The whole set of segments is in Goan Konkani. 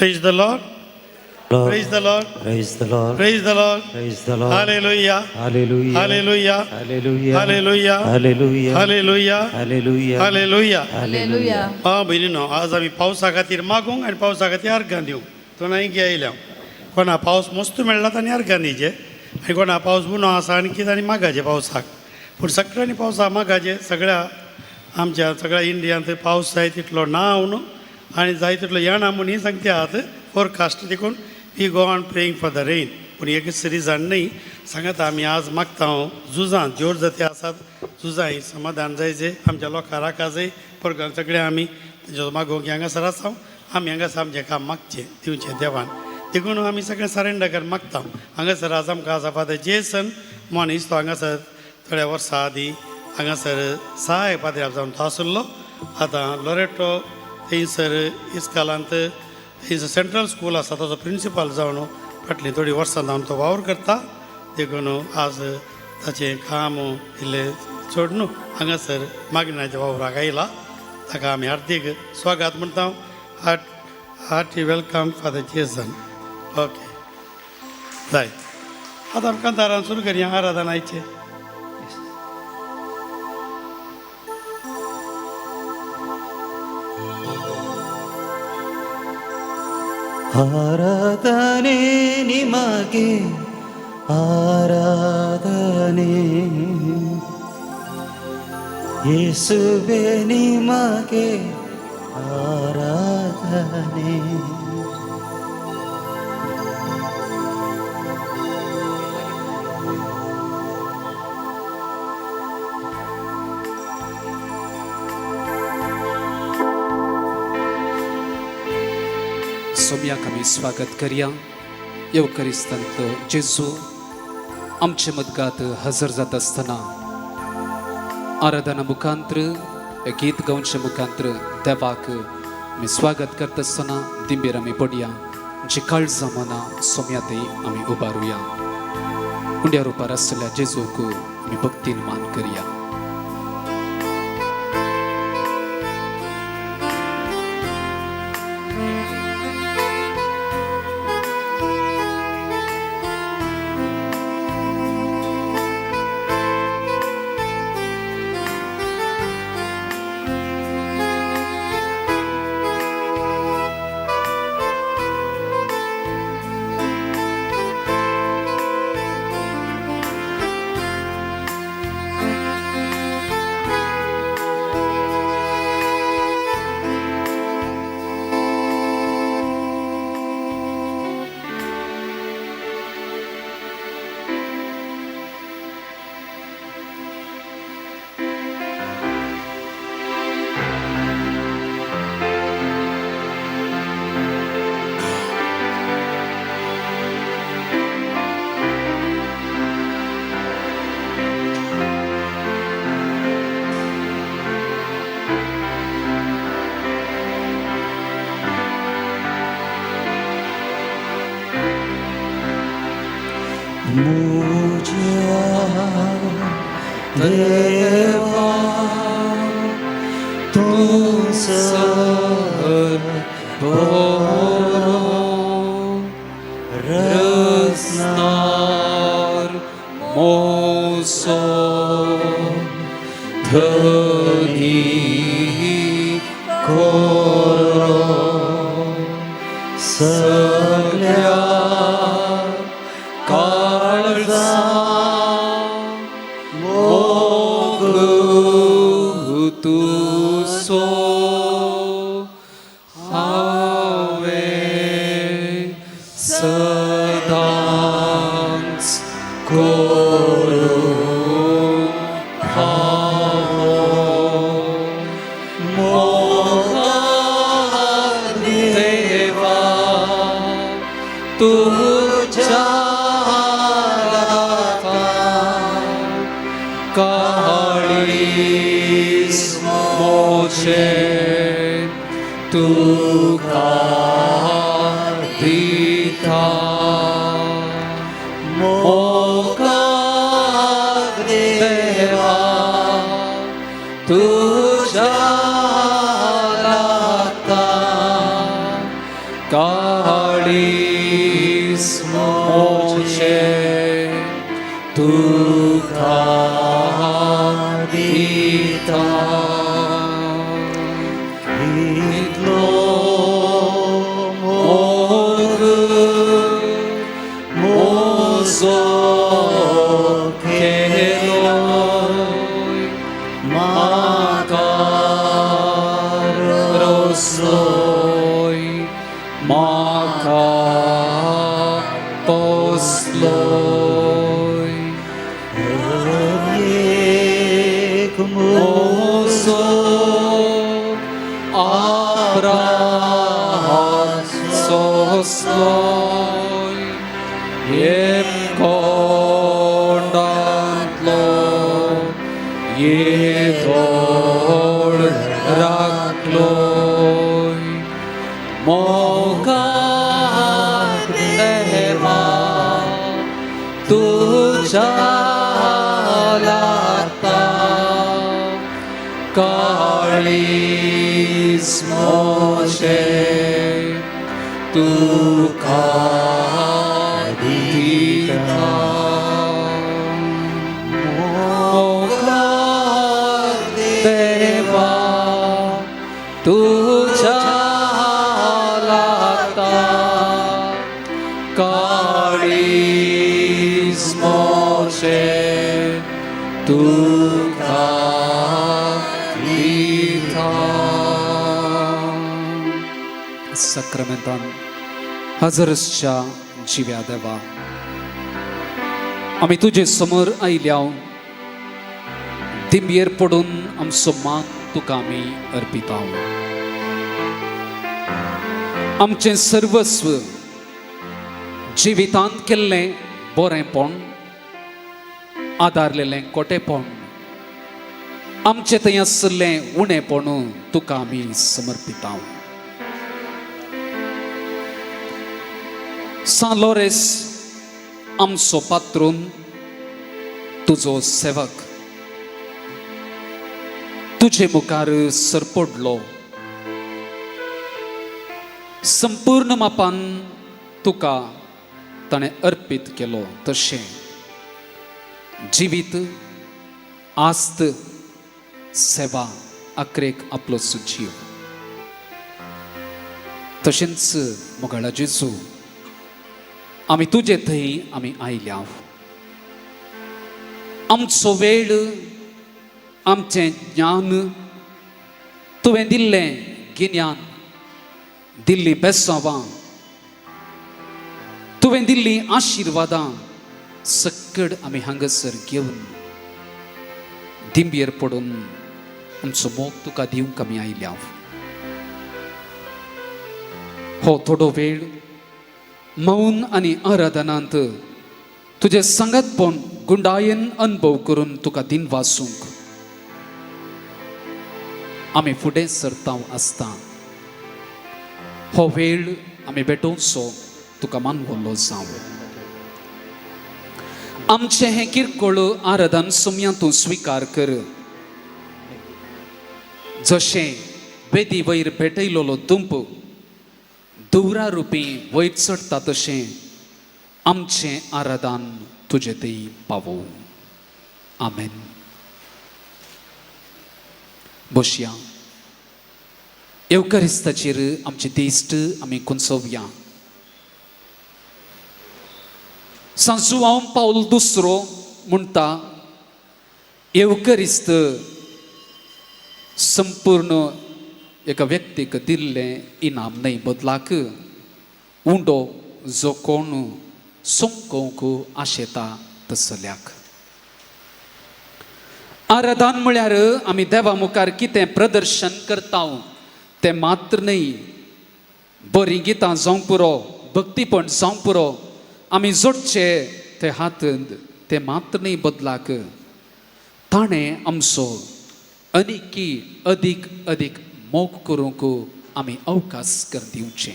Praise the Lord. Praise the Lord. Praise the Lord. Praise the Lord. Praise the Lord. Hallelujah. Hallelujah. Hallelujah. Hallelujah. Hallelujah. Hallelujah. Hallelujah. Hallelujah. Hallelujah. Hallelujah. भाव भयणीनो, आज आमी पावसा खातीर मागूंक आनी पावसा खातीर अर्गां दिवंक दोनांय आयल्या. कोणा पावस मस्त मेळ्ळा तांणी अर्गां दिवचे आनी कोणा पावस उणो आसा आनी कितें आनी मागाचे पावसाक. पूण सगळ्यांनी पावसा मागाचे. सगळ्या आमच्या सगळ्या इंडियांत पावस जाय तितलो ना न्हू आनी जाय तितलो येना म्हूण ही सांगतात फोरकास्ट. देखून we go on praying for the rain. पूण एक रिजन न्ही सांगता आमी आज मागता हांव झुजां जोर जाती आसात, झुजां ही समाधान जायचे आमच्या लोकां राखा जाय. परगां सगळे आमी तेंचो मागोवंक हांगासर आसा. आमी हांगासर आमचें काम मागचें दिवचें देवान. देखून आमी सगळें सरेंडर कर मागता. हांगासर आज आमकां आसा फादर जेसन मनीस. तो हांगासर थोड्या वर्सां आदीं हांगासर सहाय पाद्र्याब जावन तो आशिल्लो. आतां लोरेटो थंयसर इस्कालांत थंयसर सेंट्रल स्कूल आसा ताचो प्रिंसिपल जावन फाटलीं थोडीं वर्सां जावन तो वावर करता. देखून आज ताचें काम इल्लें चड न्हू हांगासर मागण्याच्या वावराक आयला. ताका आमी हार्दीक स्वागत म्हणटा. Hearty welcome Father Jason. Okay जाय आतां आमी कांतारान सुरू करया आराधनायचें. ಆರಾಧನೆ ನಿಮಗೆ ಆರಾಧನೆ, ಯೇಸುವೆ ನಿಮಗೆ ಆರಾಧನೆ. सोम्याक आमी स्वागत करया. येवकरिस्तांतलो जेजू आमचे मदगात हजर जाता आसतना आराधना मुखांत्र गीत गावचे मुखांत्र देवाक आमी स्वागत करता आसतना दिंबेर आमी पडया. आमची काळजां मनां सोम्यातय आमी उबारुया. उंड्या रुपार आसलेल्या जेजूक आमी भक्तीन मान करया. मुझ्या देवा तूं सर बरो रचणार मोसो धनी कोरो सगळ्या काळजा मोग तुजो हांवें सदांच करूंक फावो. मोगा देवा तुझ्या लागता काळीज मोजें तुका दिता. मोगा देवा तुझ्या लागता. मोशे तुका दिता इतलो मोग मोजो केलो म्हाका रोसलोय म्हाका पोसलोय एक मोजो अब्राहम सोसलोय येमकोंडांतलो येदोळ राखलोय मोगाक देवा तुज्या लागता काळीज मोशे तुका दिता मोगाक देवा तुज्या लागता काळीज मोशे तुका दिता. साक्रामेंतान हजर आसच्या जिव्या देवा, आमी तुजे समोर आयल्या. दिंबयेर पडून आमचो मान तुका आमी अर्पिता. आमचें सर्वस्व, जिवितांत केल्लें बरेंपण, आदारलेलें कोटेपण, आमचें थंय आशिल्लें उणेपण तुका आमी समर्पिता. सान लोरेस आमचो पात्रून, तुजो सेवक तुजे मुखार सरपडलो, संपूर्ण मापान तुका ताणें अर्पीत केलो. तशें जिवीत, आस्त, सेवा, आकरेक आपलो सुजीव. तशेंच मोगाळा जेजू, आमी तुजे थंय आमी आयल्या. आमचो वेळ, आमचें ज्ञान, तुवें दिल्लें गिन्यान, दिल्लीं बेसांवां, तुवें दिल्लीं आशिर्वादां सक्कड आमी हांगासर घेवन दिंबयेर पडून आमचो मोग तुका दिवंक आमी आयल्या. हो थोडो वेळ मौन आनी आराधनांत तुजें सांगातपण गुंडायेन अनुभव करून तुका दिन वासूंक आमी फुडें सरता आसता, हो वेळ आमी भेटोवचो तुका मानवल्लो जावं. आमचें हें किरकोळ आराधन सुमया तूं स्विकार कर. जशें वेदी वयर भेटयलोलो दुंप धुवरा रुपी वयर चडटा, तशें आमचें आराधन तुजे थंय पावोवं. आमेन. बसया. येवकारिस्ताचेर आमची दिश्ट आमी कुंसोवया. सांजुआंव पावल दुसरो म्हणटा, येवकरिस्त संपूर्ण एका व्यक्तीक दिल्लें इनाम न्हय, बदलाक उंडो जो कोण सोंकोवंक आशेता तसल्याक. आराधन म्हळ्यार आमी देवा मुखार कितें प्रदर्शन करता तें मात्र न्हय. बरीं गितां जावंक पुरो, भक्तीपण जावंक पुरो, आमी जोडचे ते हात ते मात्र न्हय, बदलाक ताणें आमचो अनिकी अदीक अदीक मोग करूंक आमी अवकाश कर दिवचे,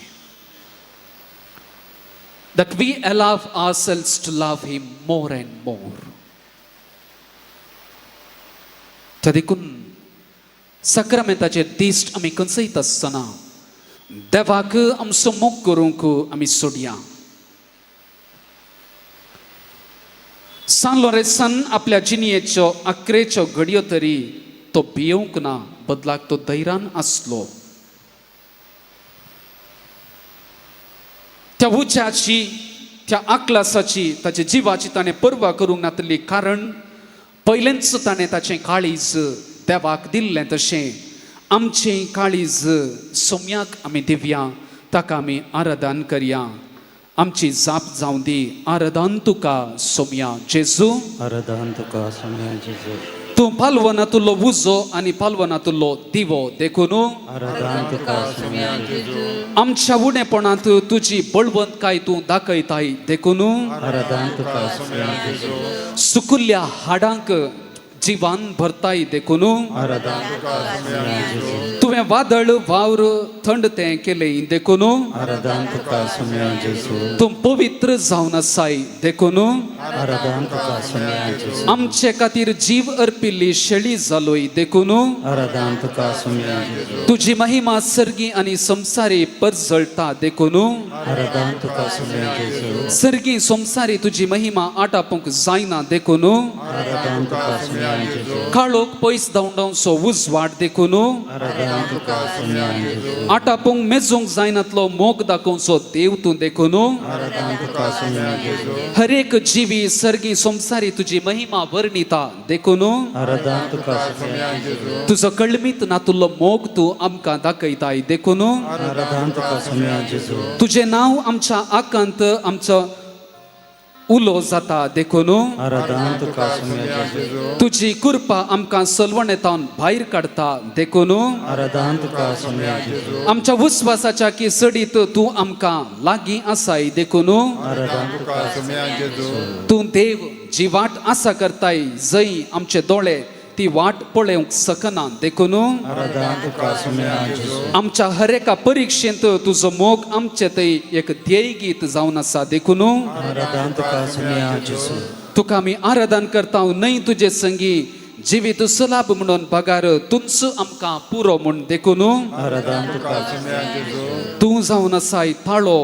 that we allow ourselves to love Him more and more. त्या देखून साक्रामेंताचे दिश्ट आमी खंयचयत आसतना देवाक आमचो मोग करूंक आमी सोडया. सान लॉरेन्सान आपल्या जिणयेच्यो आक्रेच्यो घडयो तरी तो भियोवंक ना, बदलाक तो धैर्यान आसलो. त्या उज्याची, त्या आकलासाची, ताच्या जिवाची ताणें पर्वा करूंक नातली, कारण पयलेंच ताणें ताचें काळीज देवाक दिल्लें. तशें आमचें काळीज सोम्याक आमी दिवया, ताका आमी आराधन करया. आमची जाप जावं दी, आराधन तुका सोम्या जेजू. आराधन तुका सोम्या जेजू. तूं पालवनातुलो उजो आनी पालवनातुलो दिवो देखून आराधन तुका सोम्या जेजू. आमच्या उणेपणांत तुजी बळवंतकाय तूं दाखयताय देखून आराधन तुका सोम्या जेजू. सुकुल्ल्या हाडांक जिवान भरताय देखून आराधन तुका सोम्या जेजू. तुवें वादळ वावर थंड तें केलें देखून आराधन तुका सोम्या जेजू. तूं पवित्र जावन आसाय देखून आराधन तुका सोम्या जेजू. आमचे खातीर जीव अर्पिल्ली शेळी जालोय देखून आराधन तुका सोम्या जेजू. तुजी महिमा सर्गी आनी संवसारी परजळटा देखून आराधन तुका सोम्या जेजू. सर्गी संवसारी तुजी महिमा आटापूंक जायना देखून आराधन तुका सोम्या जेजू. काळोख पयस धांवडावचो उजवाड देखून आराधन तुका सोम्या जेजू. आटापूंक मेजूंक जायनातलो मोग दाखोवचो देव तूं देखून आराधन तुका सोम्या जेजू. हर एक जिवी सर्गी संवसारी तुजी महिमा वर्णिता देखून आराधन तुका सोम्या जेजू. तुजो कळमीत नातुल्लो मोग तूं आमकां दाखयताय देखून आराधन तुका सोम्या जेजू. तुजें नांव आमच्या आकांत आमचो उलो जाता देखून आराधन तुका सोम्या जेजू. तुजी कृपा आमकां सलवणेतावन भायर काडटा देखून आराधन तुका सोम्या जेजू. आमच्या विस्वासाच्या की सडीत तूं आमकां लागीं आसाय देखून आराधन तुका सोम्या जेजू. तूं देव जी वाट आसा करताय जंय आमचे दोळे ती वाट पळोवंक शकना देखून आराधन तुका सोम्या जेजू. आमच्या हर एका परिक्षेंत तुजो मोग आमचे थंय एक ध्येय गीत जावन आसा देखून आराधन तुका सोम्या जेजू. तुका आमी आराधन करता न्हय तुजे संगी जिवीत सलाब म्हणून बगार तुमच आमकां पुरो म्हूण देखून आराधन तुका सोम्या जेजू. तूं जावन आसाय थाळो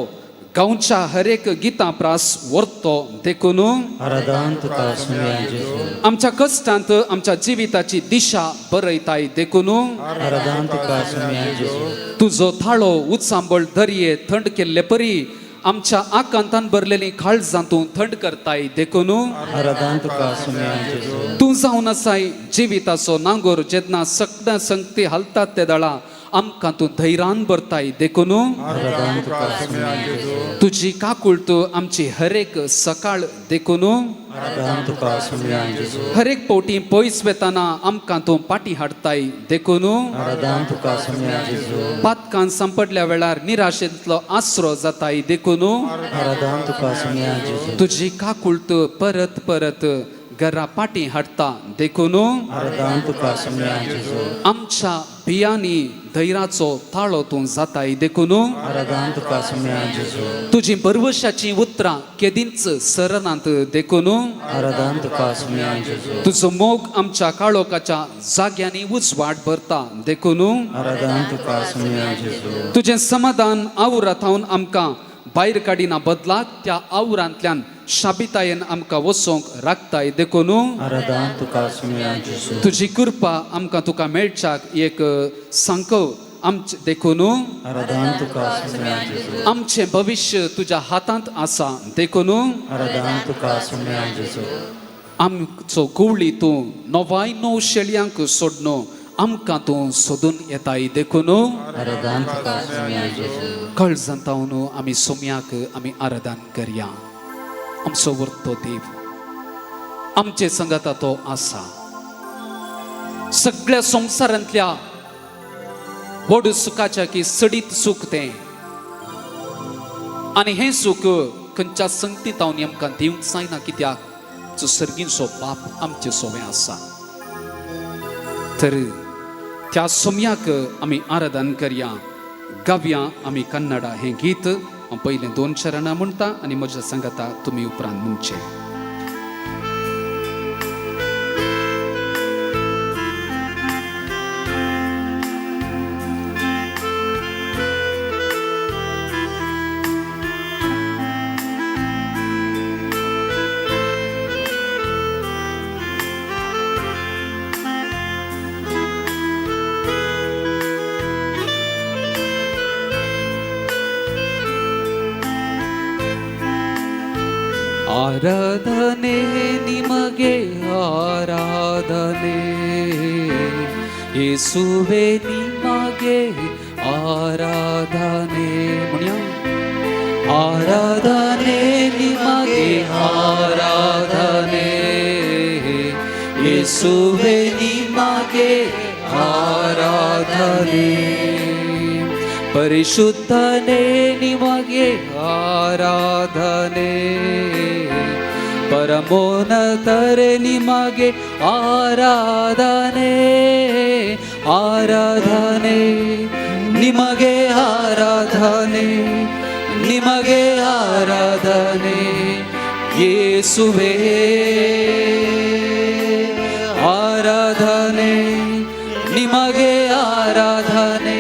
गांवच्या हर एक गितां प्रास व्हरतो देखून आराधन तुका सोम्या जेजू. आमच्या कश्टांत आमच्या जिविताची दिशा बरयताय देखून आराधन तुका सोम्या जेजू. तुजो थाळो उचांबळ दर्ये थंड केल्ले परी आमच्या आकांतान भरलेली काळजां तूं थंड करताय देखून आराधन तुका सोम्या जेजू. तूं जावन आसाय जिविताचो नांगोर जेन्ना सगळ्या संगती हालतात ते दळा आमकां तूं धैर्यान भरताय देखून आराधन तुका सोम्या जेजू. तुजी काकुळट आमची हर एक सकाळ देखून आराधन तुका सोम्या जेजू. हर एक फावटी पयस वेताना आमकां तूं पाटी हाडताय देखून आराधन तुका सोम्या जेजू. पातकान सांपडल्या वेळार निराशेंतलो आसरो जाताय देखून आराधन तुका सोम्या जेजू. तुजी काकुळट परत परत घरा पाटी हाडटा देखून आराधन तुका सोम्या जेजू. आमच्या बियांनी धैर्याचो ताळो तूं जाताय देखून आराधन तुका सोम्या जेजू. तुजी बरवशाचीं उतरां केदींच सरनात देखून आराधन तुका सोम्या जेजू. तुजो मोग आमच्या काळोखाच्या जाग्यांनी उजवाड भरता देखून आराधन तुका सोम्या जेजू. तुजें समाधान आवराथावन आमकां भायर काडिना बदलाक त्या आवरांतल्यान शाबितायेन आमकां वचोंक राखताय देखून आराधन तुका सोम्या जेजू. तुजी कृपा आमकां तुका मेळच्याक एक सांकव आमचें देखून आराधन तुका सोम्या जेजू. आमचें भविश्य तुज्या हातांत आसा देखून आराधन तुका सोम्या जेजू. आमचो कुवळी तूं नवाय णव शेळयांक सोडनो आमकां तूं सोदून येताय देखून आराधन तुका सोम्या जेजू. कळजांतावन आमी सोम्याक आमी आराधन करया. आमचो वर्तो देव आमचे संगाता तो आसा. सगळ्या संवसारांतल्या व्हड सुखाच्या की सडीत सूख तें आनी हें सूख खंयच्या संगतींत हांव आमकां दिवंक जायना कित्याक जो सर्गींचो बाप आमचे सोवें आसा. तर त्या सोम्याक आमी आराधन करया. गावया आमी कन्नडा हें गीत. हांव पयलें दोन चरणां म्हणटा आनी म्हज्या सांगाता तुमी उपरांत म्हणचें. ಆರಾಧನೆ ನಿಮಗೆ ಆರಾಧನೆ, ಯೇಸುವೆ ನಿಮಗೆ ಆರಾಧನೆ. ಮುನಿಯ ಆರಾಧನೆ ನಿಮಗೆ ಆರಾಧನೆ, ಯೇಸುವೆ ನಿಮಗೆ ಆರಾಧನೆ. ಪರಿಶುದ್ಧನೇ ನಿಮಗೆ ಆರಾಧನೆ, ಪರಮೋನ್ನತರೆ ನಿಮಗೆ ಆರಾಧನೆ. ಆರಾಧನೆ ನಿಮಗೆ ಆರಾಧನೆ, ನಿಮಗೆ ಆರಾಧನೆ ಯೇಸುವೇ. ಆರಾಧನೆ ನಿಮಗೆ ಆರಾಧನೆ,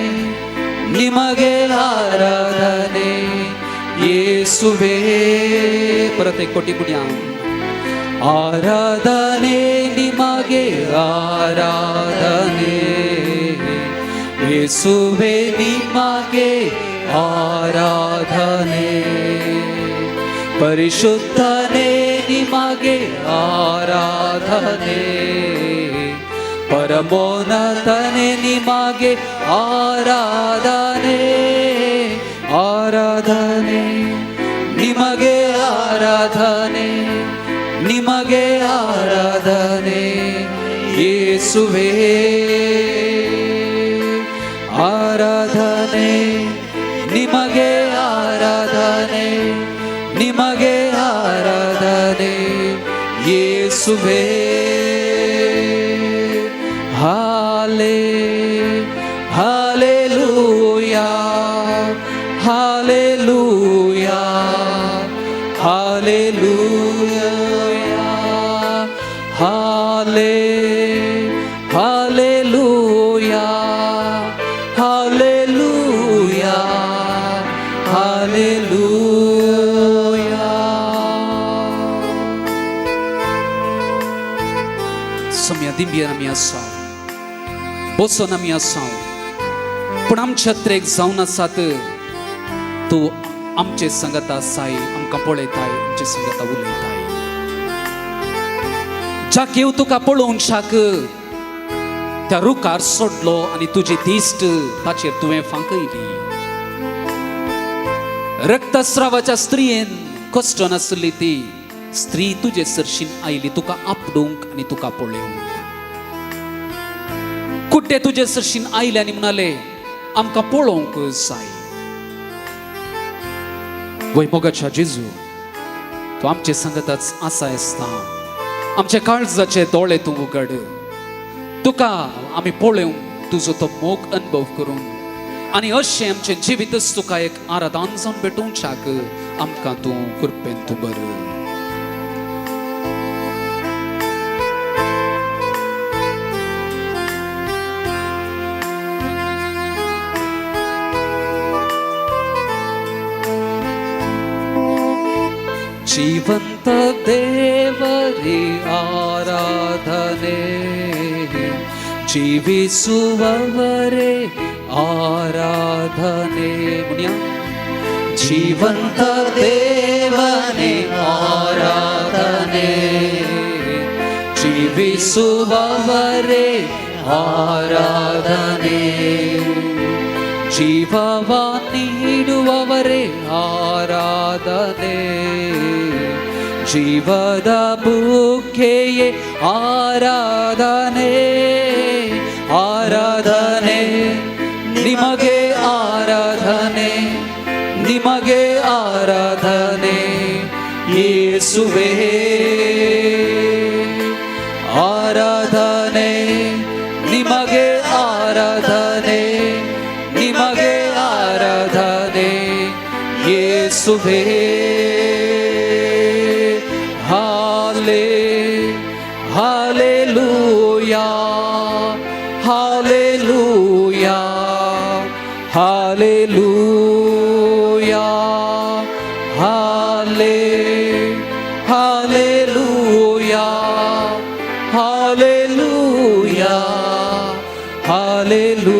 ನಿಮಗೆ ಆರಾಧನೆ ಯೇಸುವೇ. परत एक कोटी पुण्या. ಆರಾಧನೆ ನಿಮಗೆ ಆರಾಧನೆ, ಯೇಸುವೆ ನಿಮಗೆ ಆರಾಧನೆ. ಪರಿಶುದ್ಧನೇ ನಿಮಗೆ ಆರಾಧನೆ, ಪರಮೋನ್ನತನೇ ನಿಮಗೆ ಆರಾಧನೆ. ಆರಾಧನೆ ನಿಮಗೆ ಆರಾಧನೆ, ನಿಮಗೆ ಆರಾಧನೆ ಯೇಸುವೇ. ಆರಾಧನೆ ನಿಮಗೆ ಆರಾಧನೆ, ನಿಮಗೆ ಆರಾಧನೆ ಯೇಸುವೇ. ಹಾಲೆ ಹಾಲೆಲೂಯಾ, ಹಾಲೆಲೂಯಾ, ಹಾಲೆಲೂಯಾ, ಹಾಲೆ ಹಾಲೆಲೂಯಾ, ಹಾಲೆಲೂಯಾ, ಹಾಲೆಲೂಯಾ. सोम्या दिंबिया आमी आसा, बसून आमी आसा, पूण आमच्या त्रेक जावन आसात तूं आमचे संगत आसाय, आमकां पळयताय, आमचे संगता उलयताय. जाकेव तुका पळोवंक त्या रुखार सोडलो आनी तुजी दिश्ट ताचेर तुवें फांकयली. रक्तस्रावाच्या स्त्रियेन कश्ट नासली ती स्त्री तुजे सरशीन आयली तुका आपडूंक आनी तुका पळोवंक. कुड्डे तुजे सरशीन आयले आनी म्हणाले आमकां पळोवंक जाय. वय मोगाच्या जेजू, तूं आमचे संगतच आसा आसता. आमचे काळजाचे दोळे तूं उगड, तुका आमी पळोवंक, तुजो तो मोग अनुभव करून आनी अशें आमचें जिवीतच तुका एक आराधन जावन भेटोवच्याक आमकां तूं कृपेन तूं बरय. ಜೀವಂತ ದೇವರೇ ಆರಾಧನೆ, ಜೀವಿಸುವವರೇ ಆರಾಧನೆ. ಮುನಿಯ ಜೀವಂತ ದೇವನೇ ಆರಾಧನೆ, ಜೀವಿಸುವವರೇ ಆರಾಧನೆ. ಜೀವವ ನೀಡುವವರೇ ಆರಾಧನೆ, ಜೀವದ ಬುಗ್ಗೆಯೇ ಆರಾಧನೆ. ಆರಾಧನೆ ನಿಮಗೆ ಆರಾಧನೆ, ನಿಮಗೆ ಆರಾಧನೆ ಯೇಸುವೇ. ಆರಾಧನೆ ನಿಮಗೆ ಆರಾಧನೆ, ನಿಮಗೆ ಆರಾಧನೆ ಯೇಸುವೇ. ಹಾಲೆ ಹಾಲೆಲೂಯಾ, ಹಾಲೆಲೂಯಾ, ಹಾಲೆಲೂಯಾ, ಹಾಲೆ ಹಾಲೆಲೂಯಾ, ಹಾಲೆಲೂಯಾ, ಹಾಲೆಲೂಯಾ.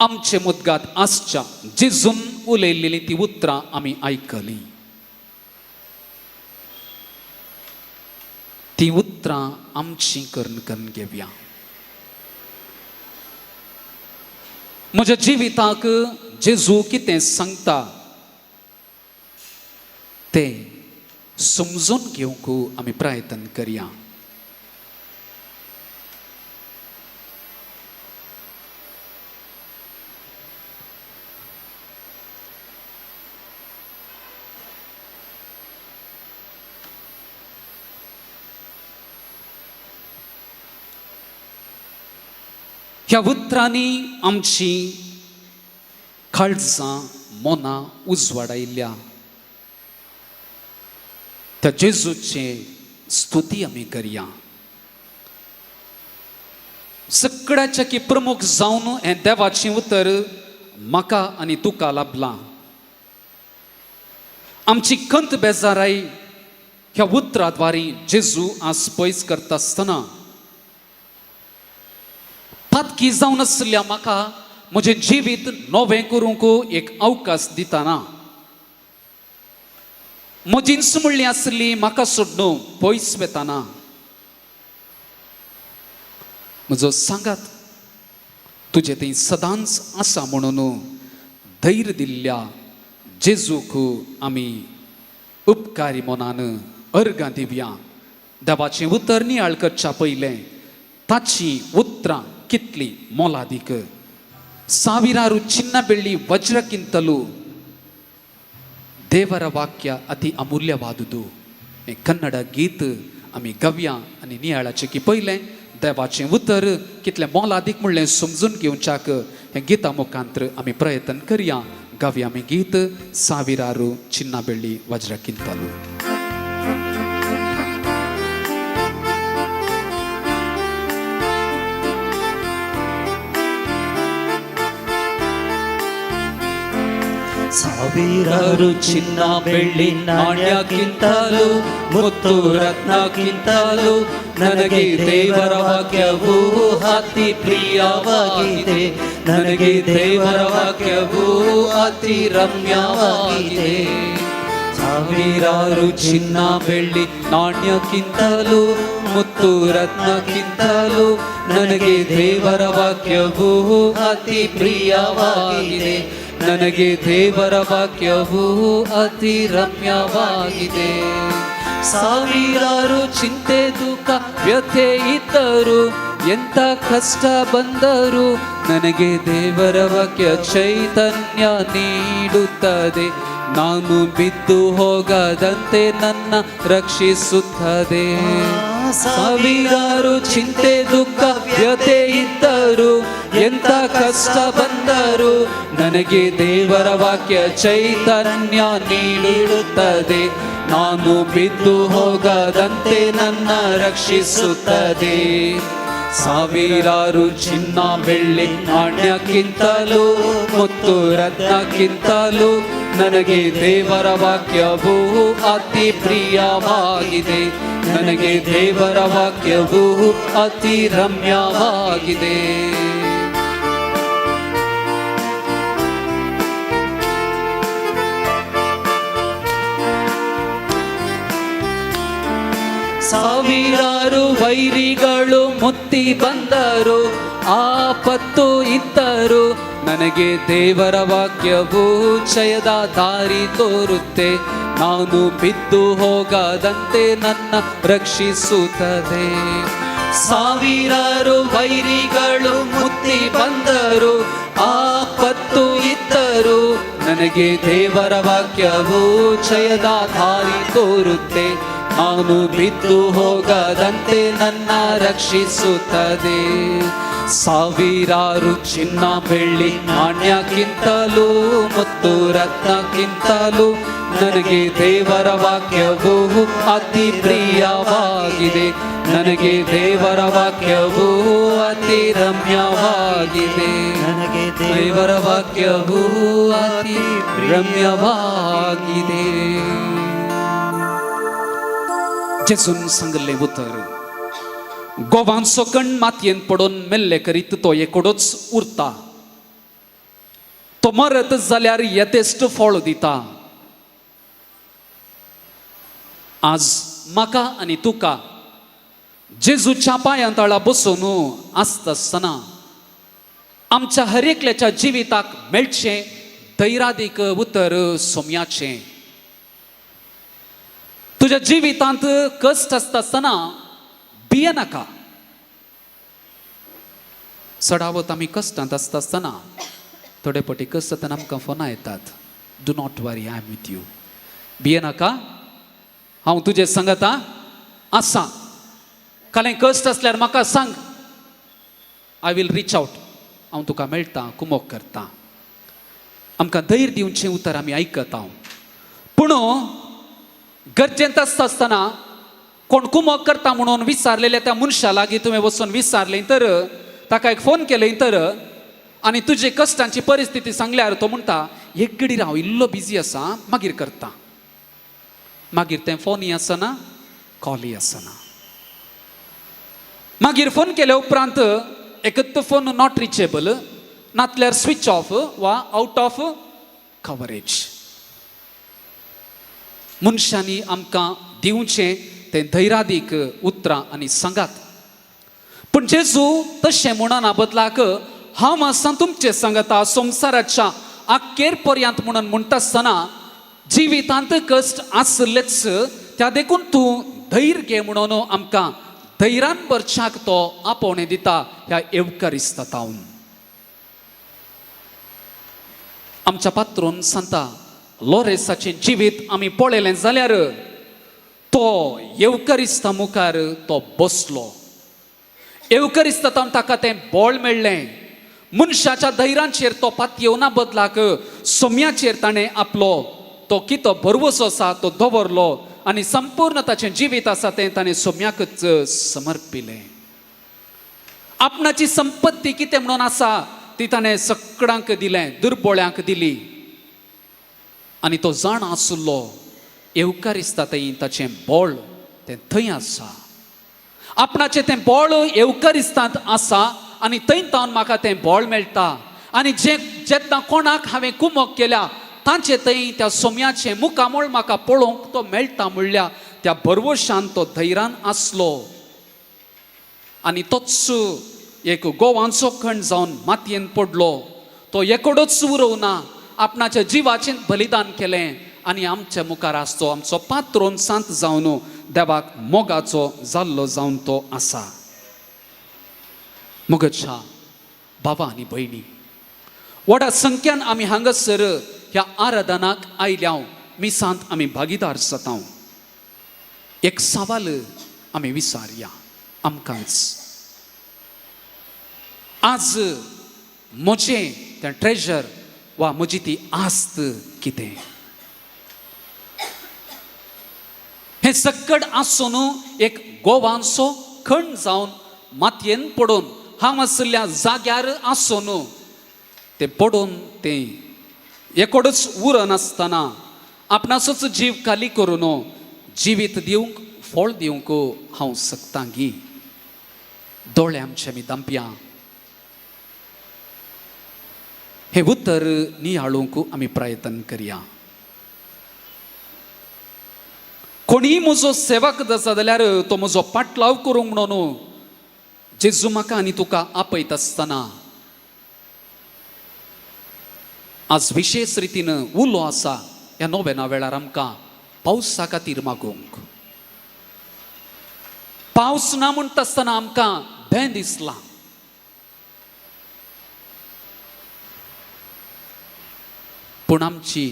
आमचे मुदगात आसच्या जेजून उलयल्लीं ती उतरां आमी आयकलीं. ती उतरां आमची करून करून घेवया. म्हज्या जिविताक जेजू कितें सांगता तें समजून घेवंक आमी प्रयत्न करया. ह्या उतरांनी आमची काळजां मनां उजवाडायल्या. त्या जेजूचे स्तुती आमी करया. सगळ्याच्या की प्रमुख जावन हें देवाचें उतर म्हाका आनी तुका लाभलां. आमची खंत बेजाराय ह्या उतरा द्वारी जेजू आज पयस करता आसतना पातकी जावन आसल्या म्हाका म्हजें जिवीत नवें करूंक एक अवकाश दिताना म्हजींच म्हणली आसली म्हाका सोडून पयस वेताना म्हजो सांगात तुजें थंय सदांच आसा म्हणून धैर्य दिल्ल्या जेजूक आमी उपकारी मनान अर्गां दिवया. देवाचें उतर नियाळ करच्या पयलें ताचीं उतरां कितलीं मोलादीक. ಸಾವಿರಾರು ಚಿನ್ನ ಬೆಳ್ಳಿ ವಜ್ರಕ್ಕಿಂತಲೂ ದೇವರ ವಾಕ್ಯ ಅತಿ ಅಮೂಲ್ಯವಾದುದು. हें कन्नड गीत आमी गावया आनी नियाळाचें की पयलें देवाचें उतर कितलें मोलादीक म्हणलें समजून घेवच्याक हें गीता मुखांत्र आमी प्रयत्न करया. गावया आमी गीत ಸಾವಿರಾರು ಚಿನ್ನ ಬೆಳ್ಳಿ ವಜ್ರಕ್ಕಿಂತಲೂ. ಸಾವಿರಾರು ಚಿನ್ನ ಬೆಳ್ಳಿ ನಾಣ್ಯಕ್ಕಿಂತಲೂ ಮುತ್ತು ರತ್ನಕ್ಕಿಂತಲೂ ನನಗೆ ದೇವರ ವಾಕ್ಯವು ಅತಿ ಪ್ರಿಯವಾಗಿದೆ. ನನಗೆ ದೇವರ ವಾಕ್ಯವು ಅತಿ ರಮ್ಯವಾಗಿದೆ. ಸಾವಿರಾರು ಚಿನ್ನ ಬೆಳ್ಳಿ ನಾಣ್ಯಕ್ಕಿಂತಲೂ ಮುತ್ತು ರತ್ನಕ್ಕಿಂತಲೂ ನನಗೆ ದೇವರ ವಾಕ್ಯವು ಅತಿ ಪ್ರಿಯವಾಗಿದೆ. ನನಗೆ ದೇವರ ವಾಕ್ಯವು ಅತಿ ರಮ್ಯವಾಗಿದೆ. ಸಾವಿರಾರು ಚಿಂತೆ ದುಃಖ ವ್ಯಥೆ ಇದ್ದರು ಎಂಥ ಕಷ್ಟ ಬಂದರೂ ನನಗೆ ದೇವರ ವಾಕ್ಯ ಚೈತನ್ಯ ನೀಡುತ್ತದೆ. ನಾನು ಬಿದ್ದು ಹೋಗದಂತೆ ನನ್ನ ರಕ್ಷಿಸುತ್ತದೆ. ಸಾವಿರಾರು ಚಿಂತೆ ದುಃಖ ವ್ಯಥೆ ಇದ್ದರು ಎಂಥ ಕಷ್ಟ ಬಂದರೂ ನನಗೆ ದೇವರ ವಾಕ್ಯ ಚೈತನ್ಯ ನೀಡುತ್ತದೆ. ನಾನು ಬಿದ್ದು ಹೋಗದಂತೆ ನನ್ನ ರಕ್ಷಿಸುತ್ತದೆ. ಸಾವಿರಾರು ಚಿನ್ನ ಬೆಳ್ಳಿ ನಾಣ್ಯಕ್ಕಿಂತಲೂ ಮುತ್ತು ರತ್ನಕ್ಕಿಂತಲೂ ನನಗೆ ದೇವರ ವಾಕ್ಯವು ಅತಿ ಪ್ರಿಯವಾಗಿದೆ. ನನಗೆ ದೇವರ ವಾಕ್ಯವು ಅತಿ ರಮ್ಯವಾಗಿದೆ. ಸಾವಿರಾರು ವೈರಿಗಳು ಮುತ್ತಿ ಬಂದರು ಆಪತ್ತು ಇದ್ದರು ನನಗೆ ದೇವರ ವಾಕ್ಯವು ಜಯದ ದಾರಿ ತೋರುತ್ತೆ. ನಾನು ಬಿದ್ದು ಹೋಗದಂತೆ ನನ್ನ ರಕ್ಷಿಸುತ್ತದೆ. ಸಾವಿರಾರು ವೈರಿಗಳು ಮುತ್ತಿ ಬಂದರು ಆಪತ್ತು ಇದ್ದರು ನನಗೆ ದೇವರ ವಾಕ್ಯವು ಜಯದ ದಾರಿ ತೋರುತ್ತೆ. ನಾನು ಬಿದ್ದು ಹೋಗದಂತೆ ನನ್ನ ರಕ್ಷಿಸುತ್ತದೆ. ಸಾವಿರಾರು ಚಿನ್ನ ಬೆಳ್ಳಿ ನಾಣ್ಯಕ್ಕಿಂತಲೂ ಮುತ್ತು ರತ್ನಕ್ಕಿಂತಲೂ ನನಗೆ ದೇವರ ವಾಕ್ಯವು ಅತಿ ಪ್ರಿಯವಾಗಿದೆ. ನನಗೆ ದೇವರ ವಾಕ್ಯವು ಅತಿ ರಮ್ಯವಾಗಿದೆ. ನನಗೆ ದೇವರ ವಾಕ್ಯವು ಅತಿ ರಮ್ಯವಾಗಿದೆ. जेजून सांगिल्लें उतर गोवांचो कण मातयेन पडून मेल्ले करीत तो एकोडोच उरता. तो मरत जाल्यार येतेस्ट फळ दिता. आज म्हाका आनी तुका जेजूच्या पांयां तळा बसून आसता आसतना आमच्या हर एकल्याच्या जिविताक मेळचें धैरादीक उतर सोम्याचें. तुज्या जिवितांत कश्ट आसता आसतना भियेनाका. चडावत आमी कश्टांत आसता आसतना थोडे फावटी कश्ट जातना आमकां फोनां येतात, do not worry, I am with you, भियेनाका, हांव तुजें सांगता आसा, कालें कश्ट आसल्यार म्हाका सांग, I will reach out, हांव तुका मेळटा, कुमोक करता. आमकां धैर्य दिवचें उतर आमी आयकता. पूण गरजेंत आसता आसतना कोण कुमोक करता म्हणून विचारलेल्या त्या मनशा लागीं तुवें वचून विचारलें तर, ताका एक फोन केलें तर, आनी तुजे कश्टांची परिस्थिती सांगल्यार तो म्हणटा एक घडी हांव इल्लो बिजी आसा, मागीर करता. मागीर तें फोनूय आसना, कॉलूय आसना. मागीर फोन केल्या उपरांत एकत फोन not reachable, नातल्यार स्विच ऑफ वा आउट ऑफ कवरेज. मनशांनी आमकां दिवचें तें धैरादीक उतरां आनी सांगात. पूण जेजू तशें म्हणना, बदलाक हांव आसा तुमचें सांगता संवसाराच्या अखेर पर्यंत म्हणून म्हणटा आसतना जिवितांत कश्ट आसलेच, त्या देखून तूं धैर्य घे म्हणून आमकां धैर्यान भरच्याक तो आपोवणें दिता ह्या येवकारिस्तांत. आमच्या पात्रोन सांता लोरेसाचें जिवीत आमी पळयलें जाल्यार तो येवकारिस्ता मुखार तो बसलो, येवकारिस्तांत ताका तें बळ मेळ्ळें. मनशाच्या धैर्याचेर तो पातयेवना बदलाक सोम्याचेर ताणें आपलो तो कितो भरवसो आसा तो दवरलो आनी संपूर्ण ताचें जिवीत आसा तें ताणें सोम्याकच समर्पिलें. आपणाची संपत्ती कितें म्हणून आसा ती ताणें सगळ्यांक दिलें, दुर्बोळ्यांक दिली. आनी तो जाण आसलो येवकारिस्ता थंय ताचें बळ तें थंय आसा, आपणाचें तें बळ येवकारिस्तांत आसा आनी थंय तावन म्हाका तें बळ मेळटा. आनी जे जेन्ना कोणाक हांवें कुमक केल्या तांचे थंय त्या सोम्याचें मुखामळ म्हाका पळोवंक तो मेळटा म्हणल्या त्या भरवशान तो धैर्यान आसलो. आनी तोच एक गोवांचो खण जावन मातयेन पडलो, तो एकोडोच उरोवना, आपणाच्या जिवाचें बलिदान केलें आनी आमच्या मुखार आसचो आमचो पात्रोन सांत जावन देवाक मोगाचो जाल्लो जावन तो आसा. मोगाच्या बाबा आनी भयणी, व्हडा संख्यान आमी हांगासर ह्या आराधनाक आयल्या, मिसांत आमी भागीदार जाता. एक सवाल आमी विचारया आमकांच, आज म्हजें तें ट्रेजर वा म्हजी ती आस्त कितें? हें सक्कड आसून एक गोवांचो खण जावन मातयेन पडून हांव आशिल्ल्या जाग्यार आसून तें पडून तें एकोडच उरनासतना आपणाचोच जीव खाली करून जिवीत दिवंक फळ दिवंक हांव शकता गी? दोळे आमचे आमी दांपया, हें उतर नियाळूंक आमी प्रयत्न करया. कोणीय म्हजो सेवक आसा जाल्यार तो म्हजो पाटलाव करूंक म्हणून जेजू म्हाका आनी तुका आपयत आसतना आज विशेश रितीन उलो आसा ह्या नोवेना वेळार आमकां पावसा खातीर मागूंक. पावस ना म्हणटा आसतना आमकां भें दिसलां. पूण आमची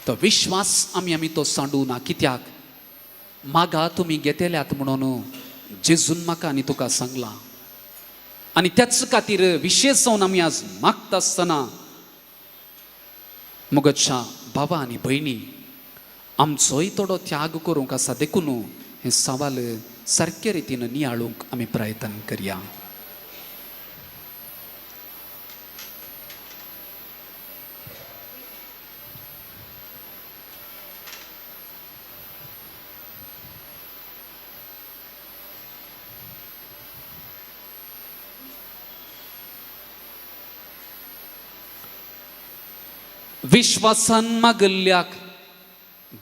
तो विश्वास आमी आमी तो सांडू ना. कित्याक मागा तुमी घेतल्यात म्हणून जेजून म्हाका आनी तुका सांगलां. आनी त्याच खातीर विशेश जावन आमी आज मागता आसतना मोगाच्या बाबा आनी भयणी आमचोय थोडो त्याग करूंक आसा, देखून हें सवाल सारके रितीन नियाळूंक आमी प्रयत्न करया. विश्वासान मागल्ल्याक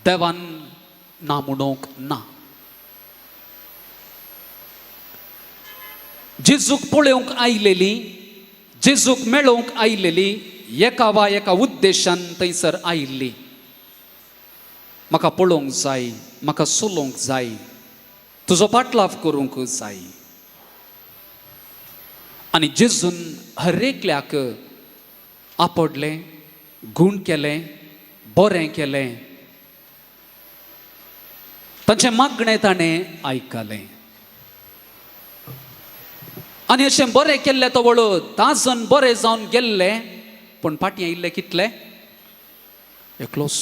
देवान ना म्हणूंक ना. जेजूक पळोवंक आयलेली, जेजूक मेळोवंक आयलेली एका वा एका उद्देशान थंयसर आयिल्ली. म्हाका पळोवंक जाय, म्हाका चलोवंक जाय, तुजो पाटलाव करूंक जाय. आनी जेजून हर एकल्याक आपडलें, गूण केलें, बरें केलें, तांचें मागणें ताणें आयकलें. आनी अशें बरें केल्लें तो वळू 10 जाण बरे जावन गेल्ले, पूण फाटीं आयिल्ले कितले? एकलोच.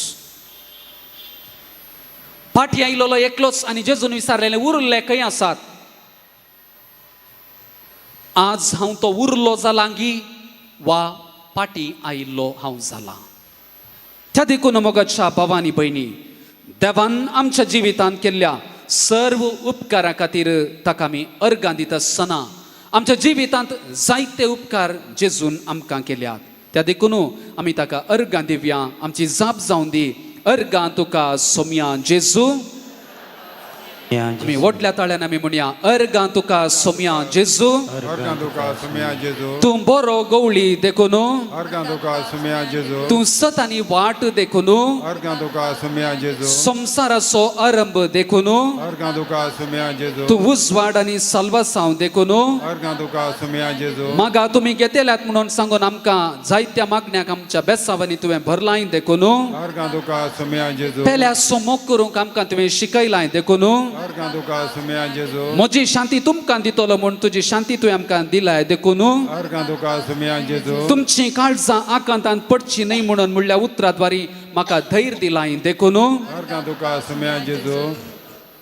फाटीं आयिल्लो एकलोच. आनी जेजून विचारलेलें, उरले खंय आसात? आज हांव तो उरलो जालांगी वा फाटीं आयिल्लो हांव जालां? त्या देखून मोगाच्या भावानी भयणी, देवान आमच्या जिवितांत केल्ल्या सर्व उपकारा खातीर ताका आमी अर्गां दिता आसतना आमच्या जिवितांत जायते उपकार जेजून आमकां केल्यात, त्या देखून आमी ताका अर्गां दिवया. आमची जाप जावन दी, अर्गां तुका सोमया जेजू. आमी व्हडल्या ताळ्यान आमी म्हणया, अर्गां तुका सोमया जेजू. अर्गां तुका सोमया जेजू. तूं बरो गवळी देखून, अर्गां तुका सोमया जेजू. तूं सत आनी वाट देखून, अर्गां तुका सोमया जेजू. संवसाराचो आरंभ देखून, अर्गां तुका सोमया जेजू. तूं उजवाड आनी साल्वासांव देखून, अर्गां तुका सोमया जेजू. मागा तुमी घेतल्यात म्हणून सांगून आमकां जायत्या मागण्याक आमच्या बेसावांनी तुवें भरलाय देखून, अर्गां तुका सोमया जेजू. पेल्या सोमोक करूंक आमकां तुवें शिकयलाय देखून, अर्गां तुका सोमया जेजू. म्हजी शांती तुमकां दितलो म्हूण तुजी शांती तुवें आमकां दिलाय देखून, अर्गां तुका सोमया जेजू. तुमची काळजां आकांतान पडची न्हय म्हणून म्हणल्या उतराद्वारी म्हाका धैर्य दिलाय देखून, अर्गां तुका सोमया जेजू.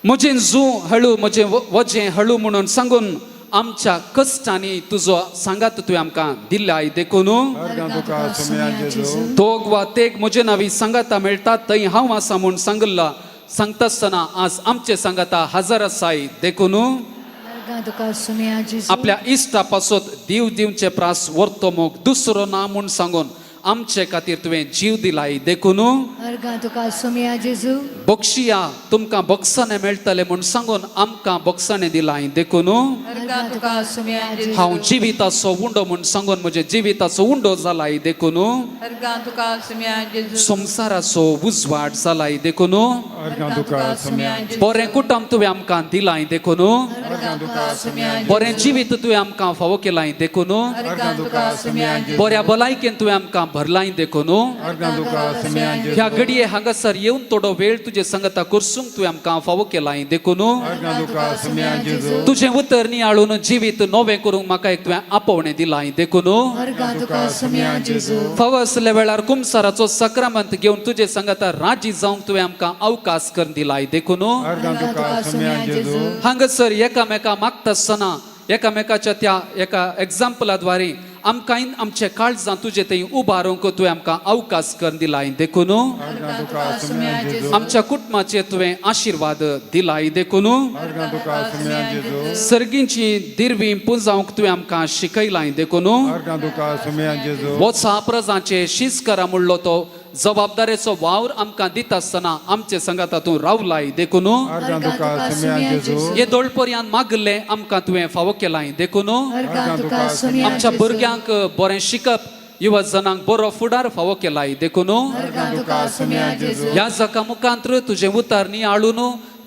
म्हजें जू हळू म्हजें वजें हळू म्हणून सांगून आमच्या कश्टांनी तुजो सांगात तुवें आमकां दिलाय देखून, अर्गां तुका सोमया जेजू. दोग वा तेग म्हजे नांवी सांगाता मेळटा थंय हांव आसा म्हूण सांगिल्ला सांगता आसतना आज आमचे सांगाता हजर आसाय देखून, अर्गां तुका सोमया जेजू. आपल्या इश्टा पासत दिव दिवचे प्रास व्हरतो मोग दुसरो ना म्हूण सांगून आमचे खातीर तुवें जीव दिलाय देखून, अर्गां तुका सोमया जेजू. बक्षिया तुमकां बक्षाणें मेळटलें म्हूण सांगून आमकां बक्षाणें दिलाय देखून, अर्गां तुका सोमया जेजू. हांव जिविताचो उंडो म्हूण सांगून म्हज्या जिविताचो उंडो जालाय देखून, अर्गां तुका सोमया जेजू. संवसाराचो उजवाड जालाय देखून, अर्गां तुका सोमया जेजू. बरें कुटुंब तुवें आमकां दिलाय देखून, अर्गां तुका सोमया बरें जिवीत तुवें आमकां फावो केलाय देखून, अर्गां तुका सोमया जेजू. बऱ्या भलायकेन तुवें आमकां भरलाय देखून, अर्गां तुका सोमया जेजू. ह्या घडये हांगासर येवन थोडो वेळ तुजे संगता करसूंक तुवें आमकां फावो केलाय देखून, अर्गां तुका सोमया जेजू. तुजें उतर नियाळून जिवीत नवें करूंक म्हाका एक तुवें आपोवणें दिलाय देखून, अर्गां तुका सोमया जेजू. फावो आसल्या वेळार कुमसाराचो सक्रामंत घेवन तुजे संगता राजी जावंक तुवें आमकां अवकाश करून दिलाय देखून, अर्गां तुका सोमया जेजू. हांगासर एकामेका मागता आसतना एकामेकाच्या त्या एका एग्जाम्पलाद्वारे आमकां आमचे काळजां तुजे थंय उबारूंक तुवें आमकां अवकाश करून दिलाय देखून, अर्गां तुका सोमया जेजू. आमच्या कुटुंबाचेर तुवें आशिर्वाद दिलाय देखून, अर्गां तुका सोमया जेजू. सर्गींची दिरवी पुंजावंक तुवें आमकां शिकयलाय देखून, अर्गां तुका सोमया जेजू. वचा प्रजांचे शीस करा म्हणलो तो जबाबदारेचो वावर आमकां दिता आसतना आमचे संगाता तूं रावलाय देखून, अर्गां तुका सोमया जेजू. हे दोळपर्यान मागले आमकां तुवें फावो केलाय देखून, अर्गां तुका सोमया आमच्या जेजू. भुरग्यांक बरें शिकप, युवा जणांक बरो फुडार फावो केलाय देखून, अर्गां तुका सोमया जेजू. ह्या जका मुखांत्र तुजें उतर नियाळून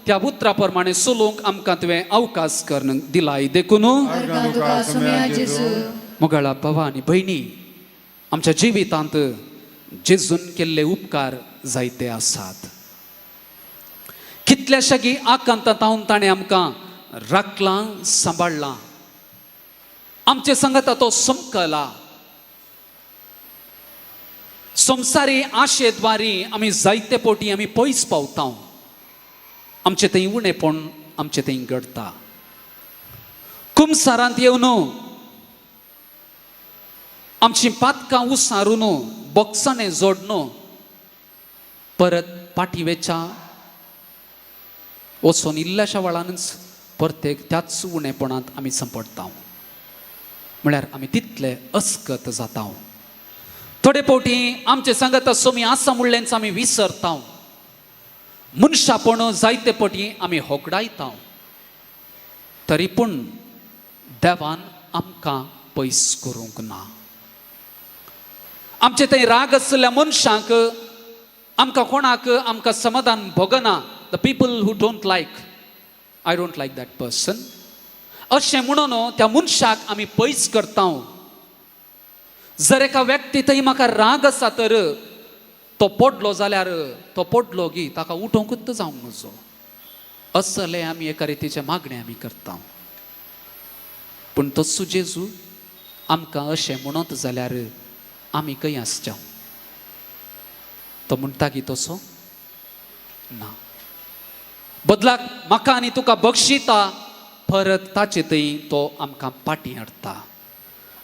त्या उतरा प्रमाणे चलोवंक आमकां तुवें अवकाश करून दिलाय देखून, अर्गां तुका सोमया जेजू. मोगाळा भावा आनी भयणी, आमच्या जिवितांत जेजून केल्ले उपकार जायते आसात. कितल्याशागी आकांतांत हांव ताणें आमकां राखलां, सांबाळ्ळां, आमचे सांगाता तो समकला. संवसारी आशेद्वारी आमी जायते पोटी आमी पयस पावता, आमचें थंय उणेपण आमचें थंय घडटा. कुमसारांत येवन आमची पातकां उसारून बोक्साणें जोडन परत पाटी वेच्या वचून इल्ल्याशा वेळानच प्रत्येक त्याच उणेपणांत आमी सांपडटा, म्हळ्यार आमी तितले अस्कत जाता. थोडे फावटी आमचे सांगाता सोमी आसा म्हणलेंच आमी विसरता. मनशापण जायते पटी आमी होगडायता. तरी पूण देवान आमकां पयस करूंक ना. आमचे थंय राग आशिल्ल्या मनशांक आमकां कोणाक आमकां समाधान भोगना. The people who don't like, I don't like that person अशें म्हणून त्या मनशाक आमी पयस करता. जर एका व्यक्ती थंय म्हाका राग आसा तर तो पडलो जाल्यार तो पडलो गी ताका उठोवंकूच जावंक नजो असलें आमी एका रितीचें मागणें आमी करता. पूण तस्सो जेजू आमकां अशें म्हणत जाल्यार आमी खंय आसच्या? तो म्हणटा की तसो ना. बदलाक म्हाका आनी तुका बक्षिता, परत ताचे थंय तो आमकां पाटी हाडटा,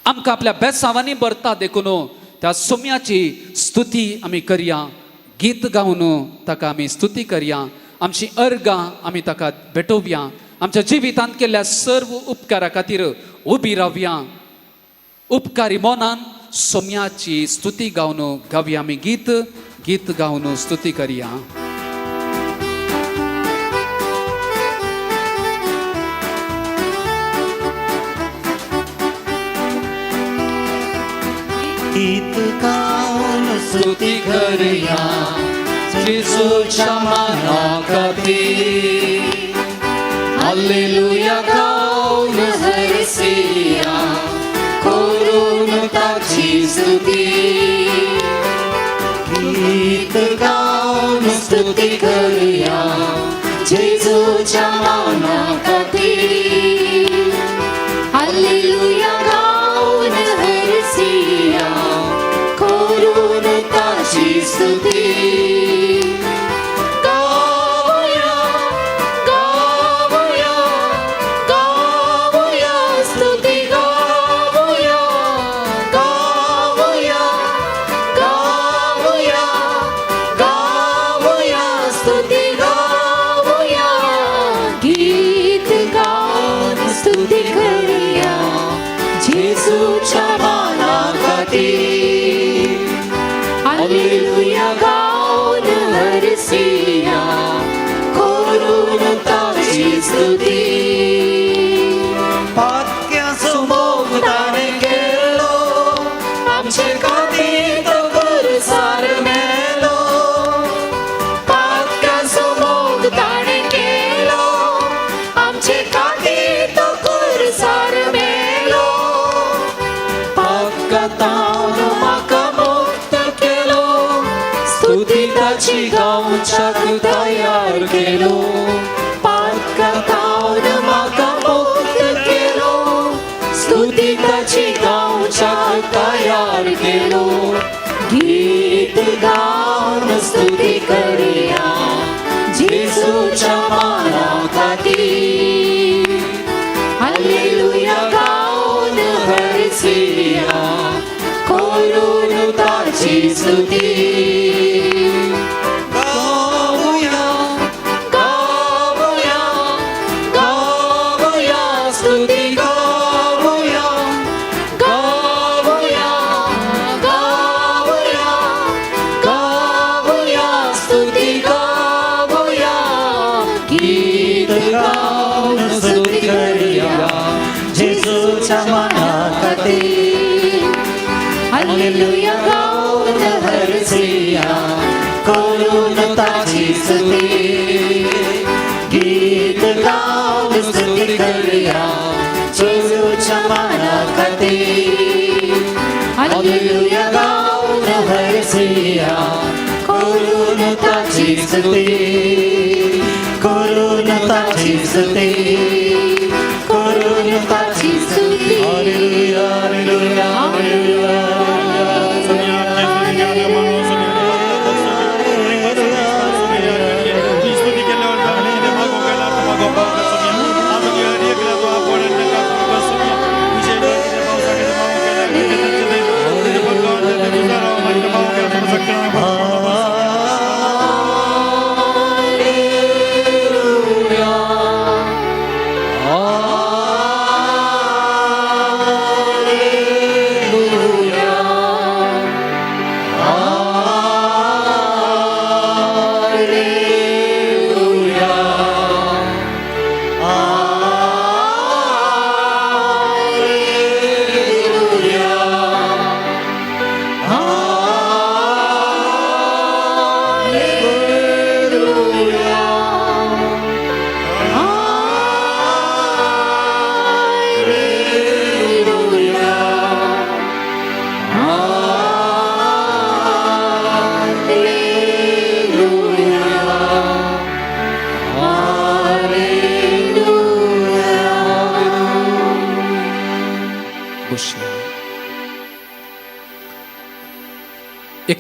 आमकां आपल्या बेसांवांनी भरता. देखून त्या सोम्याची स्तुती आमी करया, गीत गावन ताका आमी स्तुती करया, आमची अर्गां आमी ताका भेटोवया, आमच्या जिवितांत केल्ल्या सर्व उपकारा खातीर उबी रावया. उपकारी मनान सोम्याची स्तुती गावन गावया आमी गीत, गीत गावन स्तुती करया. गीत गाऊन स्तुती करया जेजूच्या माना खातीर. हालेलुया गावन हरसिया करून ताची स्तुती. गीत गाऊन स्तुती करया जेजूच्या माना खातीर. हालेलुया गाऊन हरसिया करून ताची स्तुती. गाऊया गाऊया गाऊया स्तुती गाऊया गाऊया गाऊया गाऊया स्तुती गाऊया. गीत गाऊन स्तुती करूया जेजूच्या माना खातीर. हालेलुया गाऊन हरसिया करून ताची स्तुती. पाक्याचो मोग ताणें केलो आमचे खातीर तो खुर्सार मेलो. पाक्याचो मोग ताणें केलो आमचे खातीर तो खुर्सार मेलो. पातकांतावन म्हाका मुक्त केलो, स्तुती ताची गावच्याक तयार केलो. पातकांतावन म्हाका मुक्त केलो, स्तुती ताची गावच्याक तयार केलो. गीत गाऊन स्तुती करूया जेजूच्या माना खातीर. हालेलुया गाऊन हरसिया करून ताची स्तुती. गाऊया गाऊया गाऊया स्तुती गाऊया गाऊया गाऊया गाऊया स्तुती गाऊया. गीत गाऊन स्तुती करूया जेजूच्या माना खातीर. हालेलुया गाऊन हरसिया करून ताची स्तुती. गीत गाऊन स्तुती करूया जेजूच्या माना खातीर. हालेलुया गाऊन हरसिया करून ताची स्तुती. करून ताची स्तुती करून ताची स्तुती. Hallelujah hallelujah hallelujah.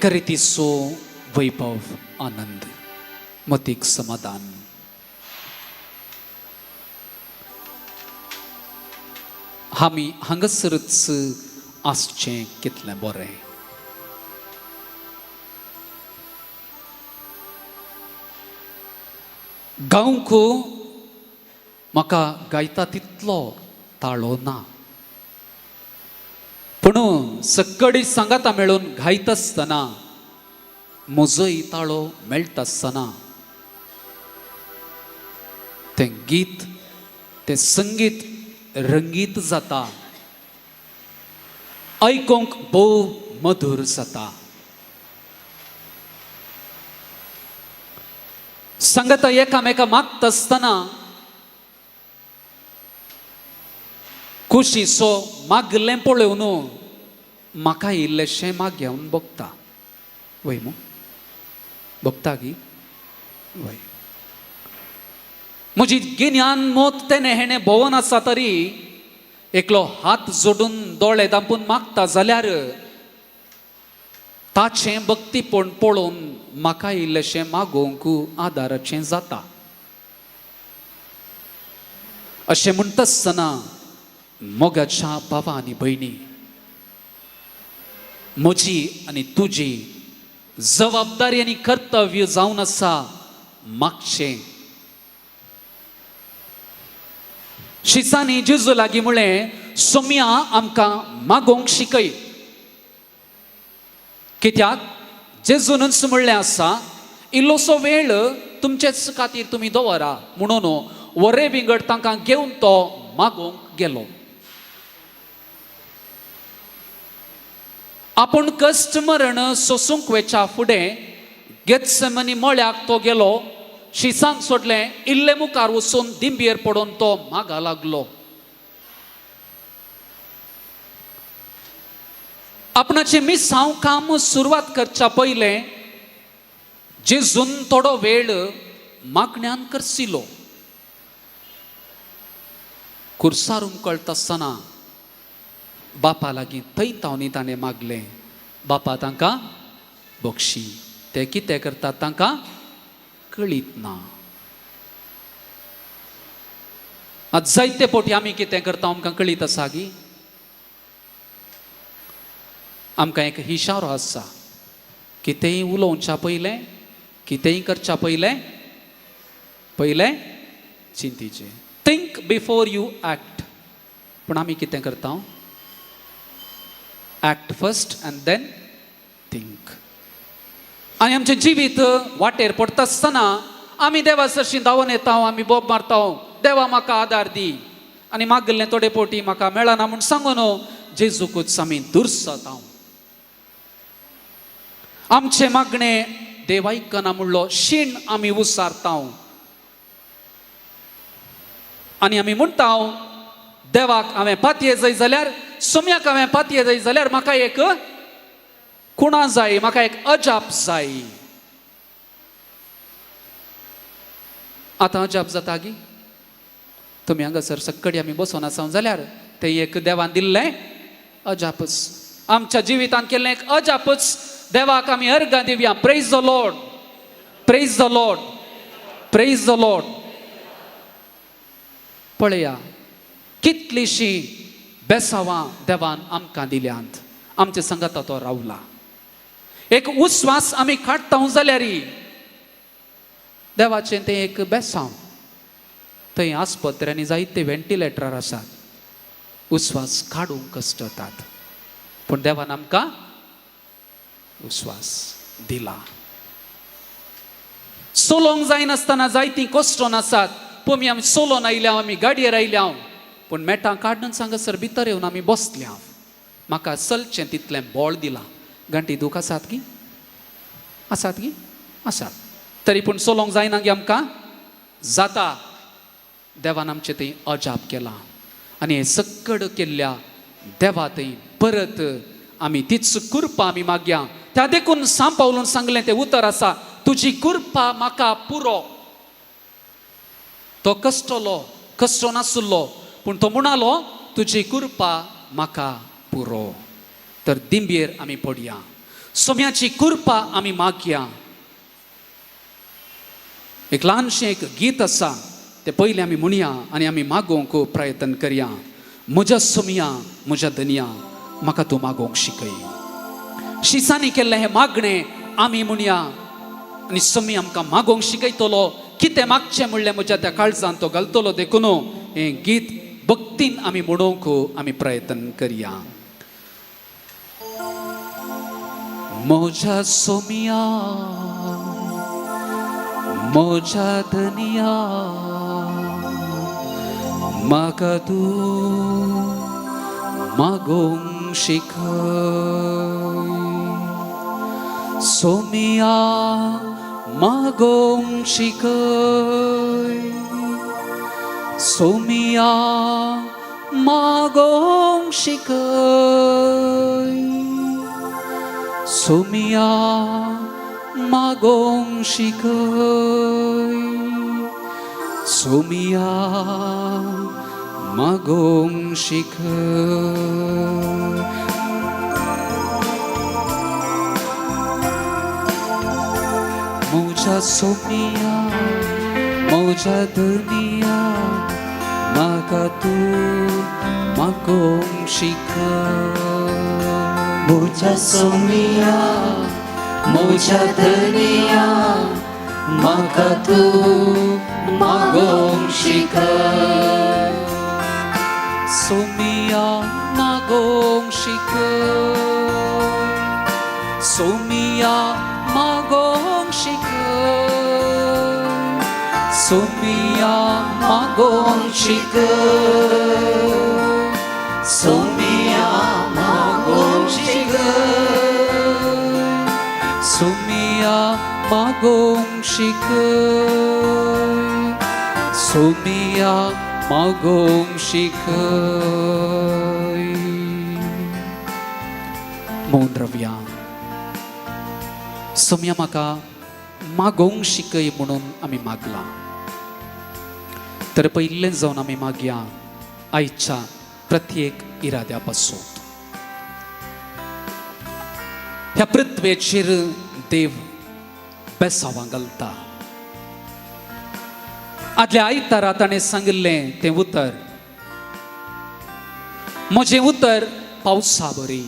एका रितीचो वैभव, आनंद, मतीक समाधान. आमी हांगासरच आसचें कितलें बरें. गावंक म्हाका गायता तितलो ताळो ना, पूण सक्कडी सांगाता मेळून गायता आसतना म्हजोय ताळो मेळटा आसतना तें गीत, तें संगीत रंगीत जाता, आयकूंक भोव मधूर जाता. सांगाता एकामेका मागता आसतना कुशीचो मागलें पळोवन म्हाका इल्लेशें मागेवन भोगता. वय मू भोगता गी? वय. म्हजी गिन्यान मोत तेणें हेणें भोवन आसा, तरी एकलो हात जोडून दोळे धांपून मागता जाल्यार ताचें भक्तीपण पळोवन म्हाका इल्लेशें मागोवंक आदाराचें जाता. अशें म्हणटा आसतना मोगाच्या भावा आनी भयणी, म्हजी आनी तुजी जबाबदारी आनी कर्तव्य जावन आसा मागचें. शिसांनी जेजू लागीं म्हळें, सोम्या आमकां मागोवंक शिकय. कित्याक जेजूनच म्हणलें आसा, इल्लोसो वेळ तुमचेच खातीर तुमी दवरा. म्हणून वरे विंगड तांकां घेवन तो मागोवंक गेलो. आपूण कश्ट मरण सोसूंक वेच्या फुडें गेत्सेमनी मळ्याक तो गेलो. शिसांक सोडलें, इल्ले मुखार वचून दिंबयेर पडून तो मागा लागलो. आपणाचें मिसांव काम सुरवात करच्या पयलें जेजून थोडो वेळ मागण्यान करसिलो. कुर्सार उमकळटा आसतना बापा लागीं थंय तावनी ताणें मागलें, बापा तांकां बक्षी, ते कितें करतात तांकां कळीत ना. आतां जायते फावटी आमी कितें करता आमकां कळीत आसा गी? आमकां एक हिशारो आसा, कितेंय उलोवच्या पयलें, कितेंय करच्या पयलें पयलें चिंतीचें. Think before you act. पूण आमी कितें करता? Act first and then think. आनी आमचें जिवीत वाटेर पडटा आसतना आमी देवा सरशीं धांवून येता, आमी बोब मारता, देवा म्हाका आदार दी, आनी मागलें थोडे फावटी म्हाका मेळना म्हूण सांगून जेजूकूच आमी दुर्सता. आमचें मागणें देव आयकना म्हणलो शीण आमी उसारता आनी आमी म्हणटा, देवाक हांवें पातये जाय जाल्यार, सोम्याक हांवें पातये जाय जाल्यार म्हाका एक कुणा जाय, म्हाका एक अजाप जाय. आतां अजाप जाता गी? तुमी हांगासर सक्कडी आमी बसोन आसा जाल्यार तें एक देवान दिल्लें अजापच, आमच्या जिवितांत केल्लें एक अजापच. देवाक आमी अर्गां दिवया. Praise the Lord, praise the Lord, praise the Lord. पळया कितलीशीं बेसावां देवान आमकां दिल्यांत. आमचे संगाता तो रावला. एक उस्वास आमी काडटा जाल्यार देवाचें तें एक बेसांव. थंय आस्पत्र्यांनी जायते व्हेंटिलेटर आसात, उस्वास काडूंक कश्टतात, पूण देवान आमकां उस्वास दिला. चलोवंक जायनासतना जायतीं कश्टोन आसात. पमी आमी चलोवन आयल्या, आमी गाडयेर आयल्या, पूण मेटां काडून हांगासर भितर येवन आमी बसल्या. म्हाका चलचें तितलें बळ दिलां. गांठी दूख आसात की? आसात की? आसात. तरी पूण चलोवंक जायना गी आमकां? जाता. देवान आमचें थंय अजाप केलां आनी हें सक्कड केल्ल्या देवा थंय परत आमी तीच कृपा आमी मागया. त्या देखून सांव पावलून सांगलें तें उतर आसा, तुजी कृपा म्हाका पुरो. तो कश्टलो, कश्टो नासलो, पूण तो म्हणालो तुजी कृपा म्हाका पुरो. तर दिंबयेर आमी पडया. सोम्याची कृपा आमी मागया. एक ल्हानशें एक गीत आसा, तें पयलें आमी म्हणया आनी आमी मागोवंक प्रयत्न करया. म्हज्या सोमया, म्हज्या धनया, म्हाका तूं मागोवंक शिकय. शिसांनी केल्लें हें मागणें आमी म्हणया आनी सोमी आमकां मागोवंक शिकयतलो. कितें मागचें म्हणलें म्हज्या त्या काळजान तो घालतलो. देखून हें गीत भक्तीन आमी म्हणूंक आमी प्रयत्न करया. म्हज्या सोमिया, म्हज्या धनया, म्हाका तूं मागोवंक शिकय. सोमिया, मागोवंक शिकय. सोमिया, मागोवंक शिकय. सोमिया, मागोवंक शिकय. सोमिया, मागोवंक शिकय. म्हज्या सोमिया, म्हज्या धनया, म्हाका तूं मागोवंक शिकय. म्हज्या सोमिया, म्हज्या धनया, म्हाका तूं मागोवंक शिकय. सोमिया, मागोवंक शिकय. सोमिया, मागोवंक शिकय. सोमिया, मागोवंक शिकय. सोमिया, मागोवंक शिकय. सोमिया, मागोवंक शिकय. सोमिया, मागोवंक शिकय. मौन रवया. सोम्या, म्हाका मागोवंक शिकय म्हणून आमी मागलां, तर पयलें जावन आमी मागया आयच्या प्रत्येक इराद्या पासून. ह्या पृथ्वेचेर देव बेसावां घालता. आदल्या आयतारा ताणें सांगिल्लें तें उतर, म्हजें उतर पावसा बरी.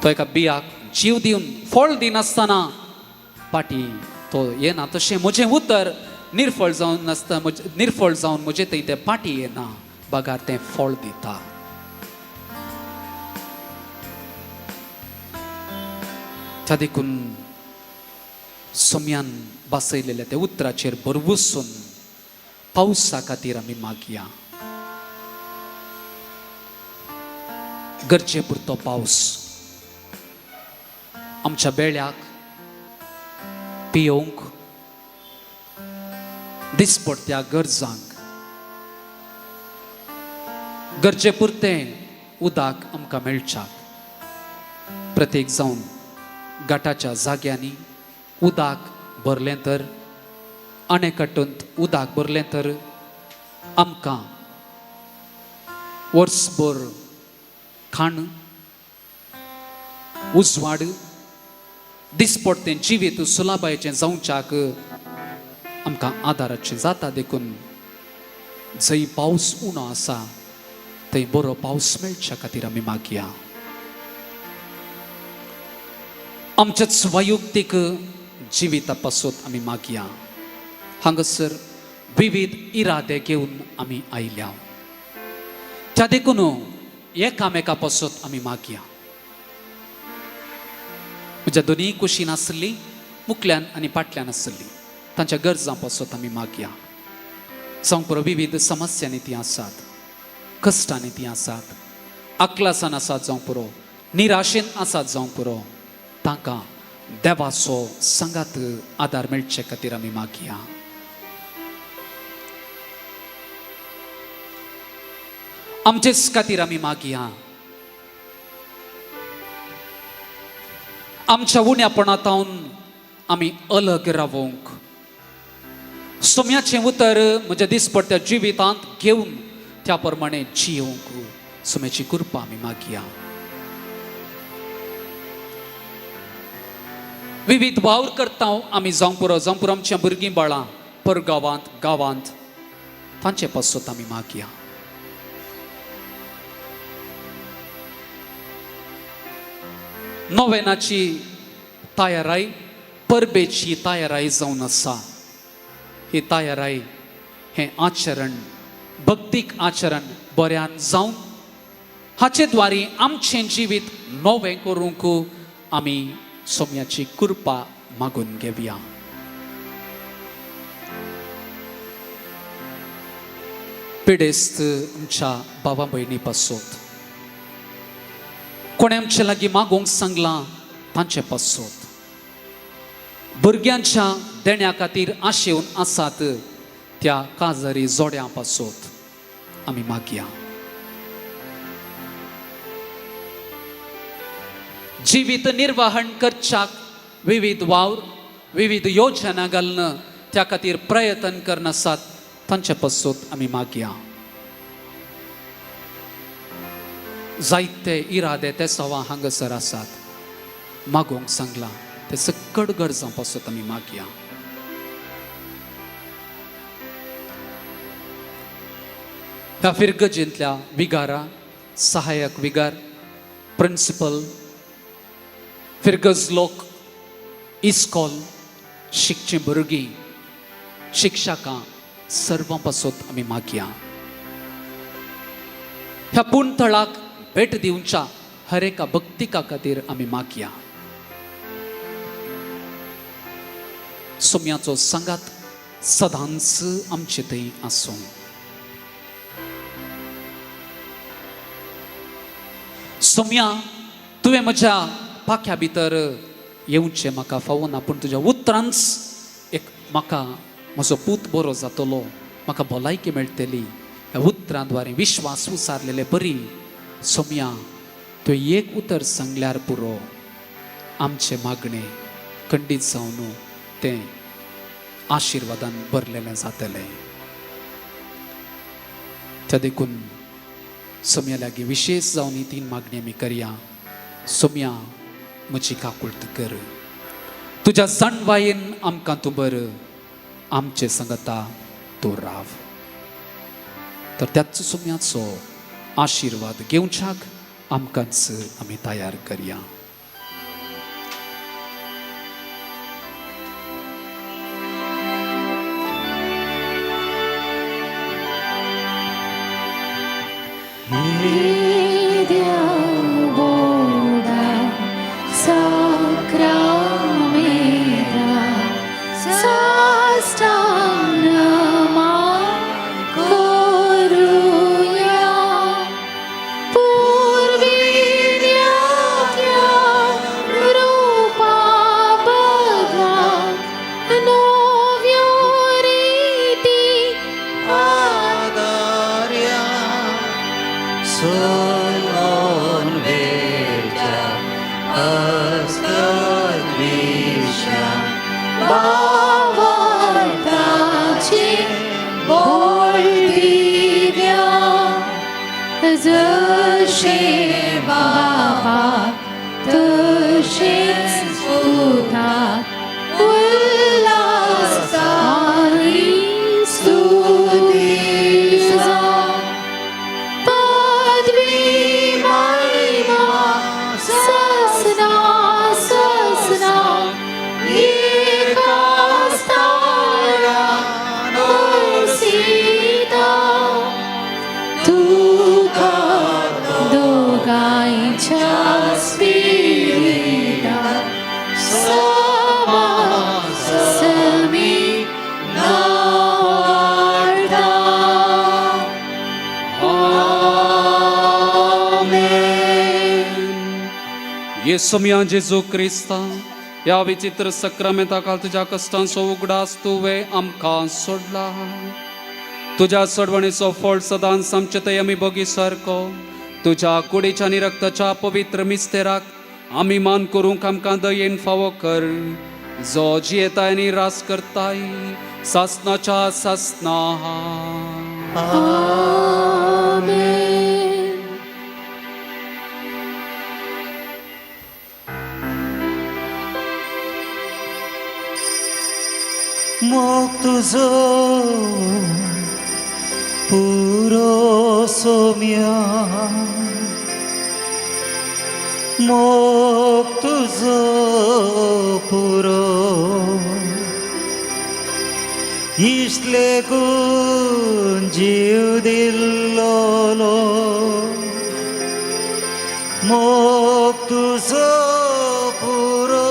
तो एका बियाक जीव दिवन फळ दिनासतना पाटी तो येना, तशें म्हजें उतर निर्फळ जावन नासता, निर्फळ जावन म्हजें थंय तें पाटी येना, बगार तें फळ दिता. त्या देखून सोम्यान बसयलेल्या त्या उतराचेर भरवसून पावसा खातीर आमी मागया. गरजे पुरतो पावस आमच्या बेळ्याक पियोवंक, दिसपडत्या गरजांक गरजे पुरतें उदक आमकां मेळच्याक. प्रत्येक जावन गटाच्या जाग्यांनी उदक भरलें तर, अणेकटूंत उदक भरलें तर आमकां वर्सभर खाण, उजवाड, दिसपडतें जिवीत सुलाबायेचें जावच्याक आमकां आदाराचें जाता. देखून जंय पावस उणो आसा थंय बरो पावस मेळच्या खातीर आमी मागया. आमच्याच वैयक्तीक जिविता पासत आमी मागया. हांगासर विविध इरादे घेवन आमी आयल्या, त्या देखून एकामेका पासत आमी मागया. म्हज्या दोनूय कुशीन आसली, मुखल्यान आनी फाटल्यान आसली, तांच्या गरजां पासत आमी मागया. जावंक पुरो विविध समस्यांनी ती आसात, कश्टांनी ती आसात, अकलासान आसात जावंक पुरो, निराशेन आसात जावंक पुरो, तांकां देवाचो सांगात आदार मेळचे खातीर आमी मागया. आमचेच खातीर आमी मागया. आमच्या उण्यापणांतून आमी अलग रावोंक, सोम्याचें उतर म्हज्या दिसपडट्या जिवितांत घेवन त्या प्रमाणे जियोंक सोम्याची कृपा आमी मागया. विविध वावर करता आमी जावंक पुरो, जावंक पुरो आमच्या भुरगीं बाळां परगांवांत गांवांत, तांचे पासत आमी मागया. नोवेनाची तयाराय, परबेची तयाराय जावन आसा. ही तयाराय, हें आचरण, भक्तीक आचरण बऱ्यान जावन हाचे द्वारे आमचें जिवीत नवें करूंक आमी सोम्याची कृपा मागून घेवया. पिडेस्त आमच्या भावा भयणी पासत, कोणें आमचे लागीं मागूंक सांगलां तांचे पासत, भुरग्यांच्या देण्या खातीर आशेवन आसात त्या काजारी जोड्यां पासत आमी मागया. जिवीत निर्वाहण करच्याक विविध वावर, विविध योजना घालून त्या खातीर प्रयत्न करन आसात तांचे पासत आमी मागया. जायते इरादे ते सवा हांगासर आसात, मागोवंक सांगलां ते सकट गरजां पासत आमी मागया. ह्या फिरगजेंतल्या विगारा, सहायक विगार, प्रिंसिपल, फिरगज लोक, इस्कॉल शिकचीं भुरगीं, शिक्षकां सर्वां पासत आमी मागया. ह्या पुणथळाक भेट दिवच्या हर एका भक्तिका खातीर आमी मागया. सोम्याचो सांगात सदांच आमचे थंय आसूं. सोम्या, तुवें म्हज्या पाख्या भितर येवचें म्हाका फावना, पूण तुज्या उतरांच एक म्हाका म्हजो पूत बरो जातलो, म्हाका भलायकी मेळटली. ह्या उतरां द्वारे विश्वास उसारलेले बरी सोम्या, तुवें एक उतर सांगल्यार पुरो, आमचें मागणें खंडीत जावन तें आशिर्वादान भरलेलें जातलें. त्या देखून सोम्या लागीं विशेश जावन ही तीन मागणी आमी करया. सोम्या, म्हजी काकुळट कर, तुज्या जाणवायेन आमकां तूं बर, आमचे संगता तूं राव. तर त्याच सोम्याचो आशिर्वाद घेवच्याक आमकांच आमी तयार करया. सोम्या जेजू क्रिस्ता, ह्या विचित्र सक्रामेंता काल तुज्या कश्टांचो उगडास तुवें आमकां सोडला. तुज्या सोडवणेचो फळ सदांच आमचे थंय आमी बगी सारको तुज्या कुडीच्या आनी रक्ताच्या पवित्र मिस्तेराक आमी मान करूंक आमकां दयेन फावो कर, जो जियेताय आनी रास करताय सासनाच्या सासना. मोग तुजो पुरो सोम्या, मोग तुजो पुरो। इश्लेगून जीव दिल्लोलो, मोग तुजो पुरो।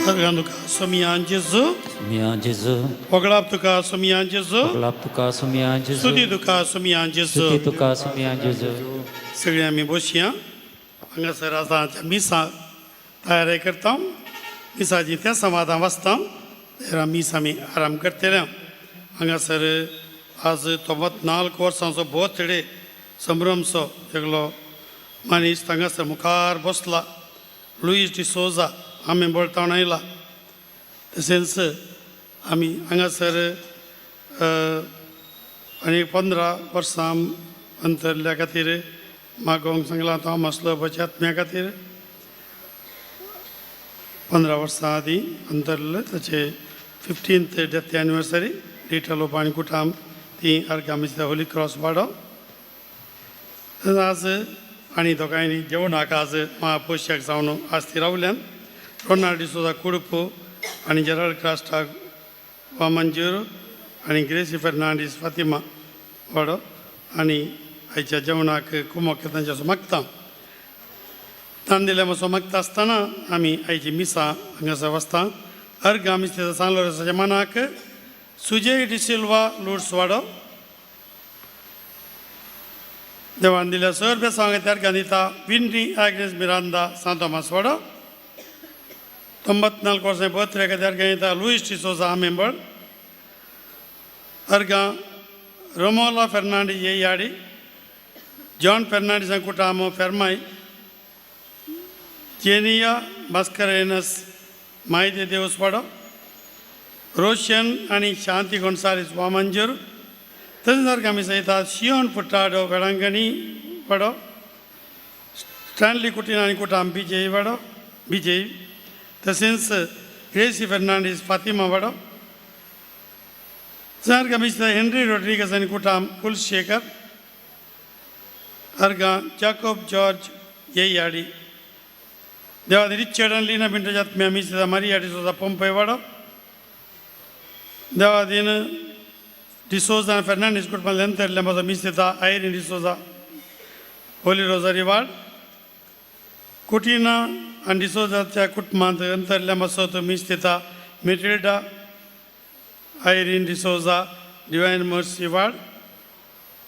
अर्गां तुका सोमयान जेजू, सोमया जेजू, वगळाप तुका सोमयान जेजू, गुलाब तुका सोमया जेजू, स्तुती तुका सोमयान जेजू। स्तुती तुका सोमया जेजू। सगळीं आमी बसया। हांगासर आतां मिसां तयारी करता, मिसाची त्या समाधान वाचता, तर मीस आमी आराम करतले। हांगासर आज 94 वर्सांचो बर्थडे संभ्रमचो एकलो मनीस हांगासर मुखार बसला, लुईस डिसोजा, आमी बळतावन आयला। तशेंच आमी हांगासर आनी 15 वर्सां अंतरल्या खातीर मागोवंक सांगलां थॉमस लोबोच्या आत्म्या खातीर। 15 वर्सां आदीं अंतरले, ताचे 15th death anniversary. Rita Lobo आनी कुटाम ती अर्गां मिस्ता होली क्रॉस वाडो। आज आनी दोगांयनी जेवणाक आज महापोशक जावन आज ती रावल्यान रोनाल्ड डिसोजा कुडपू आनी जेराल्ड क्रास्टाक वामंजूर आनी ग्रेसी फेर्नांडीस फातिमा वाडो आनी आयच्या जेवणाक कुमोक तांच्या मागता। दान दिल्या मातसो मागता आसतना आमी आयची मिसां हांगासर वचता। अर्गां मिस्तेचा सान लोरेंसाच्या मनाक सुजय डिसिल्वा लुड्स वाडो। देवान दिल्या सर बेसांव अर्गां दिता विन्नी आग्नेस मिरांदा सान तोमास वाडो। 94 वर्सां बर्थडे खातीर अर्गां दिता लुईस डिसोजा आमेंबळ। अर्गां रोमोला फेर्नांडीस येयाडी, जॉन फेर्नांडीस कुटामो फेर्माय, जेनिया मास्करेनस माहिती देवस वाडो, रोशन आनी शांती गोन्सालीस वामंजूर। तशेंच अर्गां आमी सयता शियोन फुटाडो वेळांगणी वाडो, स्टॅनली कुटीन आनी कुटाम बिजय वाडो बिजय, तशेंच ग्रेसी फेर्नांडीस फातिमा वाडो। तशेंच अर्गां आमी हेनरी रोड्रिगस आनी कुटाम कुलशेखर। अर्गां जाकोब जॉर्ज येयाडी। देवादी रिचर्ड आनी लीना पिंटोच्या आत्म्या मिस्ता मारिया डिसोजा पंपय वाडो। देवादीन डिसोजा आनी फेर्नांडीस कुटुंबांतल्यान अंतरल्या म्हजो मिस्ता आयरीन डिसोजा होली रोजारी वाड। कुटिना आनी डिसोजाच्या कुटुंबांत अंतरल्या मातसो मिस्ता Matilda Irene D'Souza divine mercy वाड।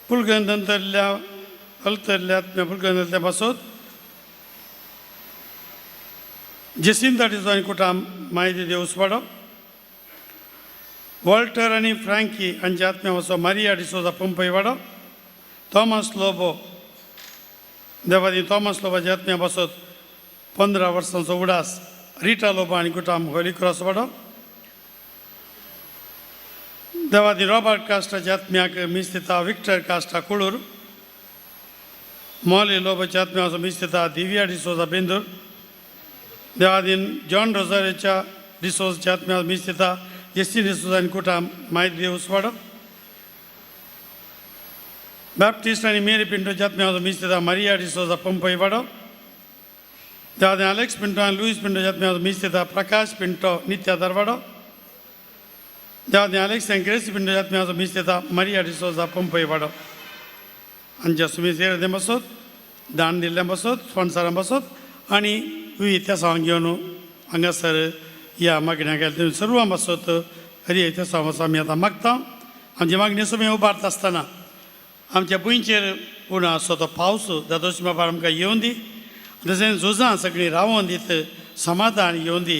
पुलगंत अंतरल्या अलतरल्या आत्म्या पुलगंत पासत जेसिंता डिसोजा आनी कुटाम माहिती देवस वाडो। वॉल्टर आनी फ्रँकी हांच्या आत्म्या मातसो मारिया डिसोजा पंपय वाडो। थॉमस लोबो देवादी थॉमस लोबाच्या आत्म्या पासत 15 वर्सांचो उडास रिटा लोबो आनी कुटाम होली क्रॉस वाडो। देवादी रॉबर्ट कास्टाच्या आत्म्याक मीस दिता विक्टर कास्टा कुळूर। मॉली लोबोच्या आत्म्या मीस दिता दिव्या डिसोजा बेंदूर। देवादीन जॉन रोजारियोच्या डिसोजाच्या आत्म्या मीस दिता जेसी डिसोजा आनी कुटाम माहिती देवस वाडो। बॅप्टिस्ट आनी मेरी पिंटोच्या आत्म्या मीस दिता मारिया डिसोजा पंपय वाडो। देवादीन अलेक्स पिंटो आनी लुईस पिंटोच्या आत्म्या मीस दिता प्रकाश पिंटो नित्या दरवाडो। देवादीन अलेक्स आनी ग्रेसी पिंटोच्या आत्म्या मीस दिता मारिया डिसोजा पंपय वाडो। आमच्या सुमीस येरें बसत दान दिल्लें बसत स्पॉन्सरां बसत आनी विविध त्या घेवन हांगासर ह्या मागण्या गेल्या सर्वां बसत हरी त्या आमी आतां मागता। आमची मागणी सुमी उबारता आसतना आमच्या भुंयचेर उणो आसो तो पावस दादोशी बाबा आमकां येवन दी, तशेंच झुजां सगळीं रावोन दीत समाधान येवन दी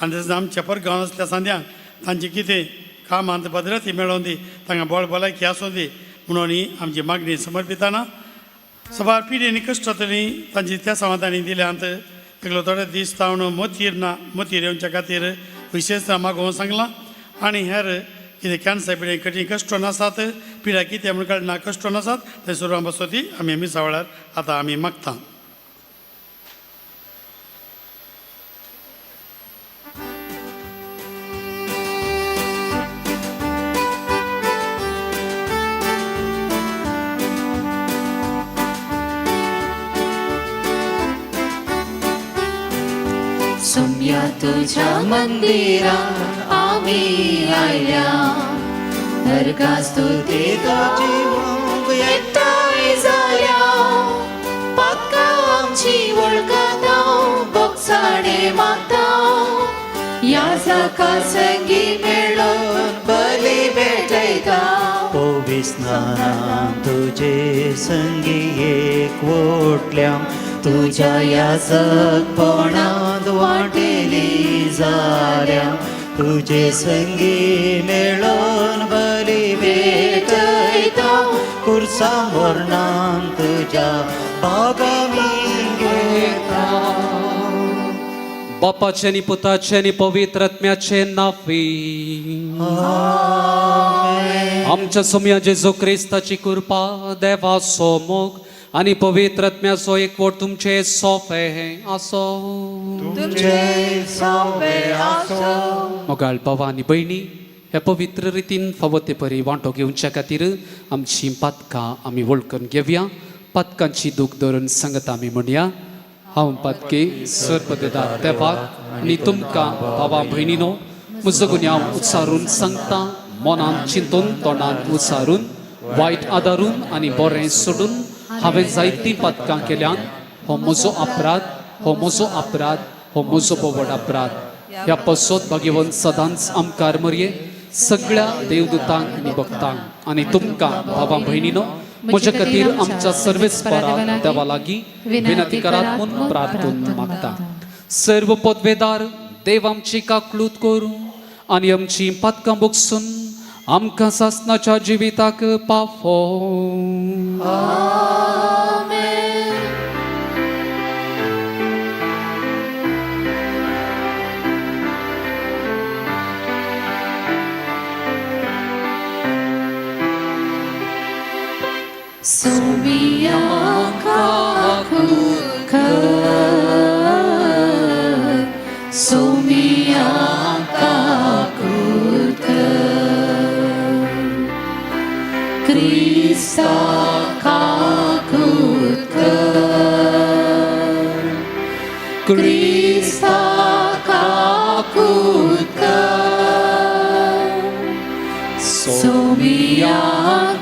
आनी तशेंच आमच्या परगांव आसल्या सांद्यांक तांचें कितें कामांत भद्रती मेळोवन दी, तांकां बळ भलायकी आसूं दी म्हणून ही आमची मागणी समर्पिताना। सबार पिढी कश्ट तरी तांची त्या समाधानी दिल्यांत एकलो थोडे दीस जावन मोतीर ना, मोतीर येवच्या खातीर विशेश मागोवंक सांगलां. आनी हेर कितें कॅन्सर पिडे कठीण कश्ट नासात, पिड्या कितें म्हूण कळना कश्ट नासात, ते सुरवात बसोती आमी मिसा वेळार आतां आमी मागता. सुम्या तुझ्या मंदिरा आम्ही आयल्या, अर्घा स्तुती तुजी मोग एकठांय जाल्या, पातकां आमची वळखता बोगसाणे मागता, ह्या जाका संगी मेळोन बली भेटयता. पविस्नान तुजे संगी एक वोटल्या, तुज्या ह्या जगपणांत वांटेली जाल्या, तुजे संगी मेळोन बली भेटयता, कुर्सा मरणान तुज्या भागामी घेता. बापाचे आनी पुताचे आनी पवित्र आत्म्याचे नांवी आमच्या सोम्या जेजू क्रिस्ताची कृपा, देवाचो मोग आनी पवित्र आत्म्याचो एकवट तुमचे सोफे आसो. तुमचे सोंपे आसो. मोगाळ भावा आनी भयणी, ह्या पवित्र रितीन फावो ते परी वांटो घेवच्या खातीर आमची पातकां आमी वळखून घेवया. पातकांची दूख धरून सांगता आमी म्हणया, हांव पातकी सर्पदेदार देवाक आनी तुमकां भावा भयणीनो म्हजो गुन्यांव उच्चारून सांगता, मनान चिंतून तोंडान उच्चारून वायट आदारून आनी बरें सोडून हांवें जायतीं पातकां केल्यान. हो म्हजो अपराध, हो म्हजो अपराध, हो म्हजो बोवड अपराध. ह्या पसोत भाग्यवंत सदांच आमकार मरये सगळ्या देवदूतांक आनी भक्तांक आनी तुमकां भावा भयणीनो म्हज्या खातीर आमच्या सर्वेस्परा देवा लागीं विनंती करात म्हूण प्रार्थून मागता. सर्व पदवेदार देव आमची काकलूत करूं आनी आमची पातकां बोगसून आमकां सासनाच्या जिविताक पावो. सुमिया काकूत कर, सुमिया काकूत कर, क्रिस्ता काकूत कर, क्रिस्ता काकूत कर, सुमिया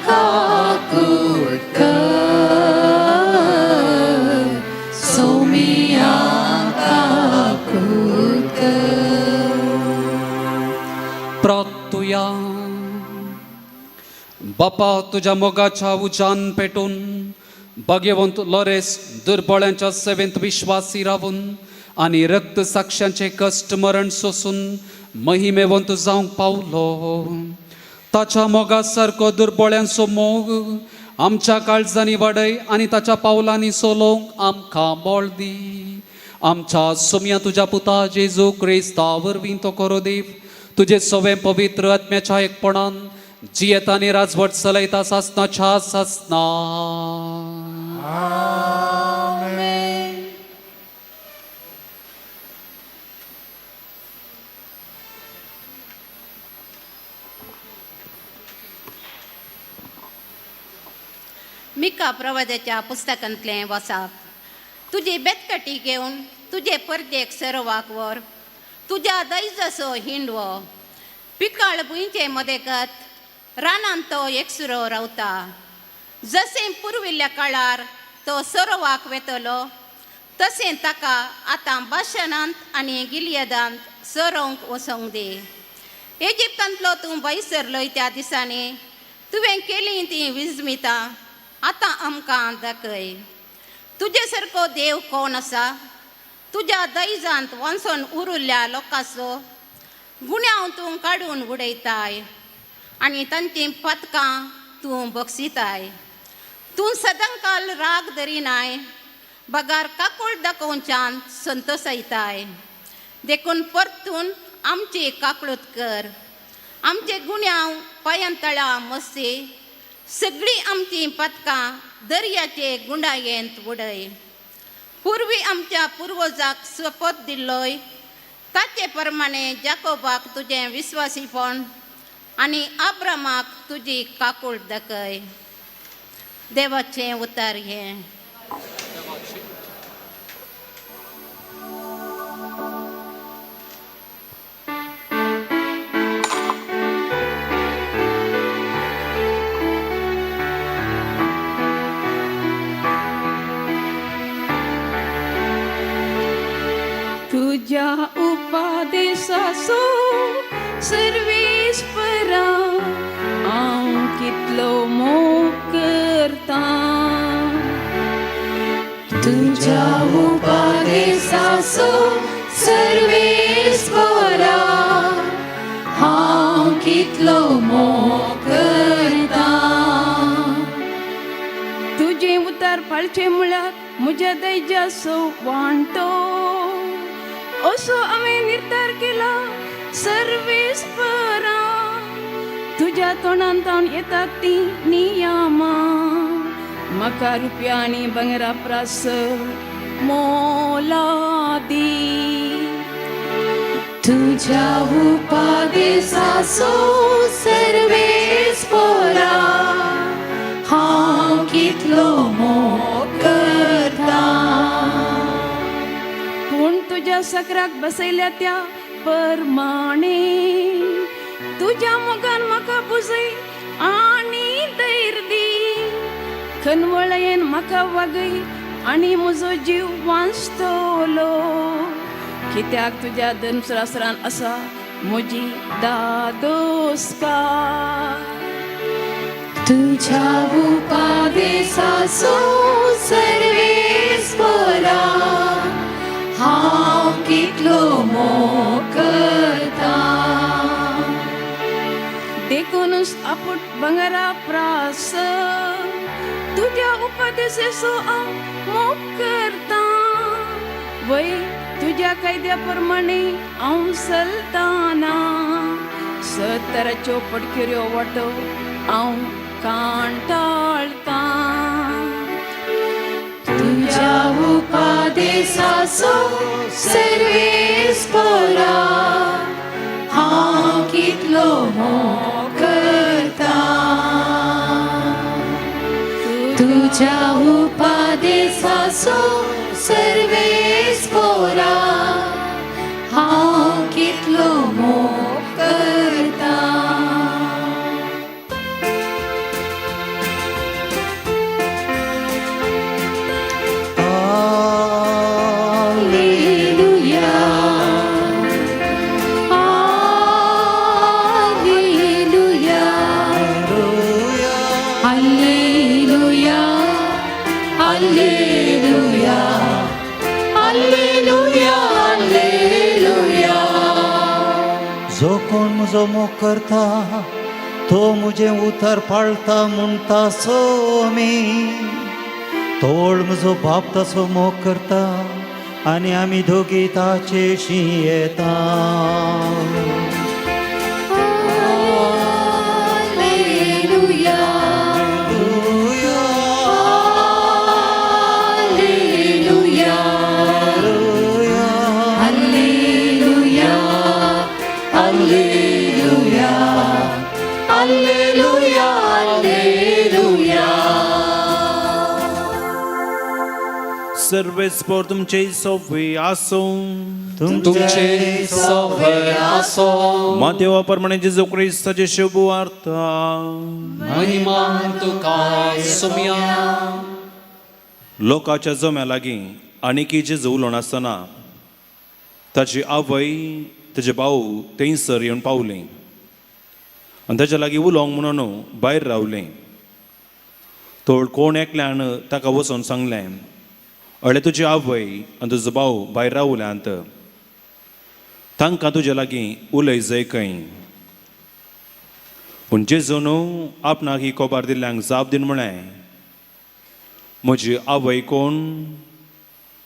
काकूत कर, सुमिया काकूत कर. प्रार्थुया. बापा, तुज्या मोगाच्या उज्यान पेटून भाग्यवंत लॉरेस दुर्बळ्यांच्या सेवेंत विश्वासी रावून आनी रक्त साक्षांचे कश्ट मरण सोसून महिमेवंत जावंक पावलो. ताच्या मोगा सारको दुर्बळ्यांचो मोग आमच्या काळजांनी वाडय आनी ताच्या पावलांनी सोलोवंक आमकां बळ दी. आमच्या सोम्या तुज्या पुता जेजू क्रिस्ता वरवीं तो करो देव तुजे सवें पवित्र आत्म्याच्या एकपणान जियेता आनी राजवट चलयता सासनाच्या सासना. मिका प्रवादाच्या पुस्तकांतलें वसाप. तुजी बेतकटी घेवन तुजे परदेक सरोवाक व्हर, तुज्या दैजाचो हिंडवो. पिकाळ भुंयचे मदेगत रानांत तो एकसुरो रावता. जशें पुर्विल्ल्या काळार तो सरोवाक वेतलो तशें ताका आतां बाशनांत आनी गिलियदांत सरोवंक वचोंक दी. इजिप्तांतलो तूं भायसरलोय त्या दिसांनी तुवें केलीं तीं विजमितां आतां आमकां दाखय. तुजे सारको देव कोण आसा? तुज्या दैजांत वांचून उरिल्ल्या लोकांचो गुन्यांव तूं काडून उडयताय आनी तांचीं पदकां तूं बक्षिताय. तूं सदांकाल राग धरिनाय बगार काकूळ दाखोवच्यान संतोसयताय. देखून परतून आमची काकळूत कर. आमचे गुन्यांव पांयां तळा मस्ती सगळीं आमचीं पदकां दर्याचे गुंडायेंत उडय. पुर्वी आमच्या पुर्वजाक सोपत दिल्लोय ताचे प्रमाणे जाकोबाक तुजें विस्वासीपण आनी आब्रामाक तुजी काकूळ दाखय. देवाचें उतर हें. तुझ्या उपदेशाचो सर्वेस्परा हांव कितलो मोग करतां. तुझ्या उपदेशाचो सर्वेस्परा हांव कितलो मोग करतां. तुजें उतार पाळचें म्हळ्यार म्हज्या दैजाचो वांटो असो हांवें निर्धार केला सर्वेस्परा. तुज्या तोंडान तावन येतात तीं नियमां म्हाका रुपया आनी भांगरा प्रास मोलादी. तुझ्या उपदेशाचो सर्वेस्परा हांव कितलो मोग करतां. पूण तुज्या सकराक बसयल्या त्या परमाणे तुज्या मोगान म्हाका बुजय आनी धैर्य दी. खनवळयेन म्हाका वागय आनी म्हजो जीव वांचतलो. कित्याक तुज्या धर्मशास्त्रान आसा म्हजी दादोस्कार. तुझ्या उपदेशाचो सर्वेस्परा हांव कितलो मोग करतां. देखूनच आपूट भांगरा प्रास तुज्या उपदेशाचो हांव मोग करतां. वय तुज्या कायद्या प्रमाणे हांव चलताना सतराच्यो पडकिऱ्यो वाटो हांव कांटाळतां. तुझ्या उपदेशाचो सर्वेस्परा हांव कितलो मोग करतां. तुझ्या उपदेशाचो सर्वेस्परा हांव कितलो मोग करतां. Alleluia, Alleluia, Alleluia, Alleluia, Alleluia, Alleluia. जो कोण म्हजो मोग करता तो म्हजें उतर पाळता म्हणटा सोमी. तोळ म्हजो बाप तसो मोग करता आनी आमी दोगी ताचेशी येता. Alleluia, Alleluia, Alleluia, Alleluia, Alleluia, Alleluia. सर्वेस्पोर तुमचे सोवे आसूं. तुमचे सवय आसो. मातेवा प्रमाणे जेजू क्रिस्ताचे शुभ वार्ता. महिमा तुका सोम्या. लोकाच्या जम्या लागीं आनीकी जेजू उलोवन आसतना ताची आवय ताजे भाऊ थंयसर येवन पावलीं आनी ताच्या लागीं उलोवंक म्हणून भायर रावलीं. तोड कोण एकल्यान ताका वचून सांगलें, अळे तुजी आवय आनी तुजो भाव भायर रावल्यांत, तांकां तुजे लागीं उलय जय खंय. पूण जेजून आपणाक ही खबर दिल्ल्यांक जाप दिवन म्हळें, म्हजी आवय कोण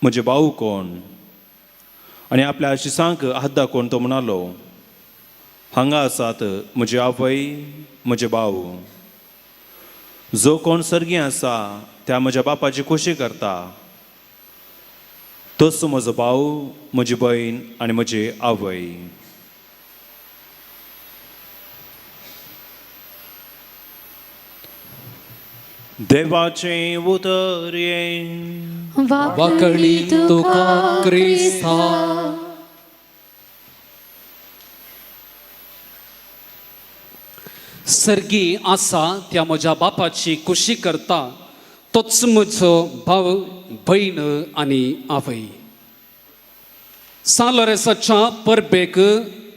म्हजे भाव कोण? आनी आपल्या शिसांक हात दाखोवन तो म्हणालो, हांगा आसात म्हजी आवय, म्हजे भाव. जो कोण सर्गी आसा त्या म्हज्या बापाची खोशी करता तोच म्हजो भाव, म्हजी भयण आनी म्हजी आवय. देवाचें उतर हें. वाकणी तुका क्रिस्ता. सर्गी आसा त्या म्हज्या बापाची खुशी करता तोच म्हजो भाव, भयण आनी आवय. सान लोरेंसाच्या परबेक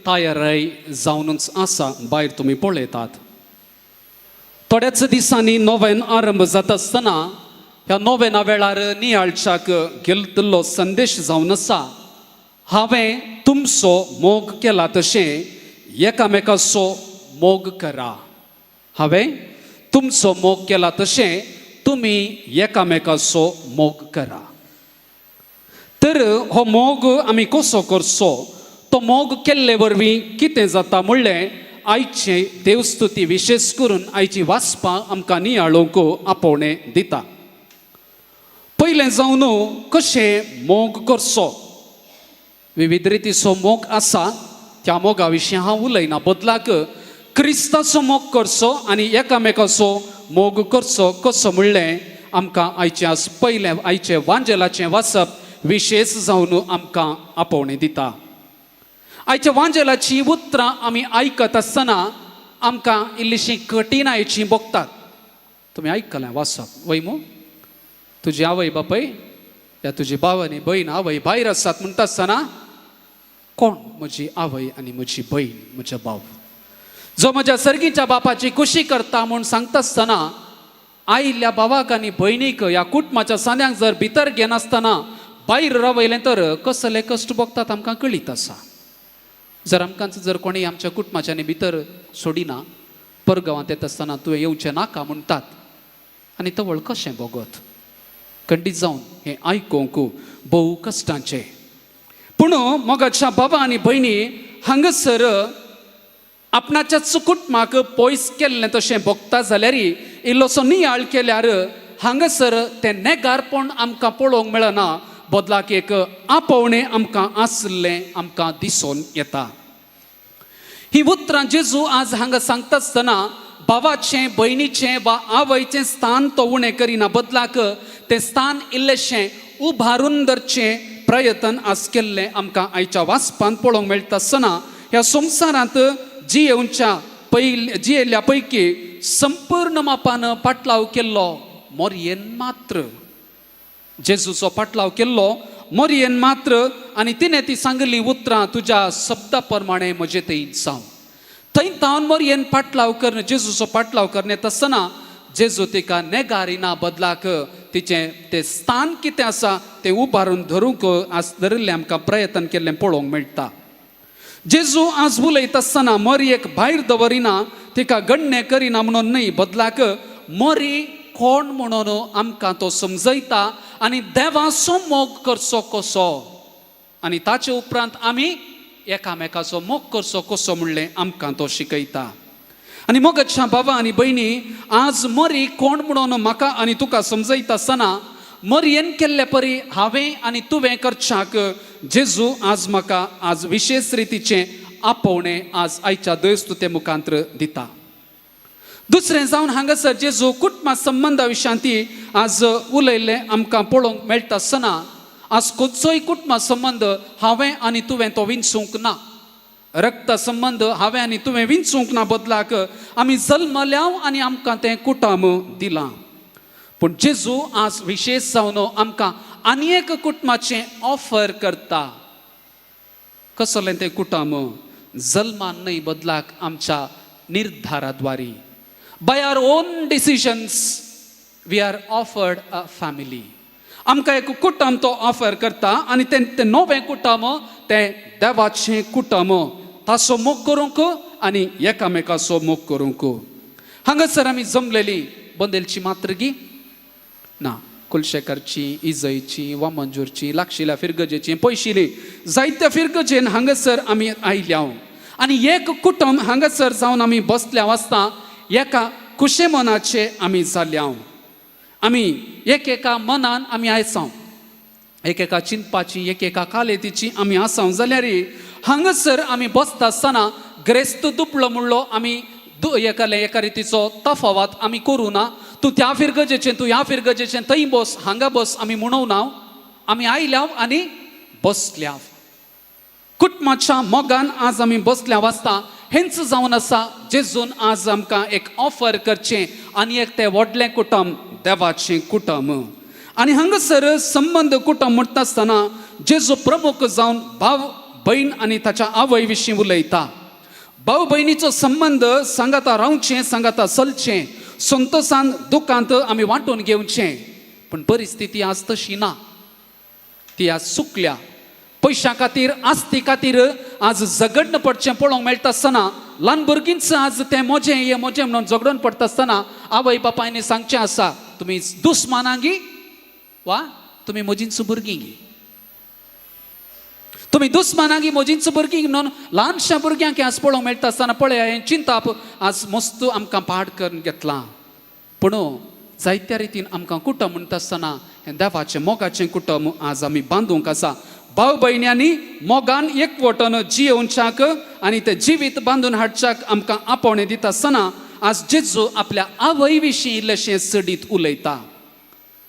तयाराय जावनूच आसा. भायर तुमी पळयतात, थोड्याच दिसांनी नोवेन आरंभ जाता आसतना ह्या नोवेना वेळार नियाळच्याक घेतिल्लो संदेश जावन आसा, हांवें तुमचो मोग केला तशें एकामेकाचो मोग करा. हांवें तुमचो मोग केला तशें तुमी एकामेकाचो मोग करा. तर हो मोग आमी कसो करचो, तो मोग केल्ले वरवीं कितें जाता म्हणलें आयचे देवस्तुती, विशेश करून आयची वाचपां आमकां नियाळूंक आपोवणें दिता. पयलें जावन कशें मोग करचो, विविध रितीचो मोग आसा, त्या मोगा विशीं हांव उलयना. बदलाक क्रिस्ताचो मोग करचो आनी एकामेकाचो मोग करचो कसो म्हणलें आमकां आयचें आज पयलें आयचें वांजेलाचें वाचप विशेश जावन आमकां आपोवणें दिता. आयच्या वांजेलाचीं उतरां आमी आयकत आसतना आमकां इल्लीशीं कठीणायेचीं भोगतात. तुमी आयकलें वाचप वय मू? तुजी आवय बापय या तुजी भाव आनी भयण आवय भायर आसात म्हणटा आसतना कोण म्हजी आवय आनी म्हजी भयण, म्हजो भाव जो म्हज्या सर्गीच्या बापाची खुशी करता म्हूण सांगता आसतना आयिल्ल्या भावाक आनी भयणीक ह्या कुटुंबाच्या सांद्यांक जर भितर घेनासतना भायर रावयलें तर कसले कश्ट भोगतात आमकां कळीत आसा. जर आमकां जर कोणीय आमच्या कुटुंबाच्यांनी भितर सोडिना, परगांवांत येता आसतना तुवें येवचें नाका म्हणटात आनी तवळ कशें भोगत? खंडीत जावन हें आयकूंक भोव कश्टांचें. पूण मोगाच्या बाबा आनी भयणी, हांगासर आपणाच्याच कुटुंबाक पयस केल्लें तशें भोगता जाल्यार इल्लोसो नियाळ केल्यार हांगासर तें नेगारपण आमकां पळोवंक मेळना, बदलाक एक आपोवणें आमकां आसलें आमकां दिसून येता. ही उतरां जेजू आज हांगा सांगता आसतना भावाचें, भयणीचें वा आवयचें स्थान तो उणें करिना, बदलाक तें स्थान इल्लेशें उबारून धरचें प्रयत्न आज केल्लें आमकां आयच्या वाचपांत पळोवंक मेळटा. आसतना ह्या संवसारांत जियेवच्या पयल जियेल्ल्या पैकी संपूर्ण मापान पाटलाव केल्लो मोरयेन मात्र, जेजूचो पाटलाव केल्लो मोरयेन मात्र, आनी तिणें ती सांगिल्लीं उतरां तुज्या शब्दा प्रमाणे म्हजे थंय जावं. थंय तावन मोरयेन पाटलाव करून जेजूचो पाटलाव करून येता आसतना जेजू तिका नेगारिना, बदलाक तिचें तें स्थान कितें आसा तें उबारून धरूंक आज धरिल्लें आमकां प्रयत्न केल्लें पळोवंक मेळटा. जेजू आज उलयता आसतना मरयेक भायर दवरिना, तिका गण्य करिना म्हणून न्हय, बदलाक मरी कोण म्हणून आमकां तो समजयता आनी देवाचो मोग करचो कसो आनी ताचे उपरांत आमी एकामेकाचो मोग करचो कसो म्हणलें आमकां तो शिकयता. आनी मोगाच्या बाबा आनी भयणी, आज मरी कोण म्हणून म्हाका आनी तुका समजयता आसतना मरयेन केल्ले परी हांवें आनी तुवें करच्याक जेजू आज म्हाका आज विशेश रितीचें आपोवणें आज आयच्या देवस्तुते मुखांत्र दिता. दुसरें जावन हांगासर जेजू कुटुंबा संबंदा विशांती आज उलयल्लें आमकां पळोवंक मेळटा आसतना आज खंयचोय कुटुंबा संबंद हांवें आनी तुवें तो विंचूंक ना, रक्त संबंद हांवें आनी तुवें विंचूंक ना, बदलाक आमी जल्मल्या आनी आमकां तें कुटुंब दिलां. पूण जेजू आज विशेश जावन आमकां आनी एक कुटुंबाचें ऑफर करता. कसलें तें कुटुंब? जल्मान न्हय, बदलाक आमच्या निर्धाराद्वारी. By our own decisions we are offered a family. आमकां एक कुटुंब तो ऑफर करता आनी तें तें नवें कुटुंब तें देवाचें कुटुंब, ताचो मोग करूंक आनी एकामेकाचो मोग करूंक. हांगासर आमी जमलेली बंदेलची मात्र गी ना, कुलशेकरची, इजयची, वामंजूरची, लागशिल्या फिरगजेची, पयशिली जायत्या फिरगजेन हांगासर आमी आयल्या आनी एक कुटुंब हांगासर जावन आमी बसल्या आसता एका खुशे मनाचे आमी जाल्या. आमी एकेका मनान आमी आयसांव, एकेका चिंतपाची, एकेका कालेतीची आमी आसाव जाल्यार हांगासर आमी बसता आसतना ग्रेस्त दुबळो म्हणलो आमी एकाले एका रितीचो तफावत आमी करूं ना. तूं त्या फिरगजेचें, तूं ह्या फिरगजेचें, थंय बस हांगा बस आमी म्हणूं ना. आमी आयल्या आनी बसल्या कुटुंबाच्या मोगान आज आमी बसल्या वाचता. हेंच जावन आसा जेजून आज आमकां एक ऑफर करचें आनी एक तें व्हडलें कुटुंब देवाचें कुटुंब. आनी हांगासर संबंद कुटुंब म्हणटा आसतना जेजू प्रमुख जावन भाव भयण आनी ताच्या आवय विशीं उलयता. भाव भयणीचो संबंद सांगाता रावचें, सांगाता चलचें, संतोसान दुखांत आमी वांटून घेवचें. पूण परिस्थिती आज तशी ना, ती आज चुकल्या. पयशां खातीर, आस्ती खातीर आज झगडणं पडचें पळोवंक मेळटा आसतना ल्हान भुरगींच आज तें म्हजें हें म्हजें म्हणून झगडून पडटा आसतना आवय बापायनी सांगचें आसा, तुमी दुस्मानांगी वा तुमी म्हजींच भुरगीं गी, तुमी दुस्मानांगी म्हजींच भुरगीं म्हणून ल्हानश्या भुरग्यांक आज पळोवंक मेळटा आसतना पळया हें चिंताप आज मस्त आमकां पाड करून घेतलां. पूण जायत्या रितीन आमकां कुटुंब म्हणटा आसतना हें देवाचें मोगाचें कुटुंब आज आमी बांदूंक आसा. भाव भयण्यांनी मोगान एकवटन जियोवच्याक आनी तें जिवीत बांदून हाडच्याक आमकां आपोवणें दिता आसतना आज जेजू आपल्या आवय विशीं इल्लेशें चडीत उलयता.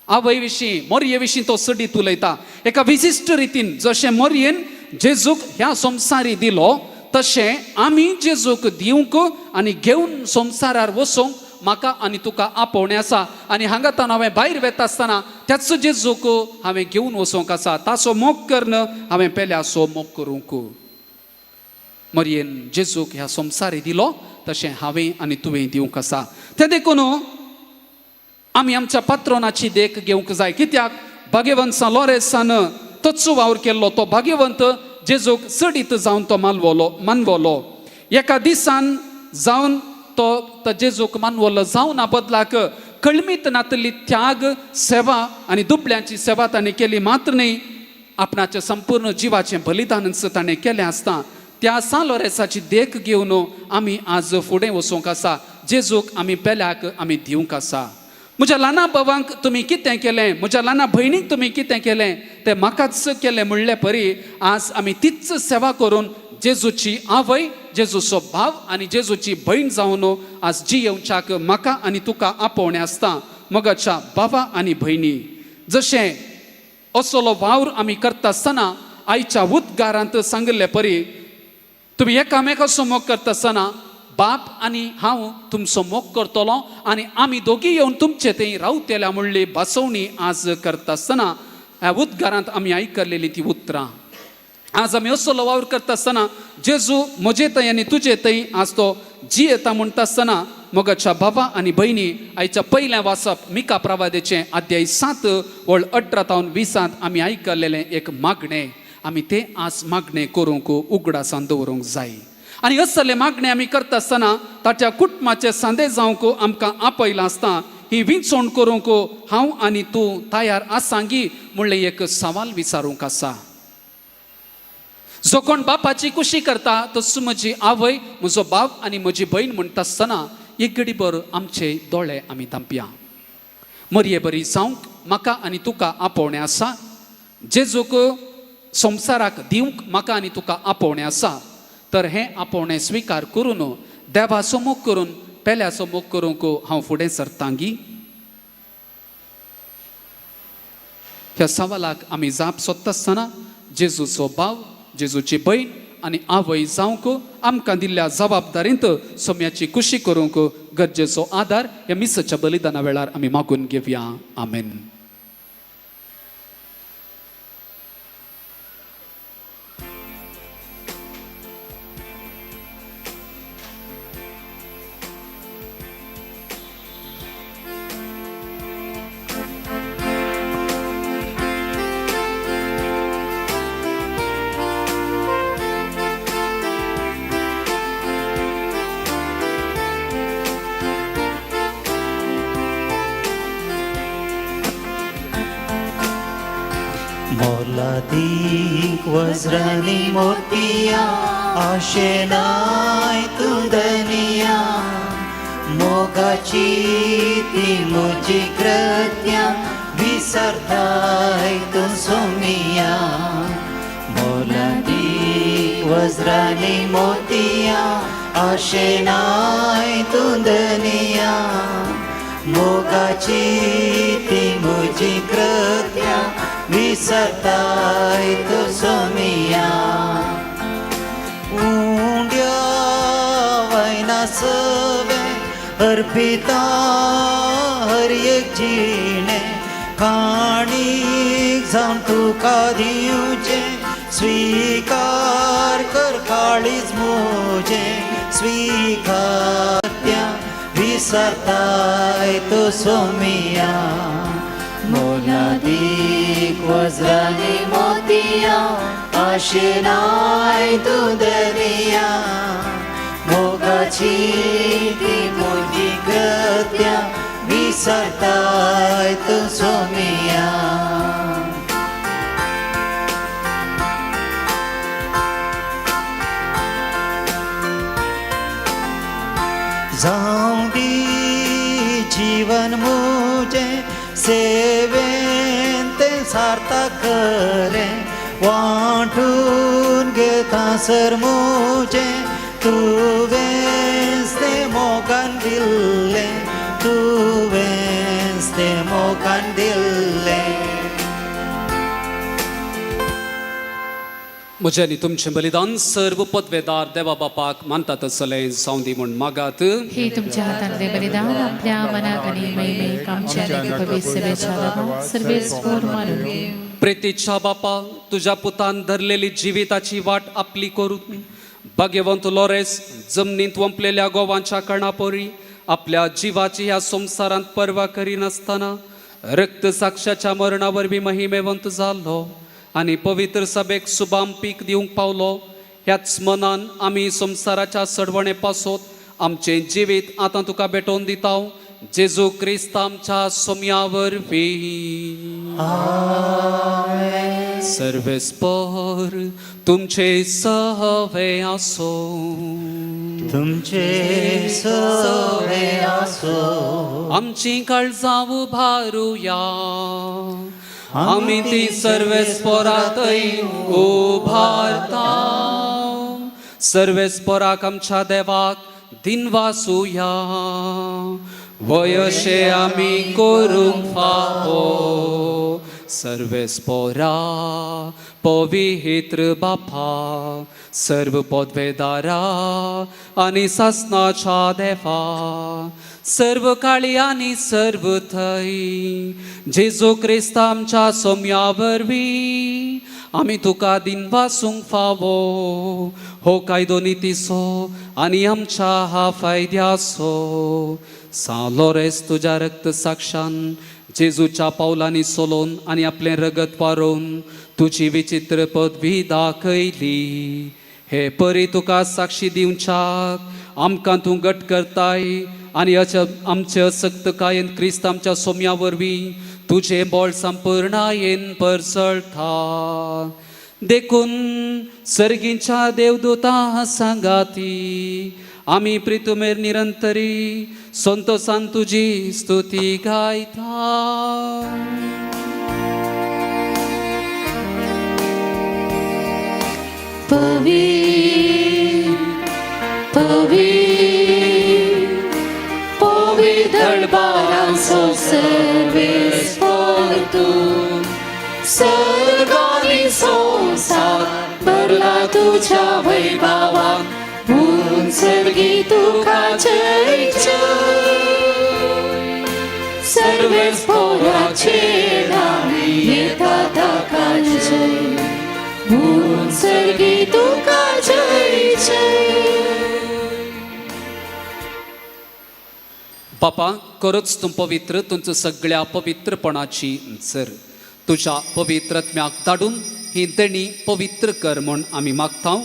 आवय विशीं, मोरये विशीं तो चडीत उलयता एका विशिश्ट रितीन. जशें मोरयेन जेजूक ह्या संवसारी दिलो तशें आमी जेजूक दिवंक आनी घेवन संवसारार वचूंक म्हाका आनी तुका आपोवणें आसा. आनी हांगा तान हांवें भायर वेता आसतना त्याच जेजूक हांवें घेवन वचूंक आसा. ताचो मोग करून हांवें पेल्याचो मोग करूंक. मरयेन जेजूक ह्या संवसारी दिलो तशें हांवें आनी तुवें दिवंक आसा. तें देखून आमी आमच्या पात्रोनाची देख घेवंक जाय. कित्याक भाग्यवंत सान लॉरेसान तोच वावर केल्लो. तो भाग्यवंत जेजूक चडीत जावन तो मानवलो मानवलो. एका दिसान जावन तो जेजूक मानवलो जावन बदलाक कळमीत नातली त्याग, सेवा आनी दुबळ्यांची सेवा ताणें केली. मात्र न्ही, आपणाच्या संपूर्ण जिवाचें बलिदानच ताणें केलें आसता. त्या सान लॉरेसाची देख घेवन आमी आज फुडें वचूंक आसा. जेजूक आमी पेल्याक आमी दिवंक आसा. म्हज्या ल्हाना भावांक तुमी कितें केलें, म्हज्या ल्हाना भयणीक तुमी कितें केलें तें म्हाकाच केलें म्हणले परी आज आमी तीच सेवा करून जेजूची आवय, जेजूचो भाव आनी जेजूची भयण जावन आज जियेवच्याक म्हाका आनी तुका आपोवणें आसता. मोगाच्या बाबा आनी भयणी, जशें असलो वावर आमी करता आसतना आयच्या उद्गारांत सांगिल्ले परी तुमी एकामेकाचो मोग करता आसतना बाप आनी हांव तुमचो मोग करतलो आनी आमी दोगी येवन तुमचे थंय रावतल्या म्हणली भासोवणी आज करता आसतना ह्या उद्गारांत आमी आयकलेली ती उतरां आज आमी असलो वावर करता आसतना जेजू म्हजे थंय आनी तुजे थंय आज तो जियेता म्हणटा आसतना मोगाच्या बाबा आनी भयणी, आयच्या पयलें वाचप मिका प्रवादेचें अध्याय 7 वळ 18 तावन 20 आमी आयकलेलें एक मागणें. आमी तें आज मागणें करूंक उगडासान दवरूंक जाय. आनी असले मागणें आमी करता आसतना ताच्या कुटुंबाचे सांदे जावंक आमकां आपयलां आसता. ही विंचवण करूंक हांव आनी तूं तयार आसांगी म्हणलें एक सवाल विचारूंक आसा. जो कोण बापाची कुशी करता तसो म्हजी आवय, म्हजो बाप आनी म्हजी भयण म्हणटा आसतना एक घडीभर आमचे दोळे आमी धांपया. मरये बरी जावंक म्हाका आनी तुका आपोवणें आसा. जेजूक संवसाराक दिवंक म्हाका आनी तुका आपोवणें आसा. तर हें आपोवणें स्विकार करून देवाचो मोग करून पेल्याचो मोग करूंक हांव फुडें सरतांगी. ह्या सवालाक आमी जाप सोदता आसतना जेजूचो भाव, जेजूची भयण आनी आवय जावंक आमकां दिल्ल्या जबाबदारींत सोम्याची कुशी करूंक गरजेचो आदार ह्या मिसाच्या बलिदाना वेळार आमी मागून घेवया. आमेन. वज्रांनी मोतयां आशेनाय तूं धनिया मोगाची ती म्हजी कृत्या विसरताय तूं सोमिया मोलादीक वज्रांनी मोतयां आशेनाय तूं धनिया मोगाची ती म्हजी कृत्या विसरताय तूं सोमिया उंड्या वयना सवे अर्पिता हर एक जिणे काणीक जावन तुका दिवचें स्वीकार कर काळीज म्हजें स्वीकार त्या विसरताय तूं सोमिया मोलादीक वज्रांनी मोतयां आशेनाय तूं धनिया मोगाची ती म्हजी कृत्या विसरताय तूं सोमिया जावं दी जीवन म्हजें सेवेन तें सार्थक करें वांटून घेता सर म्हजें तुवेंच तें मोगान दिल्लें तुवेंच तें मोगान दिल्लें. म्हजें आनी तुमचें बलिदान सर्व पदवेदार देवा बापाक मानतात तसलें जावं दी म्हूण मागात. हे तुमच्या हातांतले बलिदान आपल्या मनाक आनी महिमेक आमच्या आनी पवित्र सभेच्या लाभाक सर्वेस्पोर मानून घेवं. प्रेतीच्या बापा, तुज्या पुतान धरलेली जिविताची वाट आपली करून भाग्यवंत लोरेस जमनींत वंपलेल्या गोवांच्या कणापोरी आपल्या जिवाची ह्या संवसारांत पर्वा करिनासतना रक्त साक्षाच्या मरणा वरवीं महिमेवंत जालो आनी पवित्र सभेक सुबाम पीक दिवंक पावलो. ह्याच मनान आमी संवसाराच्या सडवणे पासत आमचें जिवीत आतां तुका भेटोवन दिता, जेजू क्रिस्त आमच्या सोम्या वरवीं. सर्वेस्पर तुमचे सहवे आसो. तुमचे सवे आसो. आमची काळजां उभारुया, आमी ती सर्वेस्परातय उभारता. सर्वेस्पराक आमच्या देवाक दिनवासुया, वयशे आमी करूंक फावो. सर्वेस्पोरा पवित्र बापा, सर्व पदवेदारा आनी सासनाच्या देवा, सर्व काळी आनी सर्व थंय जेजू क्रिस्त आमच्या सोम्या वरवीं आमी तुका दिनवासूंक फावो. हो कायदो नितीचो आनी आमच्या हा फायद्याचो. सां लोरेस तुज्या रक्त साक्षान जेजूच्या पावलांनी सोलोवन आनी आपलें रगत वारोवन तुजी विचित्र पदवी दाखयली. हे परी तुका साक्षी दिवच्याक आमकां तूं घट करताय आनी आमचे असक्तकायेन क्रिस्त आमच्या सोम्या वरवीं तुजें बळ संपूर्णायेन परसळटा. देखून सर्गींच्या देवदूता सांगाती आमी प्रितुमेर निरंतरी संतोसान तुजी स्तुती गायता. पवी पवी पवित्र बारांचो सर्वेस्पर तूं सर्गानी संवसार भरला तुज्या वैभवान उंचर्गी तुका जय जय. सर्वेस्पोराचे नामी येता ताका जय, उंचर्गी तुका जय जय. बापा, खरोच तूं पवित्र, तुमच्या सगळ्या पवित्रपणाची जर तुज्या पवित्रत्म्याक धाडून ही देणी पवित्र कर म्हूण आमी मागता.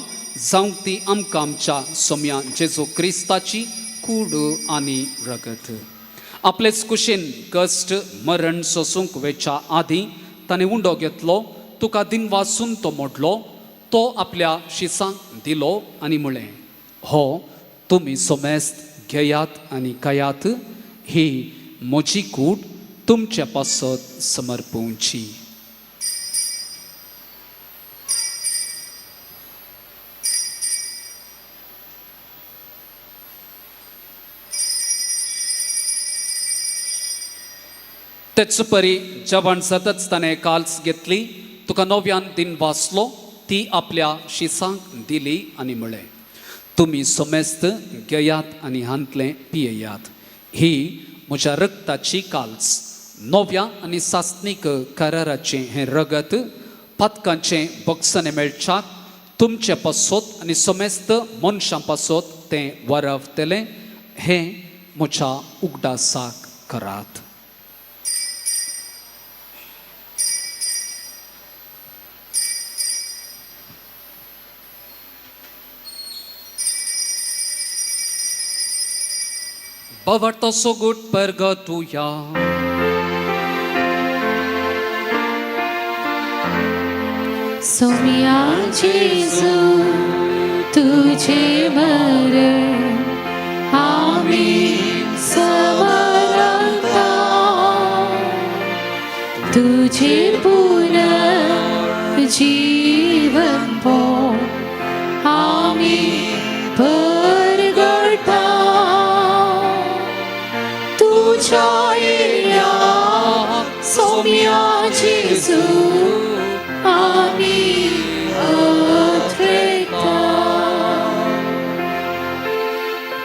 जावंक ती आमकां आमच्या सोम्या जेजू क्रिस्ताची कूड आनी रगत. आपलेच कुशीन कश्ट मरण सोसूंक वेच्या आदीं ताणें उंडो घेतलो, तुका दिनवासून तो मोडलो, तो आपल्या शिसांक दिलो आनी म्हळें, हो तुमी सोमेस्त घेयात आनी खायात, ही म्हजी कूड तुमचे पासत समर्पूंची. तेच परी जेवण जातच ताणें काल्स घेतली, तुका नव्यान दिन वाचलो, ती आपल्या शिसांक दिली आनी म्हळें, तुमी समेस्त घेयात आनी हांतलें पियेयात, ही म्हज्या रक्ताची काल्स, नव्या आनी सासणीक कराराचें हें रगत पातकांचें बक्षणें मेळच्याक तुमचे पासत आनी समेस्त मनशां पासत तें वरवतलें, हें म्हज्या उगडासाक करात. बाबा सोगूट परगटुया. सोमिया जेजू तुझे मरण आम्ही समरता, तुझे पुनर्जीवन आम्ही परगटा, तुझ्या येण्या सोमिया जेजू आम्ही अथ्रेता.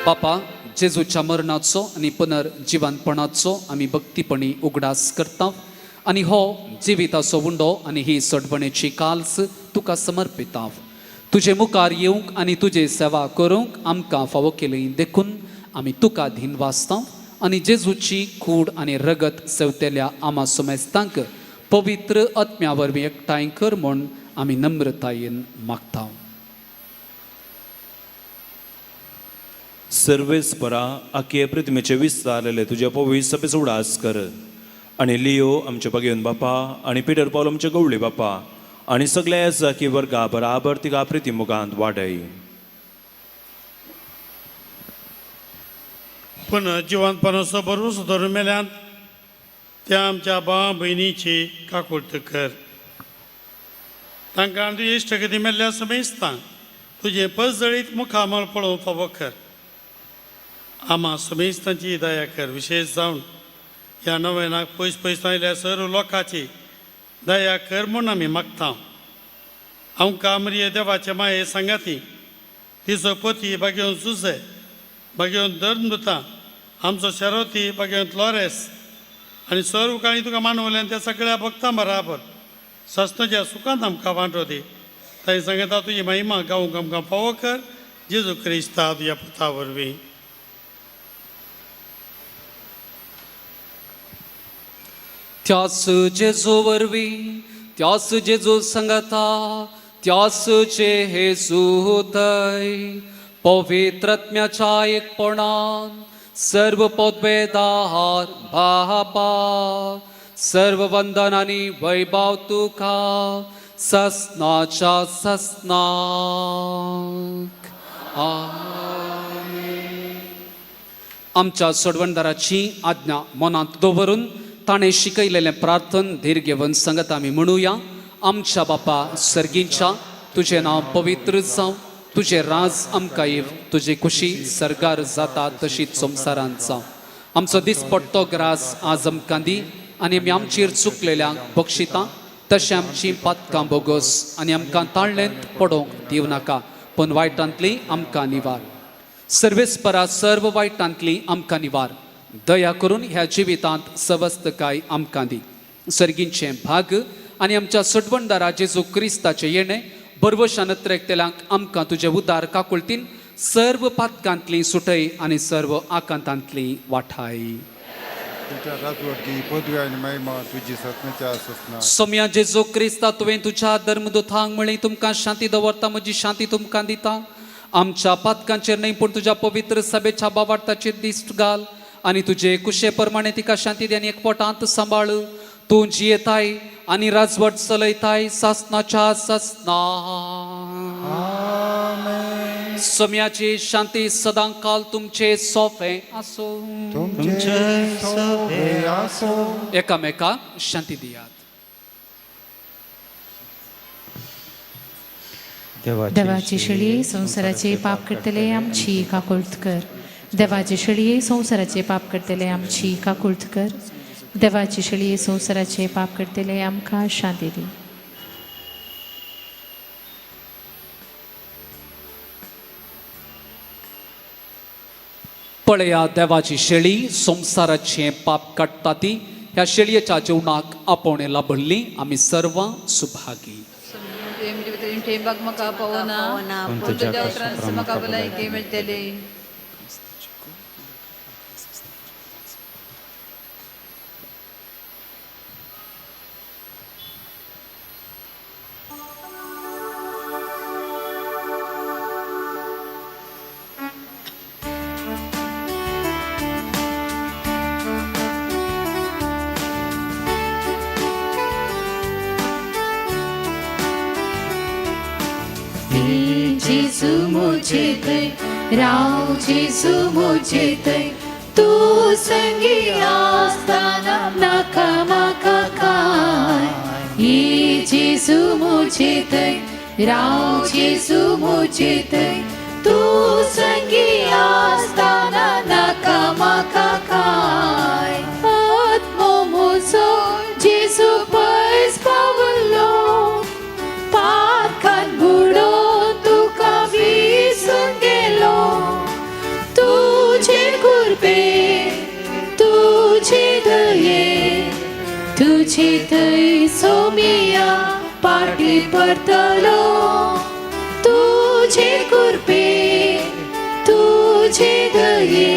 बापा, जेजूच्या मरणाचो आनी पुनर्जिवनपणाचो आमी भक्तीपणी उगडास करता आनी हो जिविताचो उंडो आनी ही सोडवणेची काल्स तुका समर्पिता. तुजे मुखार येवंक आनी तुजी सेवा करूंक आमकां फावो केली देखून आमी तुका धीन वाचता आनी जेजूची कूड आनी रगत सेवतेल्या आमा समेस्तांक पवित्र आत्म्या वरवीं एकठांय कर म्हूण आमी नम्रतायेन मागता. सर्वेस्परा आखे प्रतिमेचे विस्तारलेले तुज्या पवित्र सभेचो उडास कर आनी लियो आमचे बगेवन बापा आनी पिटर पावल आमचे गवळी बापा आनी सगल्या जाकी वर्गा बराबर तिका प्रिती मुखांत वाडय. पूण जिवंतपणाचो भरवंसो धरून मेल्यान त्या आमच्या भाव भयणीची काकुळट कर. तांकां तुजी इश्टगती मेल्ल्या समेस्तांक तुजें पसजळीत मुखामळ पळोवंक फावो कर. आमा समेस्तांची दया कर, विशेश जावन ह्या नव्यानाक पयस पयस आयिल्ल्या सर्व लोकांची दया कर म्हूण आमी मागता. आमकां मरिये देवाचे माये सांगाती तिचो पती बागेवन जुजे बागेवन धर्मदुता आमचो शरोती बागेवन लॉरेस आनी सर्व काळी तुका मानवल्यान त्या सगळ्या भक्तां बराबर सस्नाच्या सुखांत आमकां वांटो दी. तांणी सांगता तुजी महिमा गावंक आमकां फावो कर, जेजू क्रिस्ता तुज्या पुता वरवीं. त्यास जेजू वरवीं, त्यास जेजू संगता, त्यास जेजू थंय पवित्रत्म्याच्या एकपणान सर्व पदवेदार बापा सर्व वंदन आनी वैभव तुका ससनाच्या ससनाक. आमेन. आमच्या सोडवणदाराची आज्ञा मनांत दवरून ताणें शिकयलेलें प्रार्थन धीर घेवन सांगत आमी म्हणुया. आमच्या बापा सर्गींच्या, तुजें नांव पवित्र जावं, तुजें राज आमकां येव, तुजी खुशी सर्गार जाता तशीच संवसारांत जावं. आमचो दिसपट्टो ग्रास आज आमकां दी आनी आमी आमचेर चुकलेल्यांक बक्षिता तशें आमची पातकां बोगस आनी आमकां ताळ्ळेंत पडोवंक दिवं नाका, पूण वायटांतली आमकां निवार. सर्वेस्परा सर्व वायटांतली आमकां निवार. दया करून ह्या जिवितांत सवस्तकाय आमकां दी. सर्गींचें भाग आनी आमच्या सोडवणदारा जेजू क्रिस्ताचें येणें बरवशान त्रेकतेल्यांक आमकां तुजें उदार काकुळतीन सर्व पातकांतली सुटय आनी सर्व आकांतांतली वाठाय. तुज्या राजवटकी पदवी आनी महिमा तुजी सपनाच्या सपना. सोम्या जेजू क्रिस्ता, तुवें तुज्या धर्मदुतांक म्हळें, तुमकां शांती दवरता, म्हजी शांती तुमकां दिता. आमच्या पातकांचेर न्हय पूण तुज्या पवित्र सभेच्या बावार्थाचेर दिश्ट घाल आनी तुजे कुशे प्रमाणे तिका शांती दी आनी एकवटांत सांबाळ. तूं जियेताय आनी राजवट चलयताय सासनाच्या सासनाक. सोम्याची शांती सदां काल तुमचे सोफे आसो. तुमचे सोबे आसो. एकामेकाक शांती दियात. देवाची शेळये संवसाराचे पाप करतले आमची काकुळत कर. देवाची शेळये संवसाराचे पाप करतले आमची काकुळत कर. देवाची शेळये संवसाराचे पाप करतले आमकां शांती दी. पळया देवाची शेळी संवसाराचें पाप काडटा ती. ह्या शेळयेच्या जेवणाक आपोवणें लाभल्ली आमी सर्वां सुभागी. ठेंबाक म्हाका पावना, पूण तुज्या उतरान म्हाका भलायकी मेळटली. जेसू मुझे थंय राव, जेसू मुझे थंय तूं संगी आसतना नाका म्हाका काय. ये जेसू मुझे थंय राव, जेसू मुझे थंय तूं संगी आसतना नाका म्हाका काय. आत्मो म्हजो जेसू पयस पावलो, पाखान बुडोवन तुका विसरून गेलो. तुजे कृपे तुजे दये तुजे थंय सोमिया पाटी परतलो. तुजे कृपे तुजे दये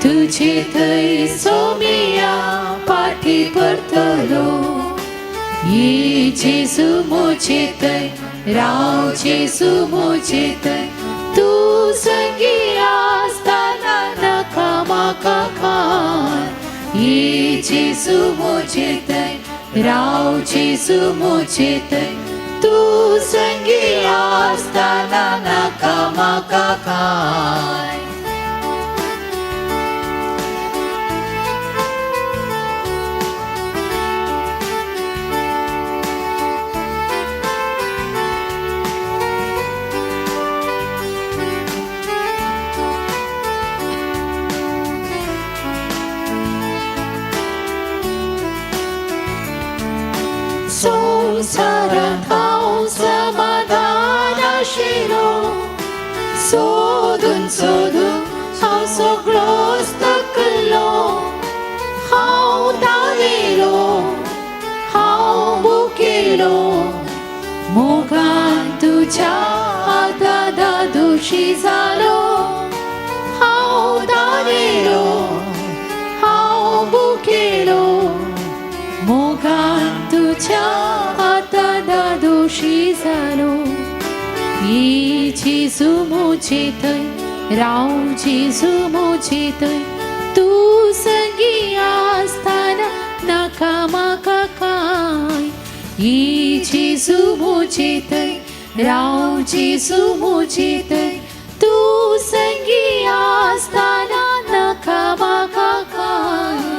तुजे थंय सोमिया पाटी परतलो. ये जेसू मुझे थंय राव, जेसू मुझे थंय तूं संगी आसतना नाका म्हाका काय. ये जेसू मुझे थंय राव, जेसू मुझे थंय तूं संगी आसतना नाका म्हाका काय. संवसारांत हांव समाधान आशिल्लो, सोदून सोदून हांव सगळोच थकलो. हांव तानेलो हांव भुकेलो, मोगान तुज्या हाता दादोशी जालो. हांव तानेलो हांव भुकेलो, मोगान तुज्या हाता दादोशी जालो. ये जेसू मुझे थंय राव, जेसू मुझे थंय तूं संगी आसतना नाका म्हाका काय. ये जेसू मुझे थंय राव, जेसू मुझे थंय तूं संगी आसतना नाका म्हाका काय.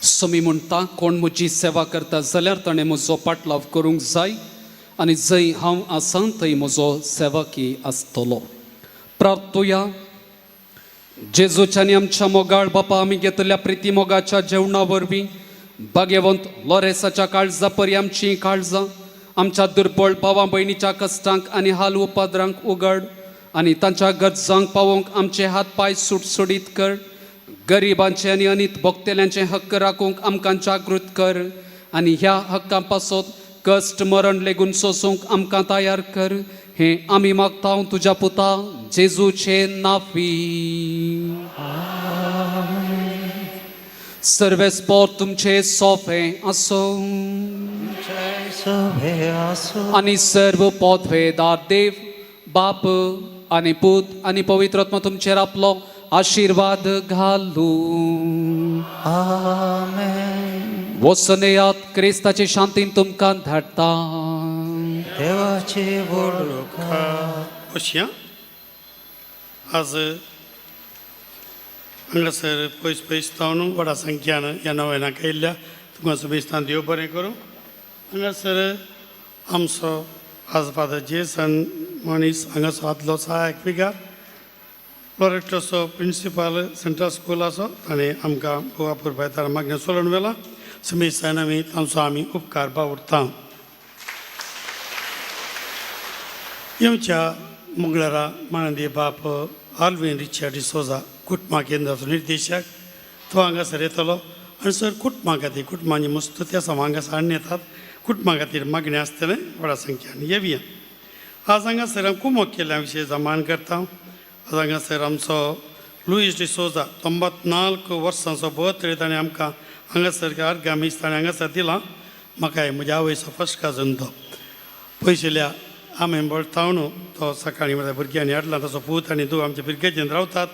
सोमी म्हणटा, कोण म्हजी सेवा करता जाल्यार ताणें म्हजो पाटलाव करूंक जाय आनी जंय हांव आसा थंय म्हजो सेवकी आसतलो. प्रार्थुया. जेजूच्या आनी आमच्या मोगाळ बापा, आमी घेतल्या प्रिती मोगाच्या जेवणा वरवीं भाग्यवंत लॉरेसाच्या काळजा परी आमचीं काळजां आमच्या दुर्बळ भावा भयणीच्या कश्टांक आनी हाल उपद्रांक उगड आनी तांच्या गरजांक पावोवंक आमचे हात पांय सुटसुटीत कर. गरिबांचे आनी अनीत भोगतेल्यांचे हक्क राखूंक आमकां जागृत कर आनी ह्या हक्कां पासत कश्ट मरण लेगून सोसूंक आमकां तयार कर. हें आमी मागता तुज्या पुता जेजूचे नाफी. सर्वेस्पोर तुमचे सोफे आसूं आनी सर्व पदवेदार देव बाप आनी पूत आनी पवित्र आत्मा तुमचेर आपलो आशिर्वाद घालूं. आमेन. वसनेयात, क्रिस्ताचे शांतीन तुमकां धाडटा. देवाचे वळखा. बसया. आज हांगासर पयस पयस जावन व्हडा संख्यान ह्या नव्यानाक आयिल्ल्या तुमकां सुबेस्तान देव बरें करूं. हांगासर आमचो आज फादर जेसन मनीस हांगासो आदलो सहायक फिगार लॉरेटोचो प्रिंसिपाल सेंट्रल स्कुलाचो ताणें आमकां गोवा पुरबायतार मागणें सोडून व्हेलां. सुमेस्तान आमी तांचो आमी उपकार बावडटा. येवच्या मंगळारा मानदी बाप आल्वीन रिचर्ड डिसोजा कुटुंबा केंद्राचो निर्देशक तो हांगासर येतलो आनी सर कुटुंबा खातीर कुटुंबांची मस्त त्या हांगासर हाडून येतात. कुटुंबा खातीर मागणें आसतलें व्हडा संख्यान येवया. आज हांगासर हांव कुमोक केल्ल्या विशय जमान करता. आज हांगासर आमचो लुईस डिसोजा 94 वर्सांचो बर्थडे ताणें आमकां हांगासर अर्घा मीस ताणें हांगासर दिलां. म्हाका म्हज्या आवयचो फर्स्ट काजन तो पयशिल्ल्या आमी बळतावन तो सकाळीं म्हळ्यार भुरग्यांनी हाडला. ताचो पूत आनी धूव आमच्या भुरग्याचेर रावतात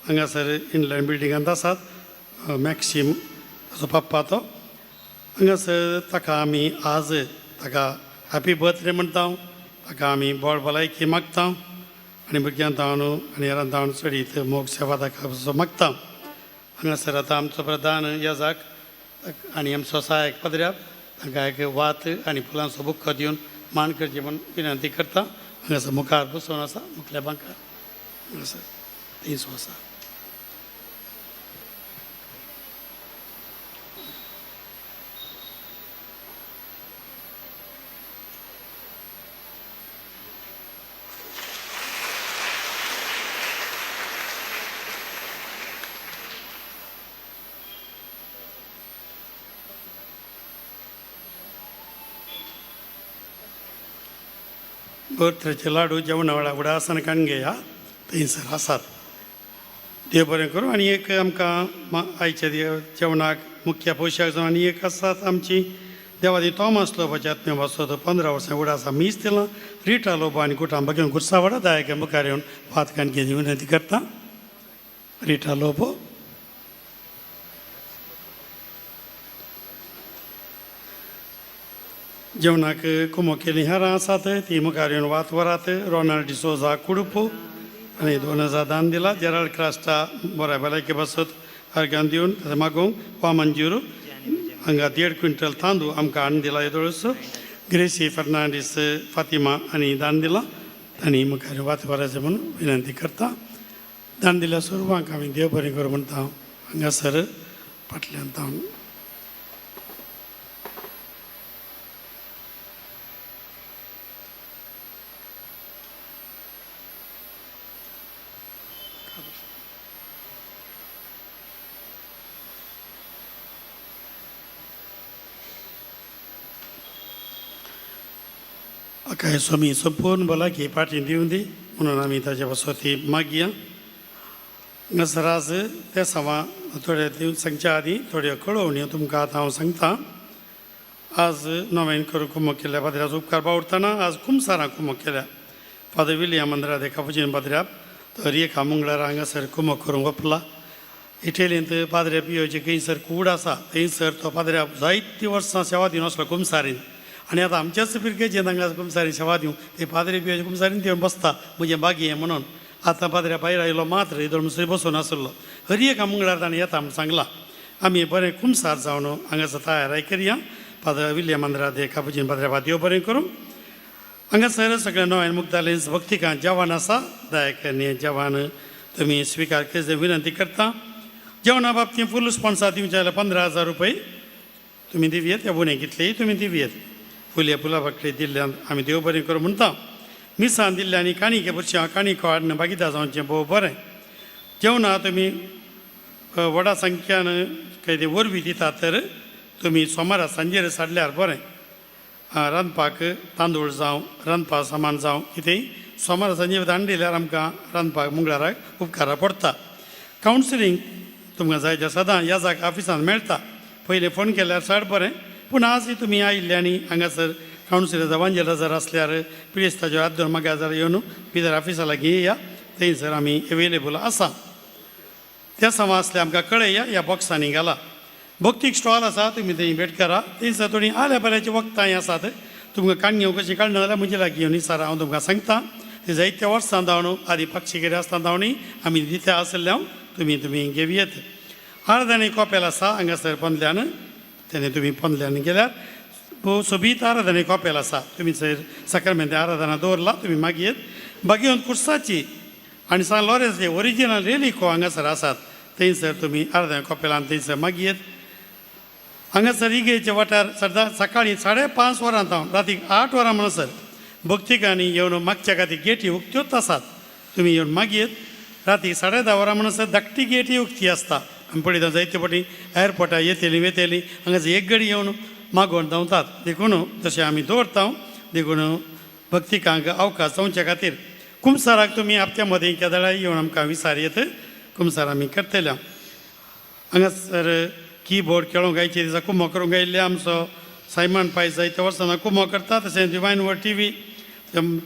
हांगासर इनलायन बिल्डिंगांत आसात. मॅक्सीम ताचो पप्पा तो हांगासर ताका आमी आज ताका हॅपी बर्थडे म्हणटा. ताका आमी बोळ भलायकी मागता आनी भुरग्यां जावन आनी हेरां जावन चडीत मोग सेवा ताका मागता. हांगासर आतां आमचो प्रधान याजाक आनी आमचो सहायक पदऱ्याप तांकां एक वात आनी फुलांचो बुक्को दिवन मान करची म्हूण विनंती करता. हांगासर मुखार बसोवन आसा मुखल्या बांकार हांगासर थंयसो आसा. बर्थडेचे लाडू जेवणा वेळा उडा आसन काणगे ह्या थंयसर आसात. देव बरें करूं. आनी एक आमकां आयच्या जेवणाक मुख्य पोशाक जावन आनी एक आसात आमची देवादी तॉमस लोबाच्या आत्म्या वाचो 15 वर्सां उडा आसा मीस दिलां रिटा लोबो आनी कुटांबा घेवन गुरसावाडा दायक मुखार येवन वात काणगे विनंती करता. रिटा लोबो जेवणाक कुमो केली हेरां आसात ती मुखार येवन वात व्हरात. रोनाल्ड डिसोजा कुडुपू आनी 2000 दान दिला. जेराल्ड क्रास्टा बऱ्या भलायके बसत अर्घान दिवन ताचें मागोवंक वामनजिरू हांगा 1.5 क्विंटल तांदूळ आमकां हाडून दिला येदोळसो. ग्रेसी फर्नांडीस फातिमा आनी दान दिला तांणी मुखार वात व्हराचें म्हूण विनंती करता. दान दिल्या सर्वांक आमी देव बरें करूं म्हणटा. हांगासर फाटल्यान तावन काय स्वामी संपूर्ण भलायकी पाठी दिवन दी म्हणून आमी ताच्या पासत मागया. हांगासर आज त्या सवा थोड्या दिवस सांगच्या आदीं थोड्यो कळोवण्यो तुमकां आतां हांव सांगता. आज नव्यान करूं कुमक केल्या पाद्र्याचो उपकार बावडटना आज कुमसारां कुमक केल्या फादर विलियम अंद्रादे कापुचीन पाद्र्याप तर एका मंगळारा हांगासर कुमक करूंक वपला. इटेलींत पाद्रे पियोचे खंयसर कूड आसा थंयसर तो पाद्र्याप जायतीं वर्सां सेवा दिवन आसलो कुमसारीन आनी आतां आमच्याच फिरगेजेन हांगा कुमसारी सेवा दिवं ते पाद्रे पियोचे कुमसारीन येवन बसता म्हजें बागी हें म्हणून. आतां पाद्र्या भायर आयलो मात्र येदोळ मुसरी बसून आसलो. हर एका मंगळार ताणें येता म्हूण सांगलां. आमी बरें कुमसार जावन हांगासर तयाराय करया. फादर विल्यम आंद्रादे कापुचीन पाद्र्या देव बरें करूं. हांगासर सगळ्या नव्यान मुक्तालें भक्तिकां जेवण आसा, दया करून जेवण तुमी स्विकार करचें विनंती करता. जेवणा बाबतींत फूल स्पॉन्सर दिवचें जाल्यार 15,000 रुपये तुमी दिवयेत, या उणें कितलेय तुमी दिवयेत. फुले फुलां बाकडी दिल्ल्यान आमी देव बरें करूं म्हणटा. मिसां दिल्ल्या आनी काणिके पुरश्यां काणिको हाडून भागिदार जावचें भोव बरें. जेवणा तुमी व्हडा संख्यान कितें वरवीं दितात तर तुमी सोमारा सांजेर साडल्यार बरें. रांदपाक तांदूळ जावं रांदपा सामान जावं कितेंय सोमारा सांजे हाडून दिल्यार आमकां रांदपाक मंगळाराक उपकारा पडटा. कावन्सिलींग तुमकां जाय त्या सदां ह्या जाग ऑफिसान मेळटा. पयलीं फोन केल्यार चड बरें, पूण आजय तुमी आयिल्ले आनी हांगासर कावन्सिलर वांजेला जर आसल्यार पिडेस्ताच्यो हात धरून मागीर जर येवन भितर ऑफिसा लागीं येया, थंयसर आमी एवेलेबल आसा. त्या समा आसल्यार आमकां कळया ह्या बॉक्सांनी घाला. भक्तीक स्टॉल आसा, तुमी थंय भेट करा. थंयसर थोडीं आल्या बऱ्याची वखदांय आसात. तुमकां काणयो कशीं काडना जाल्यार म्हजे लागीं येवन विचारा, हांव तुमकां सांगता. ते जायत्या वर्सां जावन आदी पक्षीगिरी आसतना जावन आमी दिता आसल्या तुमी तुमी घेवयेत. आराधने कॉपेल आसा हांगासर पोंदल्यान, तेन्ना तुमी पोंदल्यान गेल्यार भोव सोबीत आराधने कॉपेल आसा. तुमी थंय साक्रामेंत आराधना दवरला तुमी मागीर बागेवन कुर्साची आनी सान लॉरेन्सचे ओरिजिनल रेलिको हांगासर आसात, थंयसर तुमी आराधना कॉपेलान थंयसर मागीर. हांगासर इगेचे वाठार सदां सकाळीं 5:30 वरां जावन रातीक 8 वरां म्हणसर भक्तिकांनी येवन मागच्या खातीर गेटी उक्त्योच आसात, तुमी येवन मागीर. राती 10:30 वरां म्हणसर धाकटी गेटी उक्ती आसता. आमी पळयता जायते फावटी एअरपोर्टार येतली वेतली हांगासर एक गडी येवन मागोवन धांवतात, देखून तशें आमी दवरता. देखून भक्तिकांक अवकाश जावचे खातीर कुमसाराक तुमी हप्त्या मदीं केदळाय येवन आमकां विचार येत, कुमसार आमी करतले. हांगासर किबोर्ड खेळोंक गायचे दिसा कुमो करूंक आयिल्ले आमचो सायमन पायस जायते वर्सां कुमो करता. तशें डिवायन वर्ड टी व्ही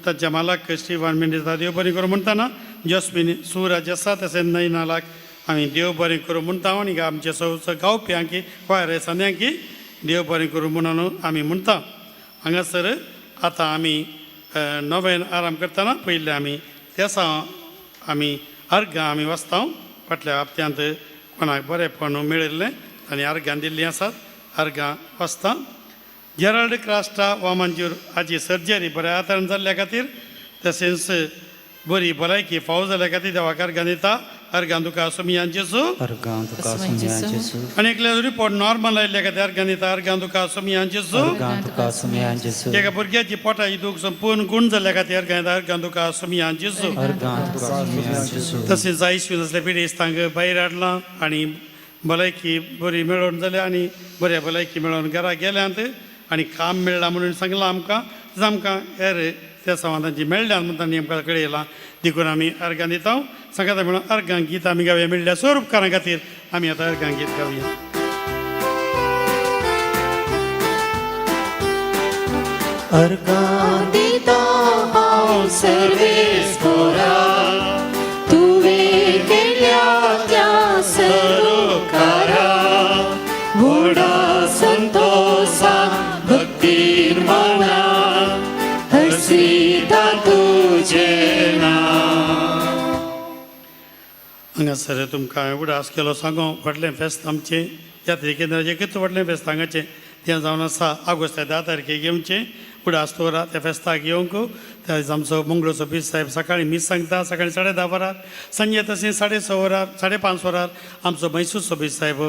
ताच्या मालक स्टिवन मेंढीस देव बरें करूं म्हणटाना, जस्मीन सुराज आसा तशें नयनालाक आमी देव बरें करूं म्हणटा. आनी आमचे सव गावप्यांक क्वायर आसा की देव बरें करूं म्हणून आमी म्हणटा. हांगासर आतां आमी नव्यान आराम करतना पयलीं आमी तेसां आमी अर्गां आमी वाचता. फाटल्या हप्त्यांत कोणाक बरेंपण मेळिल्लें आनी अर्गां दिल्लीं आसात, अर्गां वाचता. जेराल्ड क्रास्टा वामंजूर हाची सर्जरी बऱ्या हातान जाल्ल्या खातीर तशेंच बरी भलायकी फावो जाल्ल्या खातीर देवाक अर्गां दिता. अर्गां तुका सोमियान जेजू. अर्गां तुका सोमियान जेजू. आनी एकल्या रिपोर्ट नॉर्मल आयिल्ल्या खातीर अर्गां दिता. अर्गां तुका सोमियान जेजू. अर्गां तुका सोमियान जेजू. एका भुरग्याची पोटाची दूख संपूर्ण गुण जाल्ल्या खातीर अर्गां दिता. अर्गां तुका सोमियान जेजू. अर्गां तुका सोमियान जेजू. तशेंच आयसीयू आसल्या पिडेस्तांक भायर हाडलां आनी भलायकी बरी मेळोवन जाल्या आनी बऱ्या भलायकी मेळोवन घरा गेल्यांत आनी काम मेळ्ळां म्हणून सांगलां आमकां. तशें आमकां हेर त्या समाधानची मेळ्ळ्यात म्हणून तांणी आमकां कळयलां, देखून आमी अर्गां दिता. सांगता म्हणून अर्गां गीत आमी गावया. मेळ्ळ्या स्वरूपकारां खातीर आमी आतां अर्गां गीत गावया. अर्गां दिता हांव सर्वेस्पोरा, तुवें केल्या त्या सरोकारा, व्हडा संतोसा भक्तीर मना हर्षिता तुजें नांव. हांगासर तुमकां उडास केलो सांगो व्हडलें फेस्त आमचें यात्रे केंद्राचें कितें व्हडलें फेस्त हांगाचें तें जावन आसा ऑगस्टा 10 तारखेक येवचें उडास दवरा त्या फेस्ताक येवंक. त्या दिसा आमचो मंगळूरचो पीस साहेब सकाळीं मीस सांगता सकाळीं 10:30 वरार, सांजे तशें 6:30 वरार 5:30 वरार आमचो मैसूरचो पीस साहेब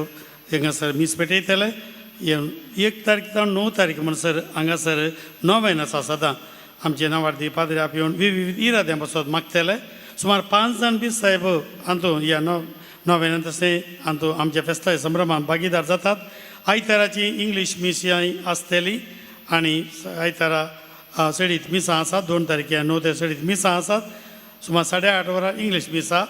हांगासर मीस पेटयतले. 1 तारखे जावन 9 तारीख म्हणसर हांगासर नोवेन आसा. सदां आमचे नांवार्दी पाद्री आप येवन विविध इराद्यां पासत मागतले. सुमार 5 जाण बीस साहेब हातूंत ह्या नोवेनान तशें हातूंत आमच्या फेस्ता संभ्रमान भागीदार जातात. आयताराची इंग्लीश मीस आसतली आनी आयतारा सडीत मिसां आसात. 2 तारखे 9 ते सडीत मिसां आसात. सुमार 8:30 वरां इंग्लीश मिसां,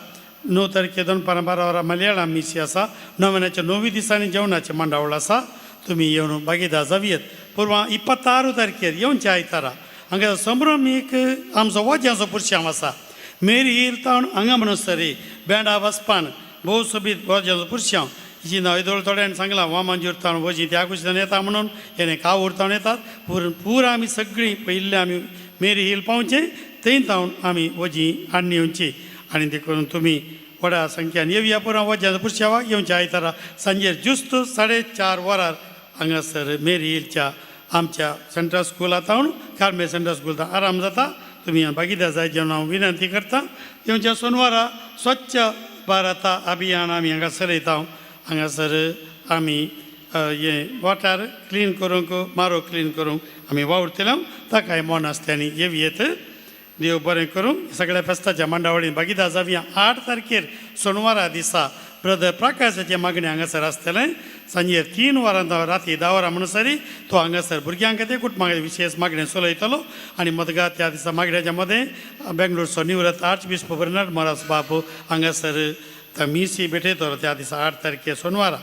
9 तारखे दनपारां 12 वरां मलयाळम मिसी आसा. नोवेनाच्या 9 दिसांनी जेवणाचें मांडावळ आसा, तुमी येवन भागीदार जावयेत. पूर्वा 26 तारखेर येवचे आयतारा हांगा संभ्रम एक आमचो वज्यांचो पुरशांव आसा. मेरी हिल तावन हांगा म्हणसर बँडा वचपान भोव सोबीत वज्यांचो पुरशांव जी नांव येदोळ थोड्यांनी सांगलां वामनजूर तावन वजी त्या कुशीन येता म्हणून हेणे कावूर तावन येतात. पुरा आमी सगळीं पयिल्लें आमी मेरी हिल पावचें थंय तावन आमी वजी हाडून येवची आनी देखून तुमी व्हडा संख्यान येवया. पुरो वज्यान पुरशावाक येवच्या आयतारा सांजेर जुस्त 4:30 वरार हांगासर मेरी हिलच्या आमच्या सेंट्रल स्कुला तावन कार्मेल सेंट्रल स्कूल आराम जाता. तुमी भागीदार जाय जेन्ना हांव विनंती करता. येवच्या सोनवारा स्वच्छ भारता अभियान आमी हांगा चलयता. हांगासर आमी हें वाठार क्लीन करूंक, मारो क्लीन करूंक आमी वावुरतले. ताकाय मन आसल्यांनी येवयेत. देव बरें करूं. सगळ्या फेस्ताच्या मांडावळीन भागीदार जावया. 8 तारखेर सोनवारा दिसा ब्रदर प्रकाशाचें मागणें हांगासर आसतलें. सांजेर 3 वरां राती 10 वरां म्हणसरी तो हांगासर भुरग्यां खातीर कुटुंबा खातीर विशेश मागणें चलयतलो. आनी मदगात त्या दिसा मागण्याच्या मदें बेंगलोरचो निवृत्त आर्चबिस्प बर्नाड मोरास बाबू हांगासर मिसी भेटयतलो त्या दिसा 8 तारखेर सोनवारा.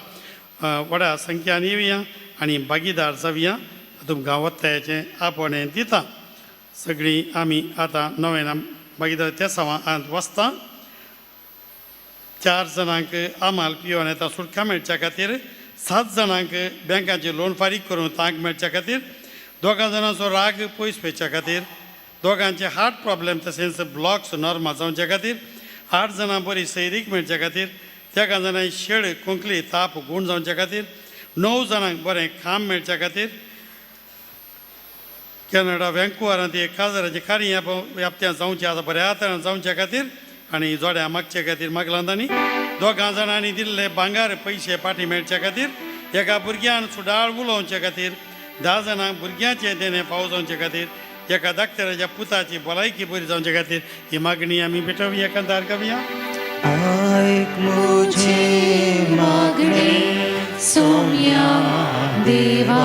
व्हडा संख्यान येवया आनी भागीदार जावया. तुमकां वत्तायाचें आपोवणें दिता. सगळीं आमी आतां नव्यान भागीदार त्या सवां वचता. 4 जाणांक आमाल पिवन येता सुटका मेळच्या खातीर, 7 जाणांक बँकाचें लोन फारीक करून तांक मेळच्या खातीर, 2 जाणांचो राग पयस वयच्या खातीर, 2 हार्ट प्रॉब्लेम तशेंच ब्लॉक्स नॉर्मल जावच्या खातीर, 8 जाणां बरी सैरीक मेळच्या खातीर, 13 जाणांक शेळ खोंकली ताप गूण जावच्या खातीर, 9 जाणांक बरें काम मेळच्या खातीर, कॅनडा व्हँकुवरांत एक काजाराचें कार्य व्याप्त्यां जावचें आसा बऱ्या तरान जावच्या खातीर आनी जोड्या मागचे खातीर मागलां तांणी, 2 जाणांनी दिल्ले भांगर पयशे फाटीं मेळच्या खातीर, एका भुरग्यान सुडाळ उलोवचे खातीर, 10 जाणांक भुरग्यांचें देणें फावो जावचे खातीर, एका डाक्टराच्या पुताची भलायकी बरी जावचे खातीर ही मागणी आमी भेटोवया. एकांतार करूया. आयक म्हजें मागणें सोम्या देवा,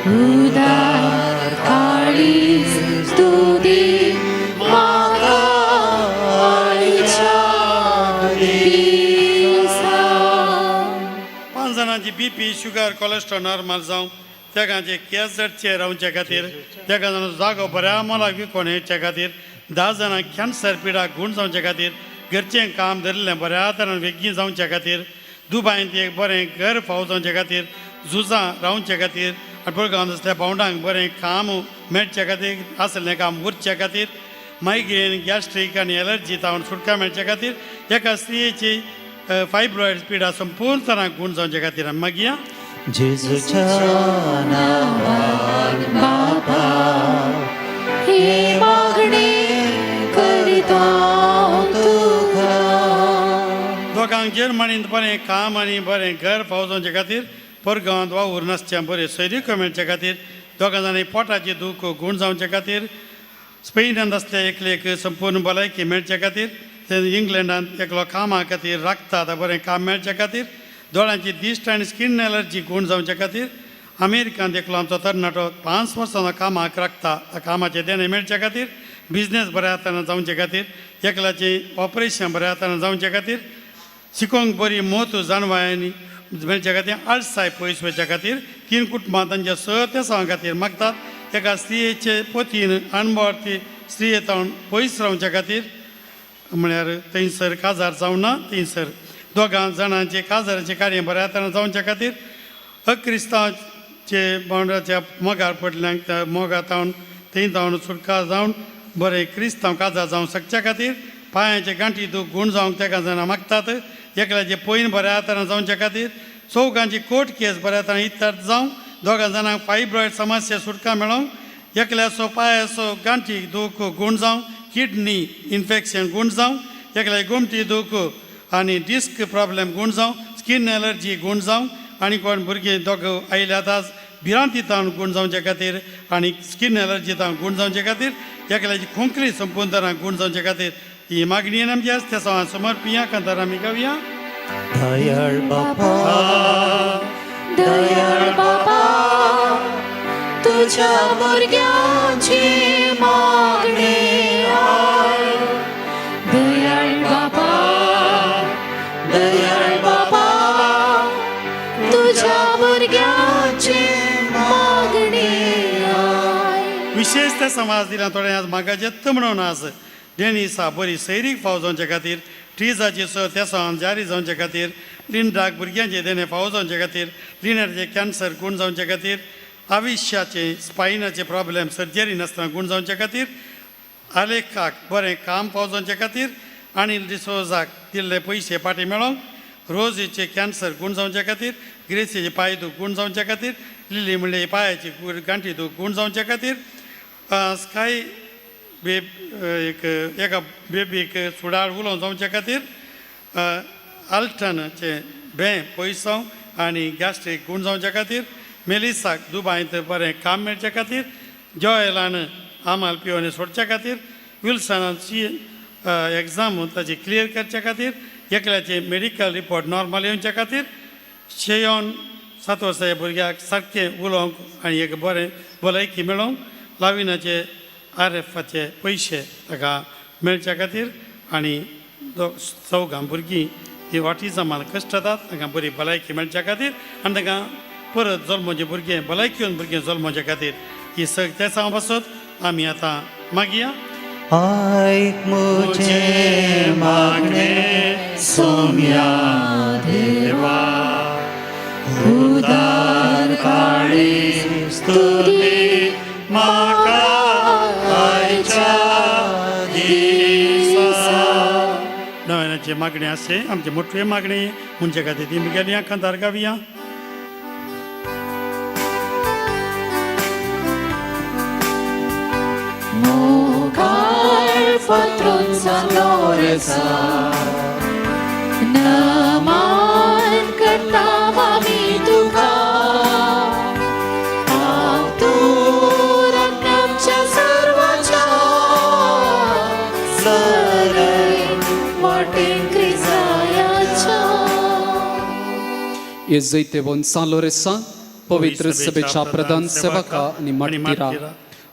उदार काळीज तूं दी म्हाका आयच्या दिसा. 5 जाणांची BP sugar cholesterol normal जावं, तेगांचे केंस जडचे रावचे खातीर, 13 जाणांचो जागो बऱ्या मोलाक विकोन येवचे खातीर, 10 जाणांक कॅन्सर पिडा गूण जावचे खातीर, घरचें काम धरिल्लें बऱ्या तरान बेगीन जावचे खातीर, दुबायंत एक बरें घर फावो जावचे खातीर, झुजां रावचे खातीर आनी पळगांव आसल्या भावंडांक बरें काम मेळचे खातीर, आसलें काम उरचे खातीर, मायग्रेन गॅस्ट्रीक आनी एलर्जी तावन सुटका मेळचे खातीर, एका स्त्रियेची फायब्रॉयड पिडा संपूर्ण तरान गूण जावचे खातीर आमी मागया. जेजूच्या नांवान बाबा हे मागणें करता तुका. दोगांक जर्मनींत बरें काम आनी बरें घर फावो जावचे खातीर, परगांवांत वावूर नासचें बरें सोयरीको मेळचे खातीर, 2 जाणांनी पोटाचें दूख गूण जावचे खातीर, स्पेनांत आसल्या एकलेक संपूर्ण भलायकी मेळचे खातीर, इंग्लंडांत एकलो कामा खातीर राखता आतां बरें काम मेळचे खातीर, दोळ्यांची दिश्ट आनी स्कीन एलर्जी गूण जावचे खातीर, अमेरिकांत एकलो आमचो तरणाटो 5 वर्सां कामाक राखता त्या कामाचें देणें मेळचे खातीर, बिजनेस बऱ्या हातान जावचे खातीर, एकल्याचें ऑपरेशन बऱ्या हातान जावचे खातीर, शिकोंक बरी मोत जाणवाय आनी मेळच्या खातीर, आळसाय पयस वयच्या खातीर, 3 कुटुंबां तांच्या स तेसां खातीर मागतात. एका स्त्रियेचे पोतीन अणभवार्थी स्त्रिये तावन पयस रावच्या खातीर, म्हळ्यार थंयसर काजार जावना थंयसर 2 जाणांचे काजाराचें कार्य बऱ्या तरान जावच्या खातीर, अक्रिस्तांवचे बावंडाच्या मोगार पडल्यांक त्या मोगा तावन थंय जावन सुटका जावन बरें क्रिस्तांव काजार जावंक शकच्या खातीर, पांयाचे गांठी दूख गूण जावंक 13 जाणां मागतात. एकल्याचे पयन बऱ्या तरान जावच्या खातीर, 4 कोर्ट केस बऱ्या तरान इत्तार्थ जावंक, 2 जाणांक फायब्रॉयड समस्या सुटका मेळोंक, एकल्याचो पांयाचो गांठी दूख गूण जावंक, किडनी इन्फेक्शन गूण जावंक, एकल्या गोमटी दूख आनी डिस्क प्रॉब्लेम गूण जावं, स्कीन एलर्जी गूण जावं, आनी कोण भुरगीं 2 आयल्यात आज भिरांती तावन गूण जावचे खातीर आनी स्कीन एलर्जी तावन गूण जावचे खातीर, एकल्याची खोंकली संपूर्ण तरान गूण जावचे खातीर ही मागणी आमची आसा. त्या सवां समर्पिया कांतार आमी गावया. दयाळ बाबा, दयाळ बाबा, तुझ्या भुरग्यांची मागणें आयक. दयाळ बाबा, दयाळ बाबा, तुझ्या भुरग्यांची मागणें आयक. विशेश त्या समाज दिला थोडे आज मागाचे म्हणून आज डेनिसा बरी सैरीक फावो जावचे खातीर, ट्रिजाची स तेसां जारी जावचे खातीर, लिंडाक भुरग्यांचे देणें फावो जावचे खातीर, लिनाचे कॅन्सर गूण जावचे खातीर, आविश्याचे स्पायनाचे प्रॉब्लेम सर्जरी नासतना गूण जावचे खातीर, आलेखाक बरें काम फावो जावचे खातीर अनिल डिसोजाक दिल्ले पयशे फाटीं मेळोंक, रोजीचे कॅन्सर गूण जावचे खातीर, ग्रेसीचे पांय दूख गूण जावचे खातीर, लिली म्हणले पांयाची गांठी दूख गूण जावचे खातीर, स्काय बेब एक एका बेबीक सुडाळ उलोवंक जावचे खातीर, आल्टनाचे भें पयस जावं आनी गॅस्ट्रीक गूण जावचे खातीर, मेलिसाक दुबायंत बरें काम मेळचे खातीर, जॉयलान आमाल पिवन सोडच्या खातीर, विल्सनाची एग्जाम ताची क्लियर करच्या खातीर, एकल्याचे मेडिकल रिपोर्ट नॉर्मल येवच्या खातीर, शेयोन 7 वर्साच्या भुरग्याक सारकें उलोवंक आनी एक बरें भलायकी मेळोवंक, लाविनाचे आर एफाचे पयशे ताका मेळच्या खातीर आनी चवगां भुरगीं ती ऑटिजमान कश्टतात तांकां बरी भलायकी मेळच्या खातीर आनी तांकां परत जल्मोचे भुरगें भलायकी येवन भुरगें जल्मोचे खातीर ही सगळें तेसां पासत आमी आतां मागया. आयक मुझे मागणे सोम्या देवा, उदार काळीज स्तुती म्हाका आयच्या दिसा. नव्याचे मागणे आसे आमचे मोठवे मागणे मुंचे खातीर ती गेली खांदार गावया. मुखार पत्रून सांगोरेसा, नमन करता आमी तुका, हांव तूं राखण्या सर्वाच्या सरळ वाटेन क्रिस्ताच्या. हे जैतेवन सान लोरेसा पवित्र सभेच्या प्रधान सेवका आनी मार्टिरा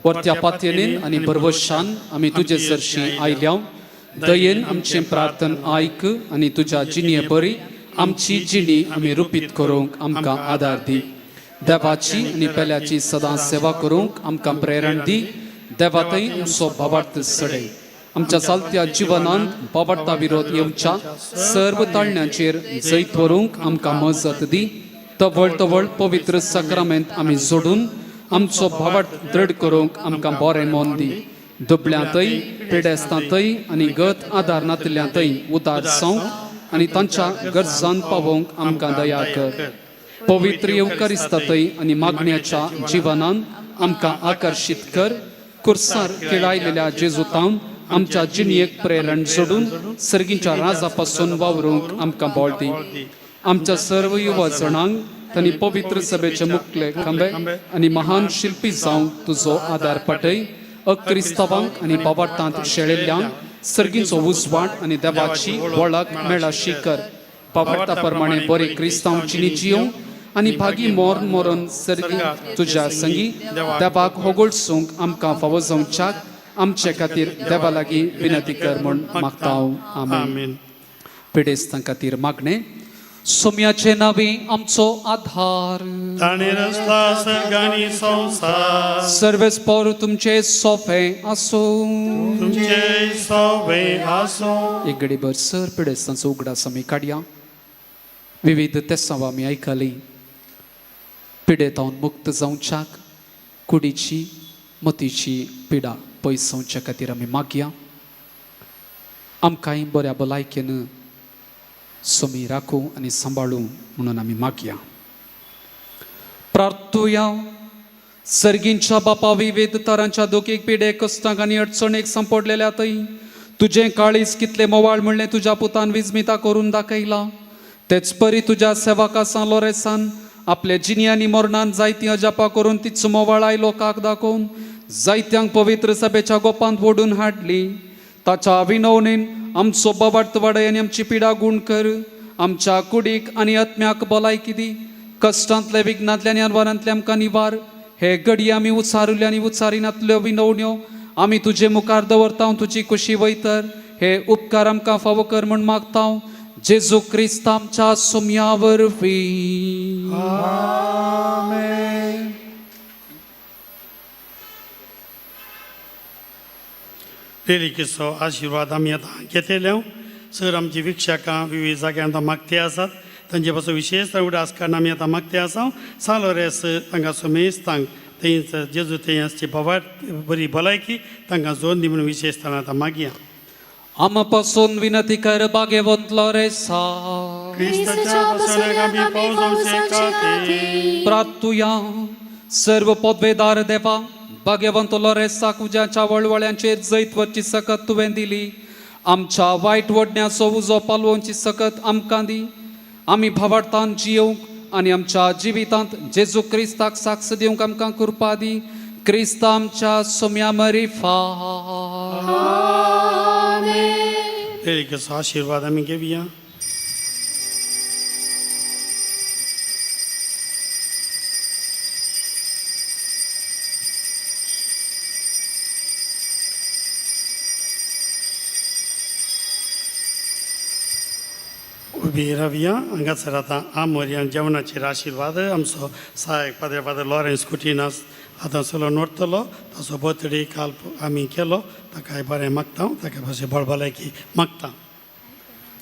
वर्त्या पातयेन आनी भरवशान आमी तुजे सरशी आयल्या. दयेन आमचें प्रार्थन आयक आनी तुज्या जिणये बरी आमची जिणी आमी रुपीत करूंक आमकां आदार दी. देवाची आनी पेल्याची सदां सेवा करूंक आमकां प्रेरण दी. देवातय आमचो भावार्थ सडय. आमच्या चालत्या जिवनांत बाबार्था विरोध येवच्या सर्व ताळण्याचेर जैत व्हरूंक आमकां मजत दी. तवळ तवळ पवित्र सक्रामेंत आमी जोडून आमचो भावार्थ दृढ करूंक आमकां बरें मन दी. दुबळ्यांतय पिडेस्तांतय आनी गत आदार नातिल्ल्यांतय उदार जावंक आनी तांच्या गरजान पावोवंक आमकां दया कर. पवित्र येवकारिस्तातय आनी मागण्याच्या जिवनान आमकां आकर्शीत कर. कुर्सार केळायलेल्या जेजूतावन आमच्या जिणयेक प्रेरण जोडून सर्गीच्या राजा पासून वावरूंक आमकां बळ दी. आमच्या सर्व युवा जणांक तांणी पवित्र सभेचे मुखले खांबे आनी महान शिल्पी जावंक तुजो आदार पाटय. अक्रिस्तावांक आनी बाबार्थांत शेळिल्ल्यांक सर्गीचो उजवाड आनी देवाची वळख मेळाशी कर. बाबार्था प्रमाणे बरे क्रिस्तांव जिणी जियोवंक आनी भागी मोर मोरून सर्गी तुज्या संगी देवाक होगोळसूंक आमकां फावो जावच्याक आमचे खातीर देवा लागीं विनंती कर म्हूण मागता हांव. आमेन. पिडेस्तां खातीर मागणें. सोम्याचे नावे आमचो आधार, ताणें रचला सर्ग संवसार, सर्वेस्पोर तुमचे सोफे आसूं. तुमचे सोबे आसूं. एक घडीभर सर पिडेस्तांचो उगडास आमी काडया. विविध तेसांव आमी आयकली. पिडेतावन मुक्त जावच्याक कुडीची मतीची पिडा पयस जावच्या खातीर आमी मागया. आमकांय बऱ्या भलायकेन सोमी राखूं आनी सांबाळूं म्हणून आमी मागया. प्रार्थुया. सर्गींच्या बापा, विविध तरांच्या दुखीक पिडे कश्टांक आनी अडचणेक सांपडलेल्या थंय तुजें काळीज कितलें मोवाळ म्हणलें तुज्या पुतान विजमिता करून दाखयलां. तेच परी तुज्या सेवका सान लोरेसान आपले जिणी आनी मरणान जायतीं अजापां करून तीच मोवाळाय लोकांक दाखोवन जायत्यांक पवित्र सभेच्या गोपांत ओडून हाडली. ताच्या विनवणेन आमचो बाबार्थ वाडय आनी आमची पिडा गूण कर. आमच्या कुडीक आनी आत्म्याक भलायकी दी. कश्टांतले विघ्नांतले आनी अनवारांतले आमकां निवार. हे घडये आमी उचारुल्यो आनी उचारिनातल्यो विनवण्यो आमी तुजे मुखार दवरता. तुजी कुशी वयतर हे उपकार आमकां फावो कर म्हूण मागता जेजू क्रिस्त आमच्या सोम्या वरवीं. आमेन. रेलिकेचो आशिर्वाद आमी आतां घेतले. सर आमची विक्षकां विविध जाग्यार आतां मागते आसात तांचे पासून विशेश उडास काडून आमी आतां मागते आसा. सालोरेस तांकां सोमेस्तांक थंयच जेजू थंय आसची बरी भलायकी तांकां जोन दी म्हणून विशेश आतां मागया. आमा पासून विनंती कर भाग्यवंत लोरेसा. क्रिस्ताच्या बसण्याक आमी पावसाचे खातीर. प्रार्थुया. सर्व पदवेदार देवा, भाग्यवंत लोरेसाक उज्याच्या वळवळ्यांचेर जैत वरची सकत तुवें दिली. आमच्या वायट वडण्याचो उजो पालवची सकत आमकां दी. आमी भावार्थान जियोवंक आनी आमच्या जिवितांत जेजू क्रिस्ताक साक्ष दिवंक आमकां कृपा दी. क्रिस्त आमच्या सोम्या मरिफा. देवीचो आशिर्वाद आमी घेवया. उबी रावया. हांगासर आतां आमोरयान जेवणाचेर आशिर्वाद आमचो सहायक फादर फादर लॉरेन्स कुटिनास आतां चलोवन व्हरतलो. ताचो बर्थडे काल आमी केलो, ताकाय बरें मागता, ताका मातशें बळबलायकी मागता.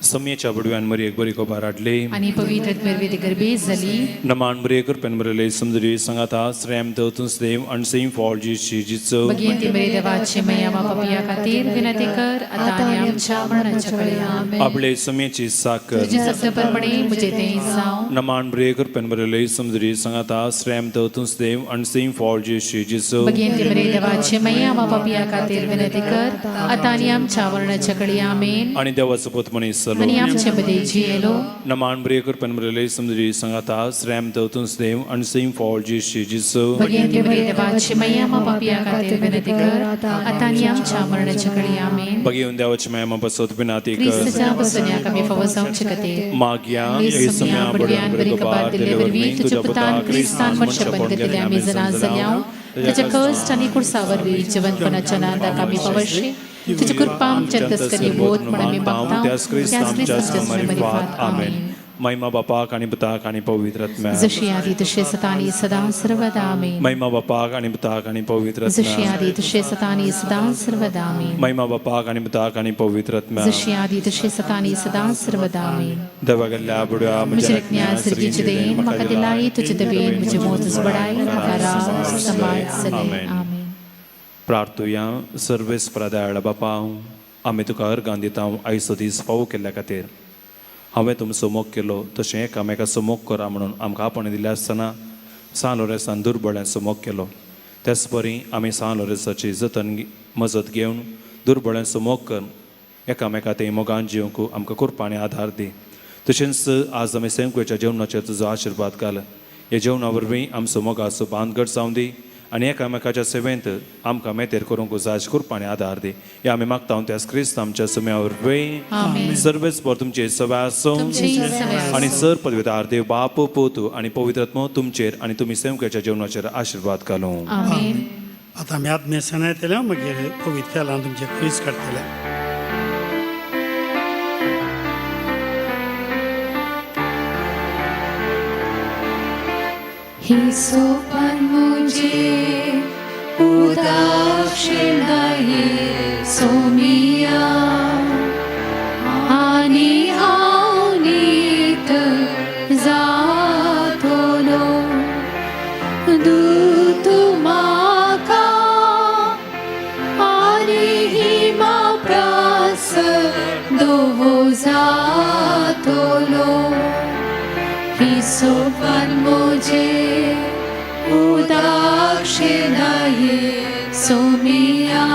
सम्येच्या बडव्यान मरियेक बरी खबर हाडली. आनी पवित्र आत्म्या गर्भेत जाली. नमान बरे कृपेन बरले समजरी सांगाता श्रेम तूंच देव आणि सेम फॉल जी शिजीचो. भगिनी मरे देवाचे मया पापया खातीर विनंती कर आतां आनी आमच्या मरणाच्या वेळार. आपले सम्येची साखर. तुझ्या शब्दाप्रमाणे म्हजे तें जावं. नमान बरे कृपेन बरले समजरी सांगाता श्रेम तूंच देव आणि सेम फॉल जी शिजीचो. भगिनी मरे देवाचे मया पापया खातीर विनंती कर आतां आनी आमच्या मरणाच्या वेळार. आमेन. आणि देवाचो पूत मनीस जालो. आनी आमचे मदें जियेलो. नमान बरे कृपेन बरले समजरी सांगाता श्रेम तूंच देव आणि सेम फॉल जी शिजीचो. भगिनी मरे देवाचे मया पापया खातीर विनंती कर आतां आनी आमच्या मरणाच्या वेळार. आमेन. बघेवन देवाची माया बसत विनाती कर. क्रिस्ताच्या बसण्याक आमी फावो जावचे खातीर. मागया येसम्या बडव्यान बरी खबर दिल्ले वरवीं तुज्या पुतान क्रिस्तान मनशापण घेतले आमी जनां जाल्या ताच्या कश्ट आनी कुर्सा वरवीं जिवंतपणाच्या नादाक आमी पावशी. तुजी कृपा आमच्या तस्करी बोध म्हण आमी मागता. त्याच क्रिस्त आमच्या मारिफात. आमेन. महिमा बापाक आनी पुताक आनी पवित्र आत्म्याक. जशी आदी तशें सता आनी सदां सर्वदा. आमेन. महिमा बापाक आनी पुताक आनी पवित्र जशी आत्म्याक. आदी तशें सता आनी सदां सर्वदा. आमेन. महिमा बापाक आनी पुताक आनी पवित्र आत्म्याक. जशी आदी तशें सता आनी सदां सर्वदा. आमेन. देवा गेल्ल्या बुड्या म्हज्या रत्न्या सर्गीचे देन म्हाका दिलाय तुजे दबेन म्हजे मोत बडाय म्हाका राव सांबाळ चले. आमेन. प्रार्थुया. सर्वेस्परा दयाळ बापा, आमी तुका अर्गां दिता आयचो दीस फावो केल्ल्या खातीर. हांवें तुमचो मोग केलो तशें एकामेकाचो मोग करा म्हणून आमकां आपण दिल्लें आसतना सान लोरेसान दुर्बळ्यांचो मोग केलो. त्याच परी आमी सान लोरेसाची जतन मजत घेवन दुर्बळ्यांचो मोग कर एकामेका ते मोगान जिवंक आमकां कृपा आनी आदार दी. तशेंच आज आमी सेमकुच्या जेवणाचेर तुजो आशिर्वाद घाल. ह्या जेवणा वरवीं आमचो मोगाचो बांदगड जावं दी आनी एकामेकाच्या सेवेंत आमकां मेतेर करूंक जाय कृपा आनी आदार दी. ह्या आमी मागता त्याच क्रिस्त आमच्या सुम्या वरवीं. सर्वेच पर तुमचेर सवय आसूं आनी सर पदवीदार देव बाप पूत आनी पवित्र आत्मो तुमचेर आनी तुमी सेवकाच्या जेवणाचेर आशिर्वाद घालूं. आतां आमी आत्मेसनां येतले, मागीर पवित्र तेलान तुमचे क्रीज काडटले. ही सोपान मुझे उदाक्षिणाये सोमिया आनी हांव नीत जातलो. दूत म्हाका आनी हिमा प्रास दोवो जातलो. ही सोपान मुझे उदाक्षिणाये सोमिया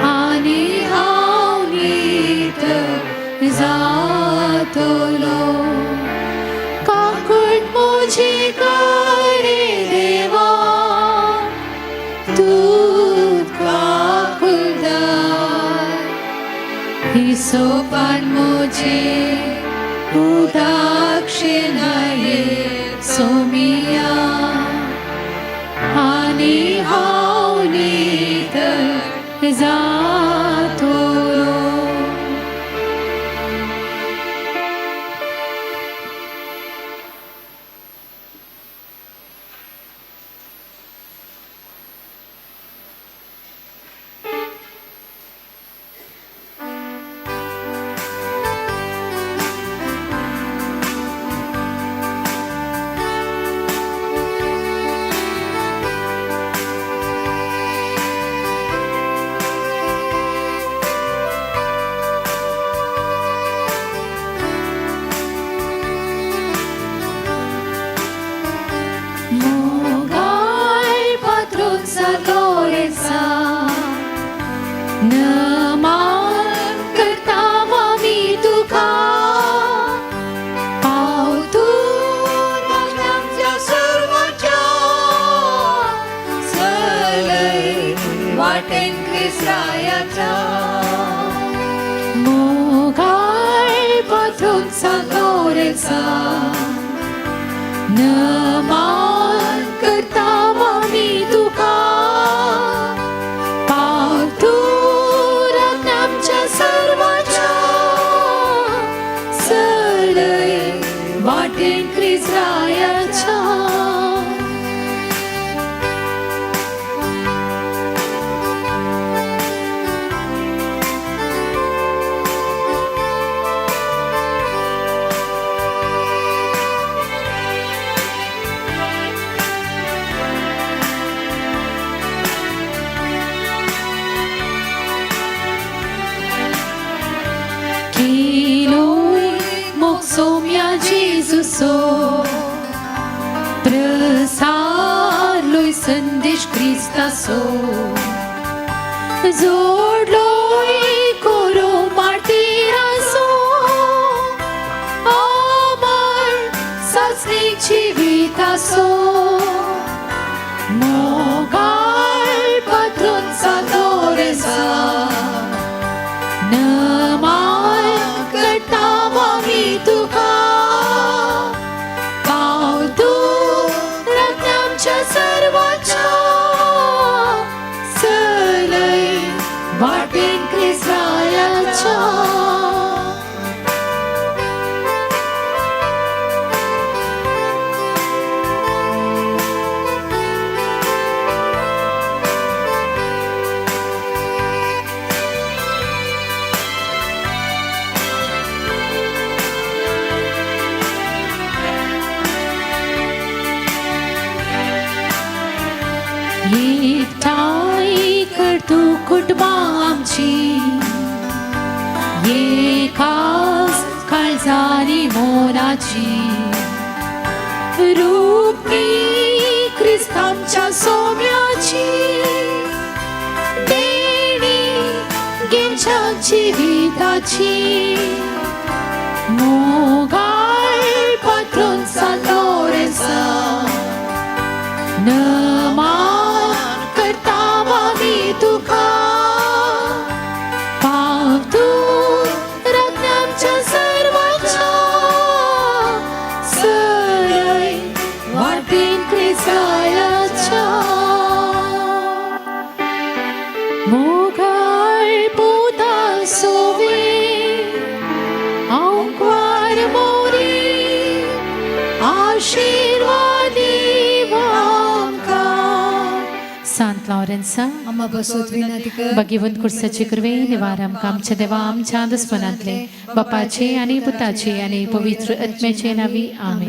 आनी हांव नीत जातलो. काकूट म्हजी करे देवा तूं काकुळदार. ही सोपान मुझे उदाक्षिणाये सोमिया आनी हांव नीत जातलो. लोरेंसा नमान करता आमी तुका पाव तूं राखणे आमच्या सर्वांच्या चलय वाटेन क्रिस्ताच्या. Kiloi moxomia Jesuso प्रसारलोय संदेश क्रिस्तासो जोडलोय कोरो मार्टिरासो अमर सासनीक जिवितासो मोगाळ पात्रोन सान लोरेंसा नमान करता आमी तुका पाव तूं राखणे आमच्या सर्वांच्या चलय वाटेन क्रिस्ताच्या. एकठांय कर तूं कुटुंबां आमची एकाच काळजानी मोनाची रूपी क्रिस्तांच्या सोम्याची देणी घेवच्या जिविताची मोगाळ पात्रोन सान लोरेंसा नमान करता आमी तुका पाव तूं राखणे आमच्या सर्वांच्या चलय वाटेन क्रिस्ताच्या. मोगाळ पुता सोवे आंकवार मोरी आशीर्वादी आमकां. सांत लॉरेन्सा अम्मा बसोत विनंती कर. भगिवंत कुर्साची कृपे निवार आमकां आमच्या देवा आमच्या दुस्मनांतले बापाचे आनी पुताचे आनी पवित्र आत्म्याचे नावी. आमेन.